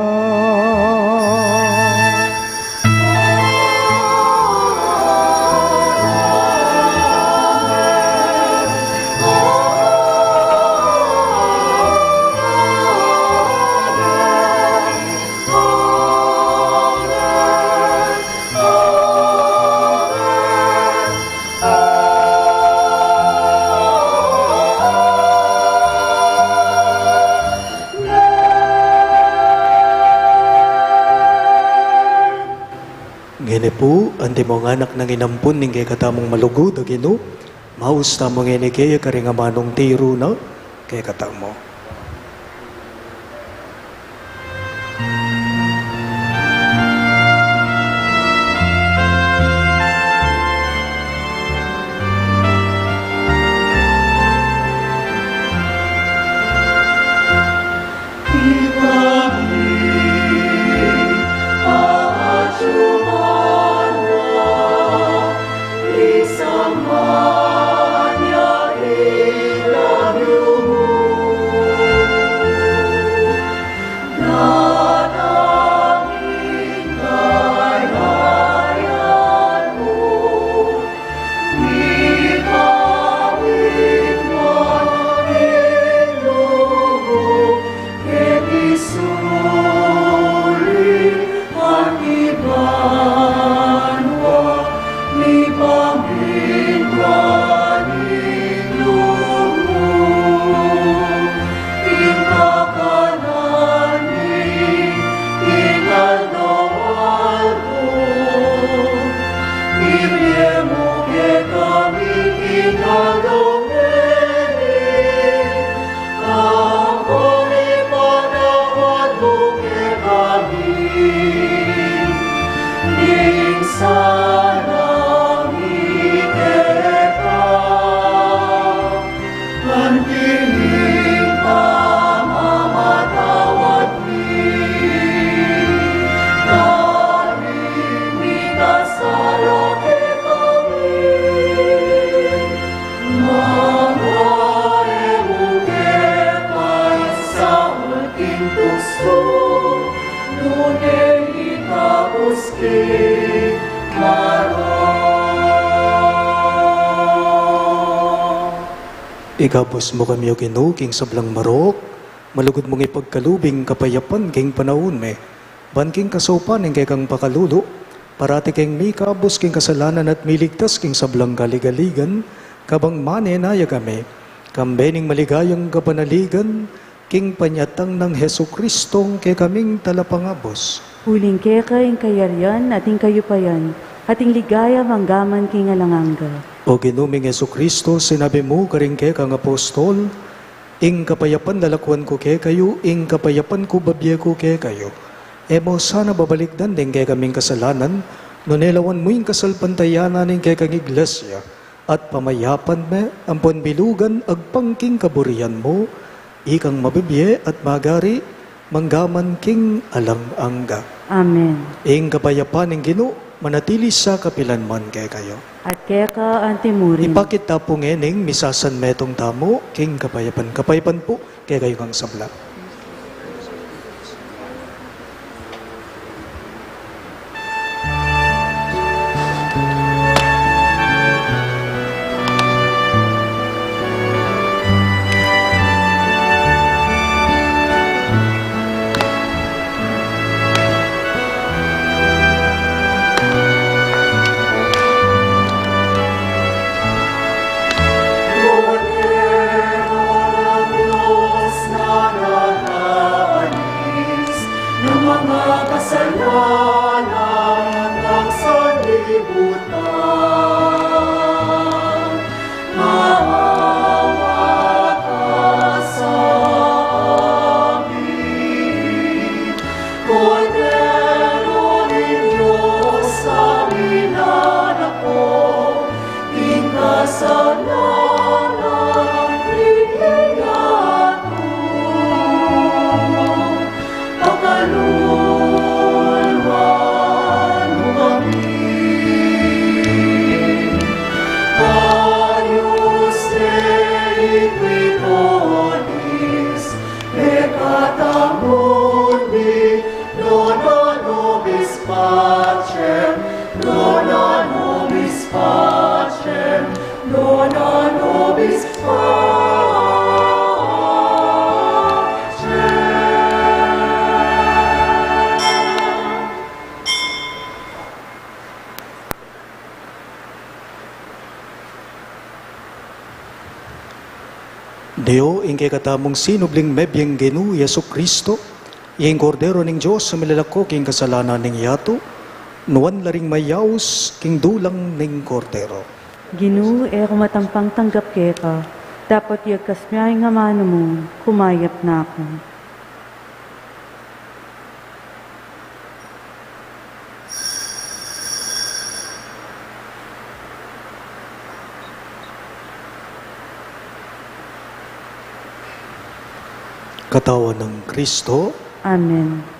Ngeni pu, antimo ngan nang inampun ning kekatamung malugud a Ginu, maus tamu ngeni kaya karing amanung tiru na kekatamu. Ikabus mu kami, O Ginu, king sablang marok, malugud mung ipagkalub ing kapayapan king panaun mi. Ban king kasaupan ning kekang pakalulu, parati keng mikabus king kasalanan at miligtas king sablang kaligaligan, kabang manenaya kami kambe ning maligayang kapanaligan, king panyatang nang Jesucristong kekaming Talapangabus. Uling keka ing kayarian at ing kayupayan at ing ligaya mangga man king alang angga. O Ginu ming Jesucristo, sinabi mu karing kekang apostol, Ing kapayapan lalakwan ku kekayu, ing kapayapan ku babie ku kekayu. E mu sana babalikdan ding kekaming kasalanan, nune lawan mu ing kasalpantayanan ning kekang Iglesia, at pamayapan me ampon bilugan agpang king kaburian mu, ikang mabibie at magari, mangga man king alang angga. Amen. Ing kapayapan ning Ginu manatili sa kapilan man kekayu. At keka antimurin. Ipakit ta pu ngening misasanmetung tamu king kapayapan. Kapayapan pu kekayu ngang sabla. Deo ing kekatamung sinubling mebyeng Ginu Jesucristo, ing Kordero ning Dios a milalako king kasalanan ning yatu, nuan la ring mayaus king dulang ning Kordero. Ginu, e ku matampang tanggap keka, dapot yagkas mu ing amanu mu, kumayap na ku. Katawan nang Kristo. Amen.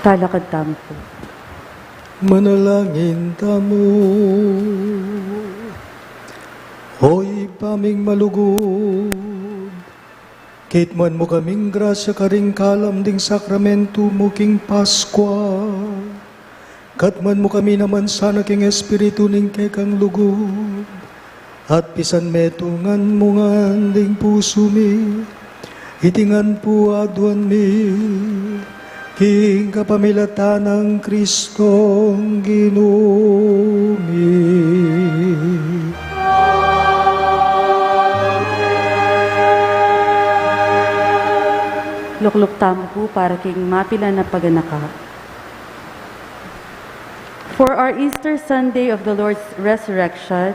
Talakad tamu pu. Manalangin tamu. O Ibpa ming malugud, kitmuan mu kaming grasya karing kalam ding sakramentu mu king Paskwa. Katmuan mu kami naman sana king Espiritu ning kekang lugud, at pisan metungan mu ngan ding pusu mi. Iti ngan pu aduan mi king kapamilatan nang Kristong Ginu mi. Lukluk tamu pu para king mapilan a paganaka. For our Easter Sunday of the Lord's Resurrection,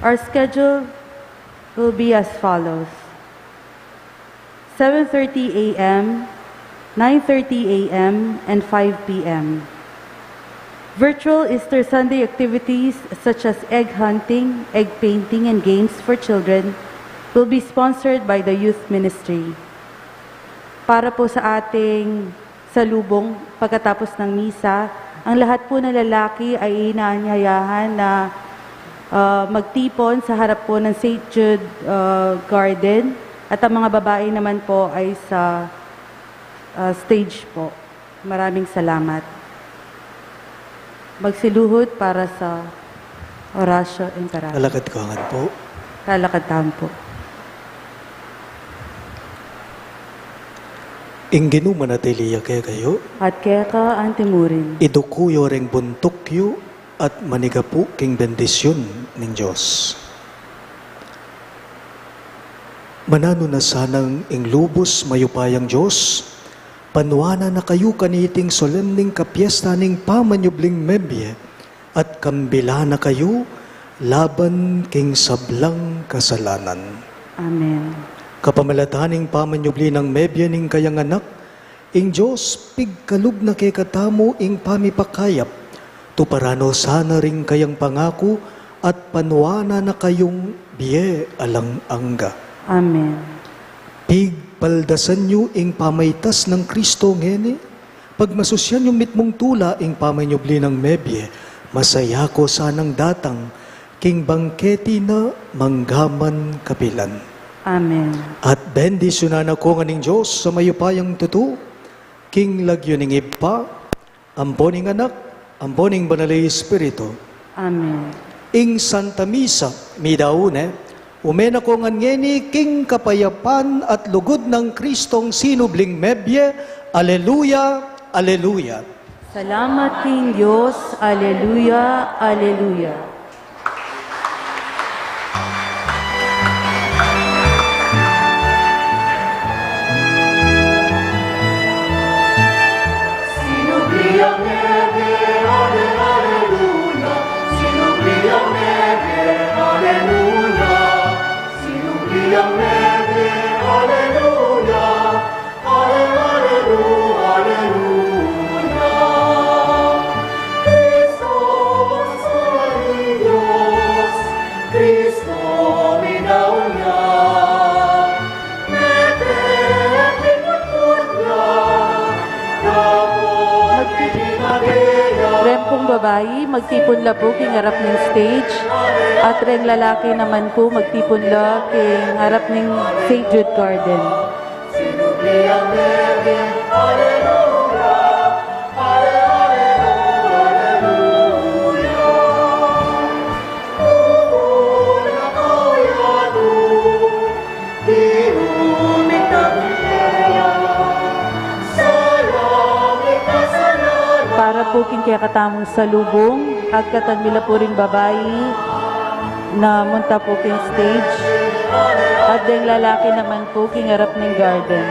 our schedule will be as follows: seven thirty a m, nine thirty a m, and five p m. Virtual Easter Sunday activities such as egg hunting, egg painting, and games for children will be sponsored by the Youth Ministry. Para po sa ating salubong pagkatapos ng misa, ang lahat po ng lalaki ay inaanyayahan na, ah, magtipon sa harap po ng Saint Jude, ah, Garden, at ang mga babae naman po ay sa, ah, stage po. Maraming salamat. Magsiluhod para sa Oratio Imperatorum. Talakad ko ngan pu. Talakad tamu pu. Ing Ginu manatili ya kekayu. At keka antimurin. Iduku yu reng buntuk yu at manigapu king bendisyun ning Dios. Mananu na sanang ing lubus mayupayang Dios, panuanan na kayu kaniting solemning kapyesta ning pamanyubling mebie, at kambilan na kayu laban king sablang kasalanan. Amen. Kapamilatan ning pamanyubli nang mebie ning kayang Anak, ing Dios pigkalub na kekatamu ing pamipakayap, tuparan no sana ring kayang pangaku, at panuanan na kayung bie alang angga. Amen. Pigpaldasan yu ing pamaitas nang Kristo ngeni, pagmasusyan yung mitmung tula ing pamanyubli nang mebie, masaya ko sanang datang king bangketi na manggaman kapilan. Amen. At bendisyunan na ko ngan ning Dios a mayupayang tutu, king lagyu ning Ibpa, ampo ning Anak, ampo ning Banal a Espiritu. Amen. Ing Santa Misa, midaun ne, ume na ko ngan ngeni king kapayapan at lugud nang Kristong sinubling mebie. Aleluya, aleluya. Salamat king Dios. Aleluya, aleluya. Reng pung babai, magtipun la pu king arap ning stage, at reng lalaki naman pu magtipun la king arap ning Saint Jude Garden. Para pu king kekatamung salubung, agkatan mi la pu ring babai na munta pu king stage, at deng lalaki naman pu king arap ning garden.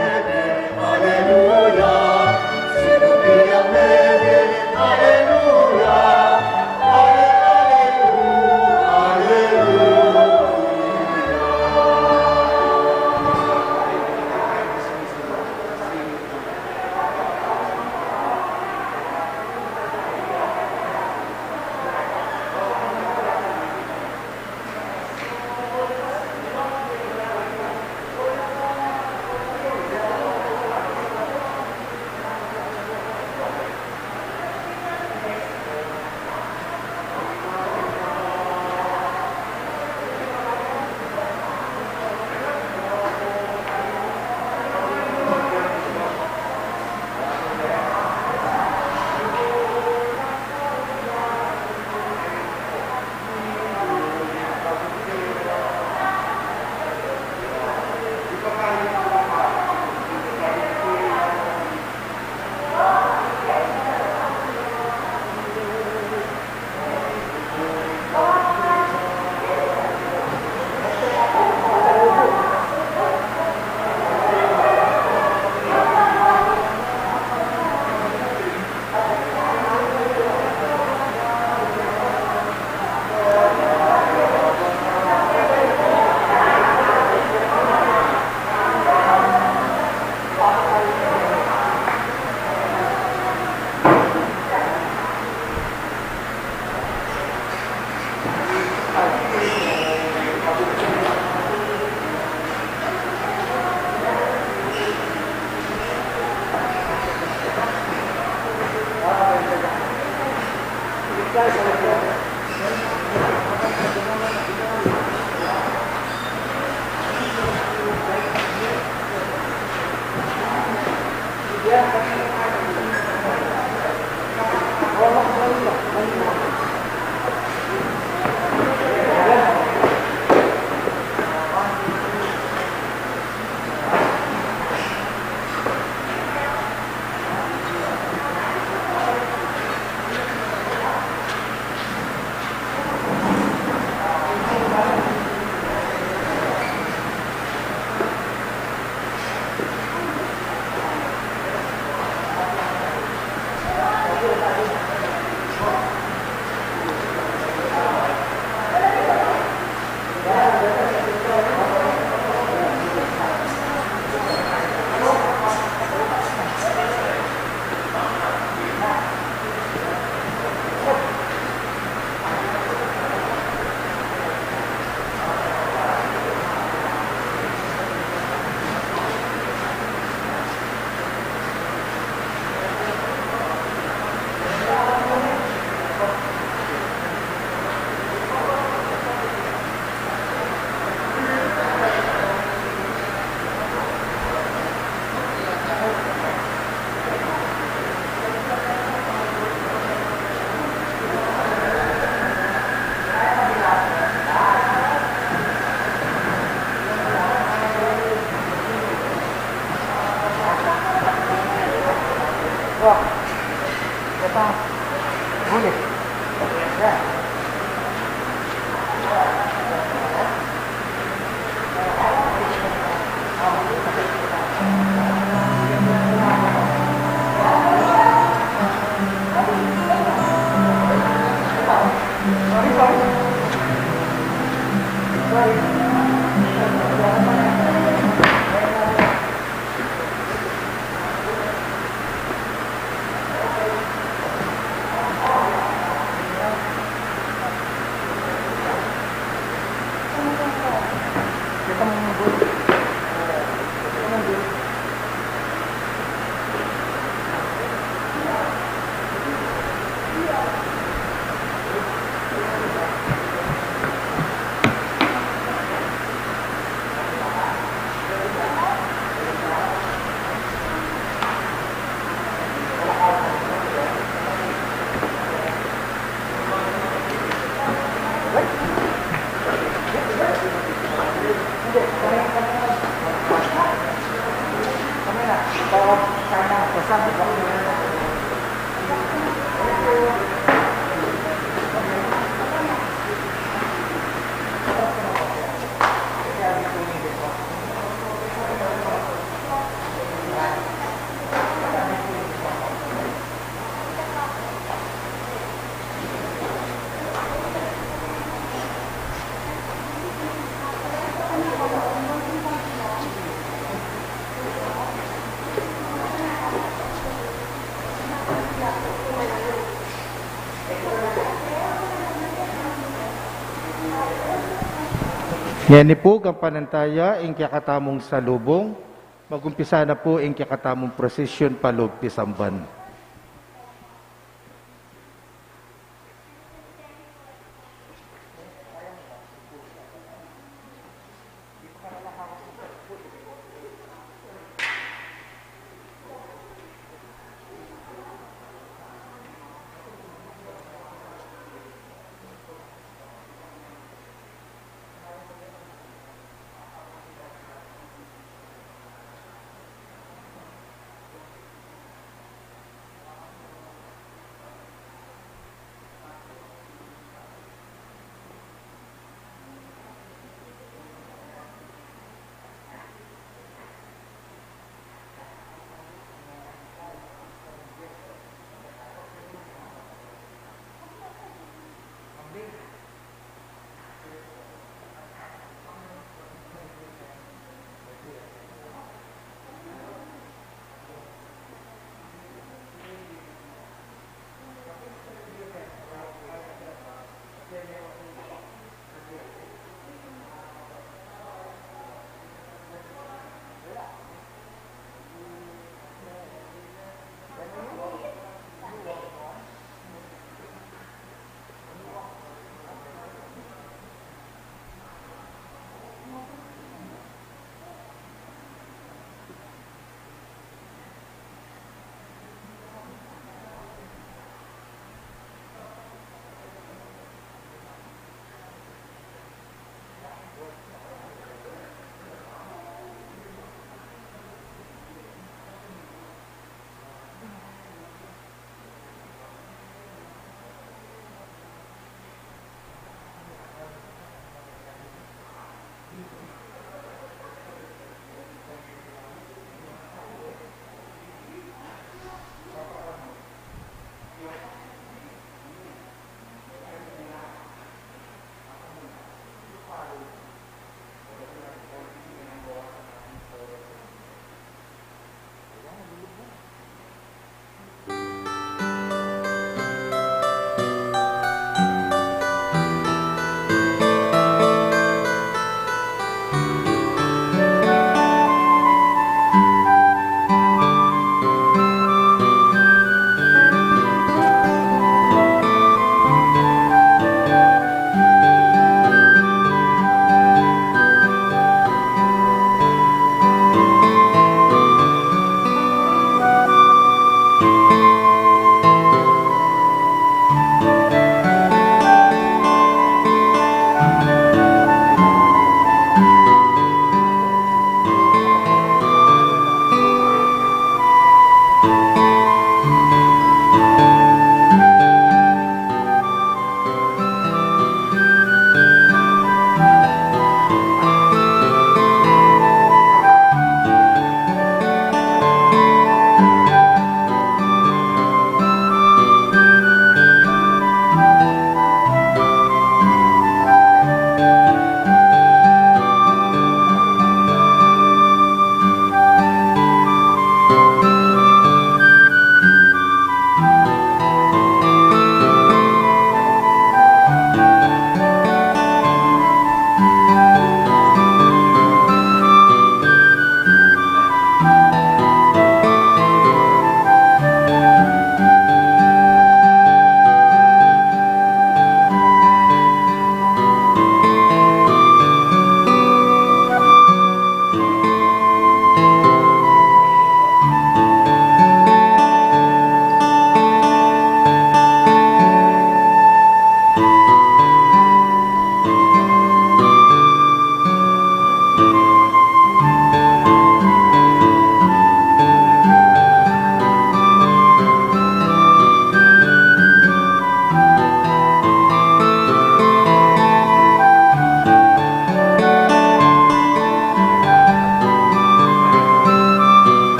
Ngeni pu, king panantaya, ing kekatamung salubung, magumpisa na pu ing kekatamung procession pa lub pisamban.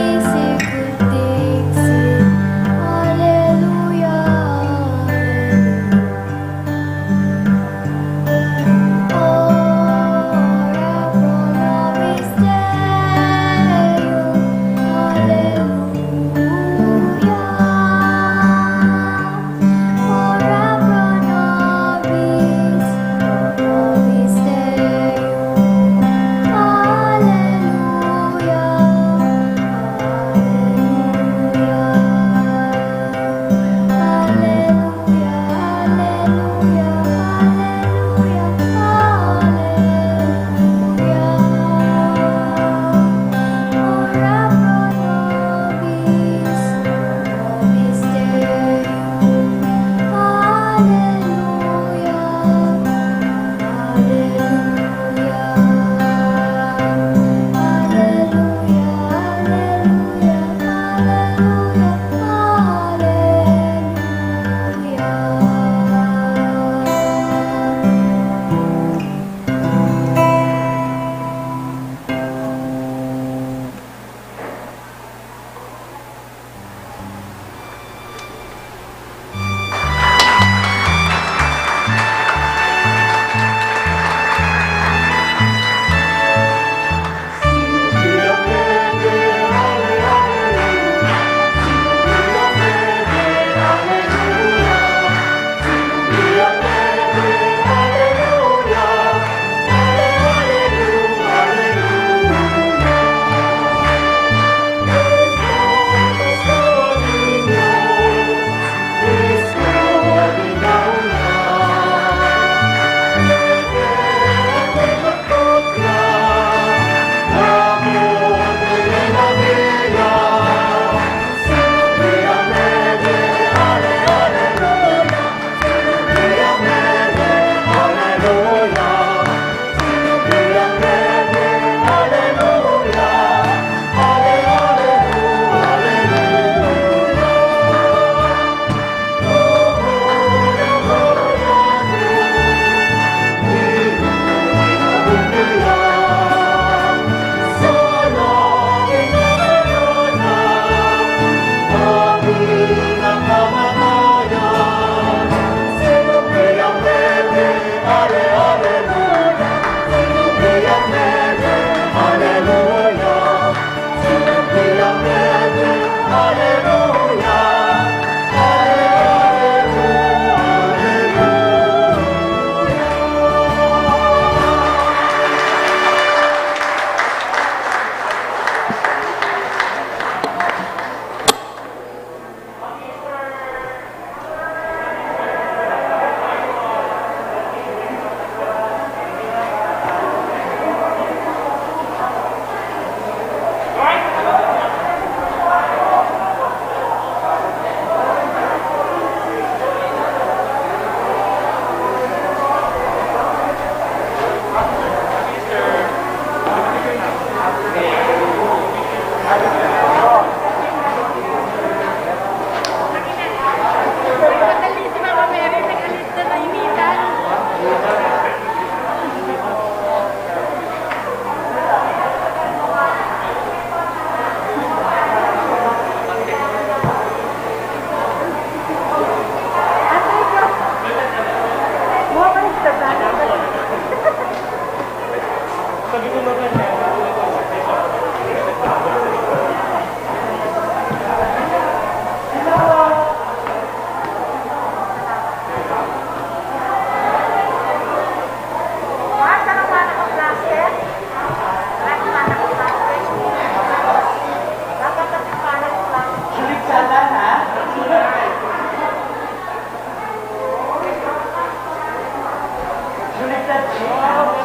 Alleluia, alleluia. Ora pro nobis Deum, alleluia. Ora pro nobis, pro nobis Deum, alleluia, alleluia. Alleluia, alleluia, alleluia, alleluia. Ora pro nobis, pro nobis Deum. Alleluia, alleluia, alleluia, alleluia, alleluia.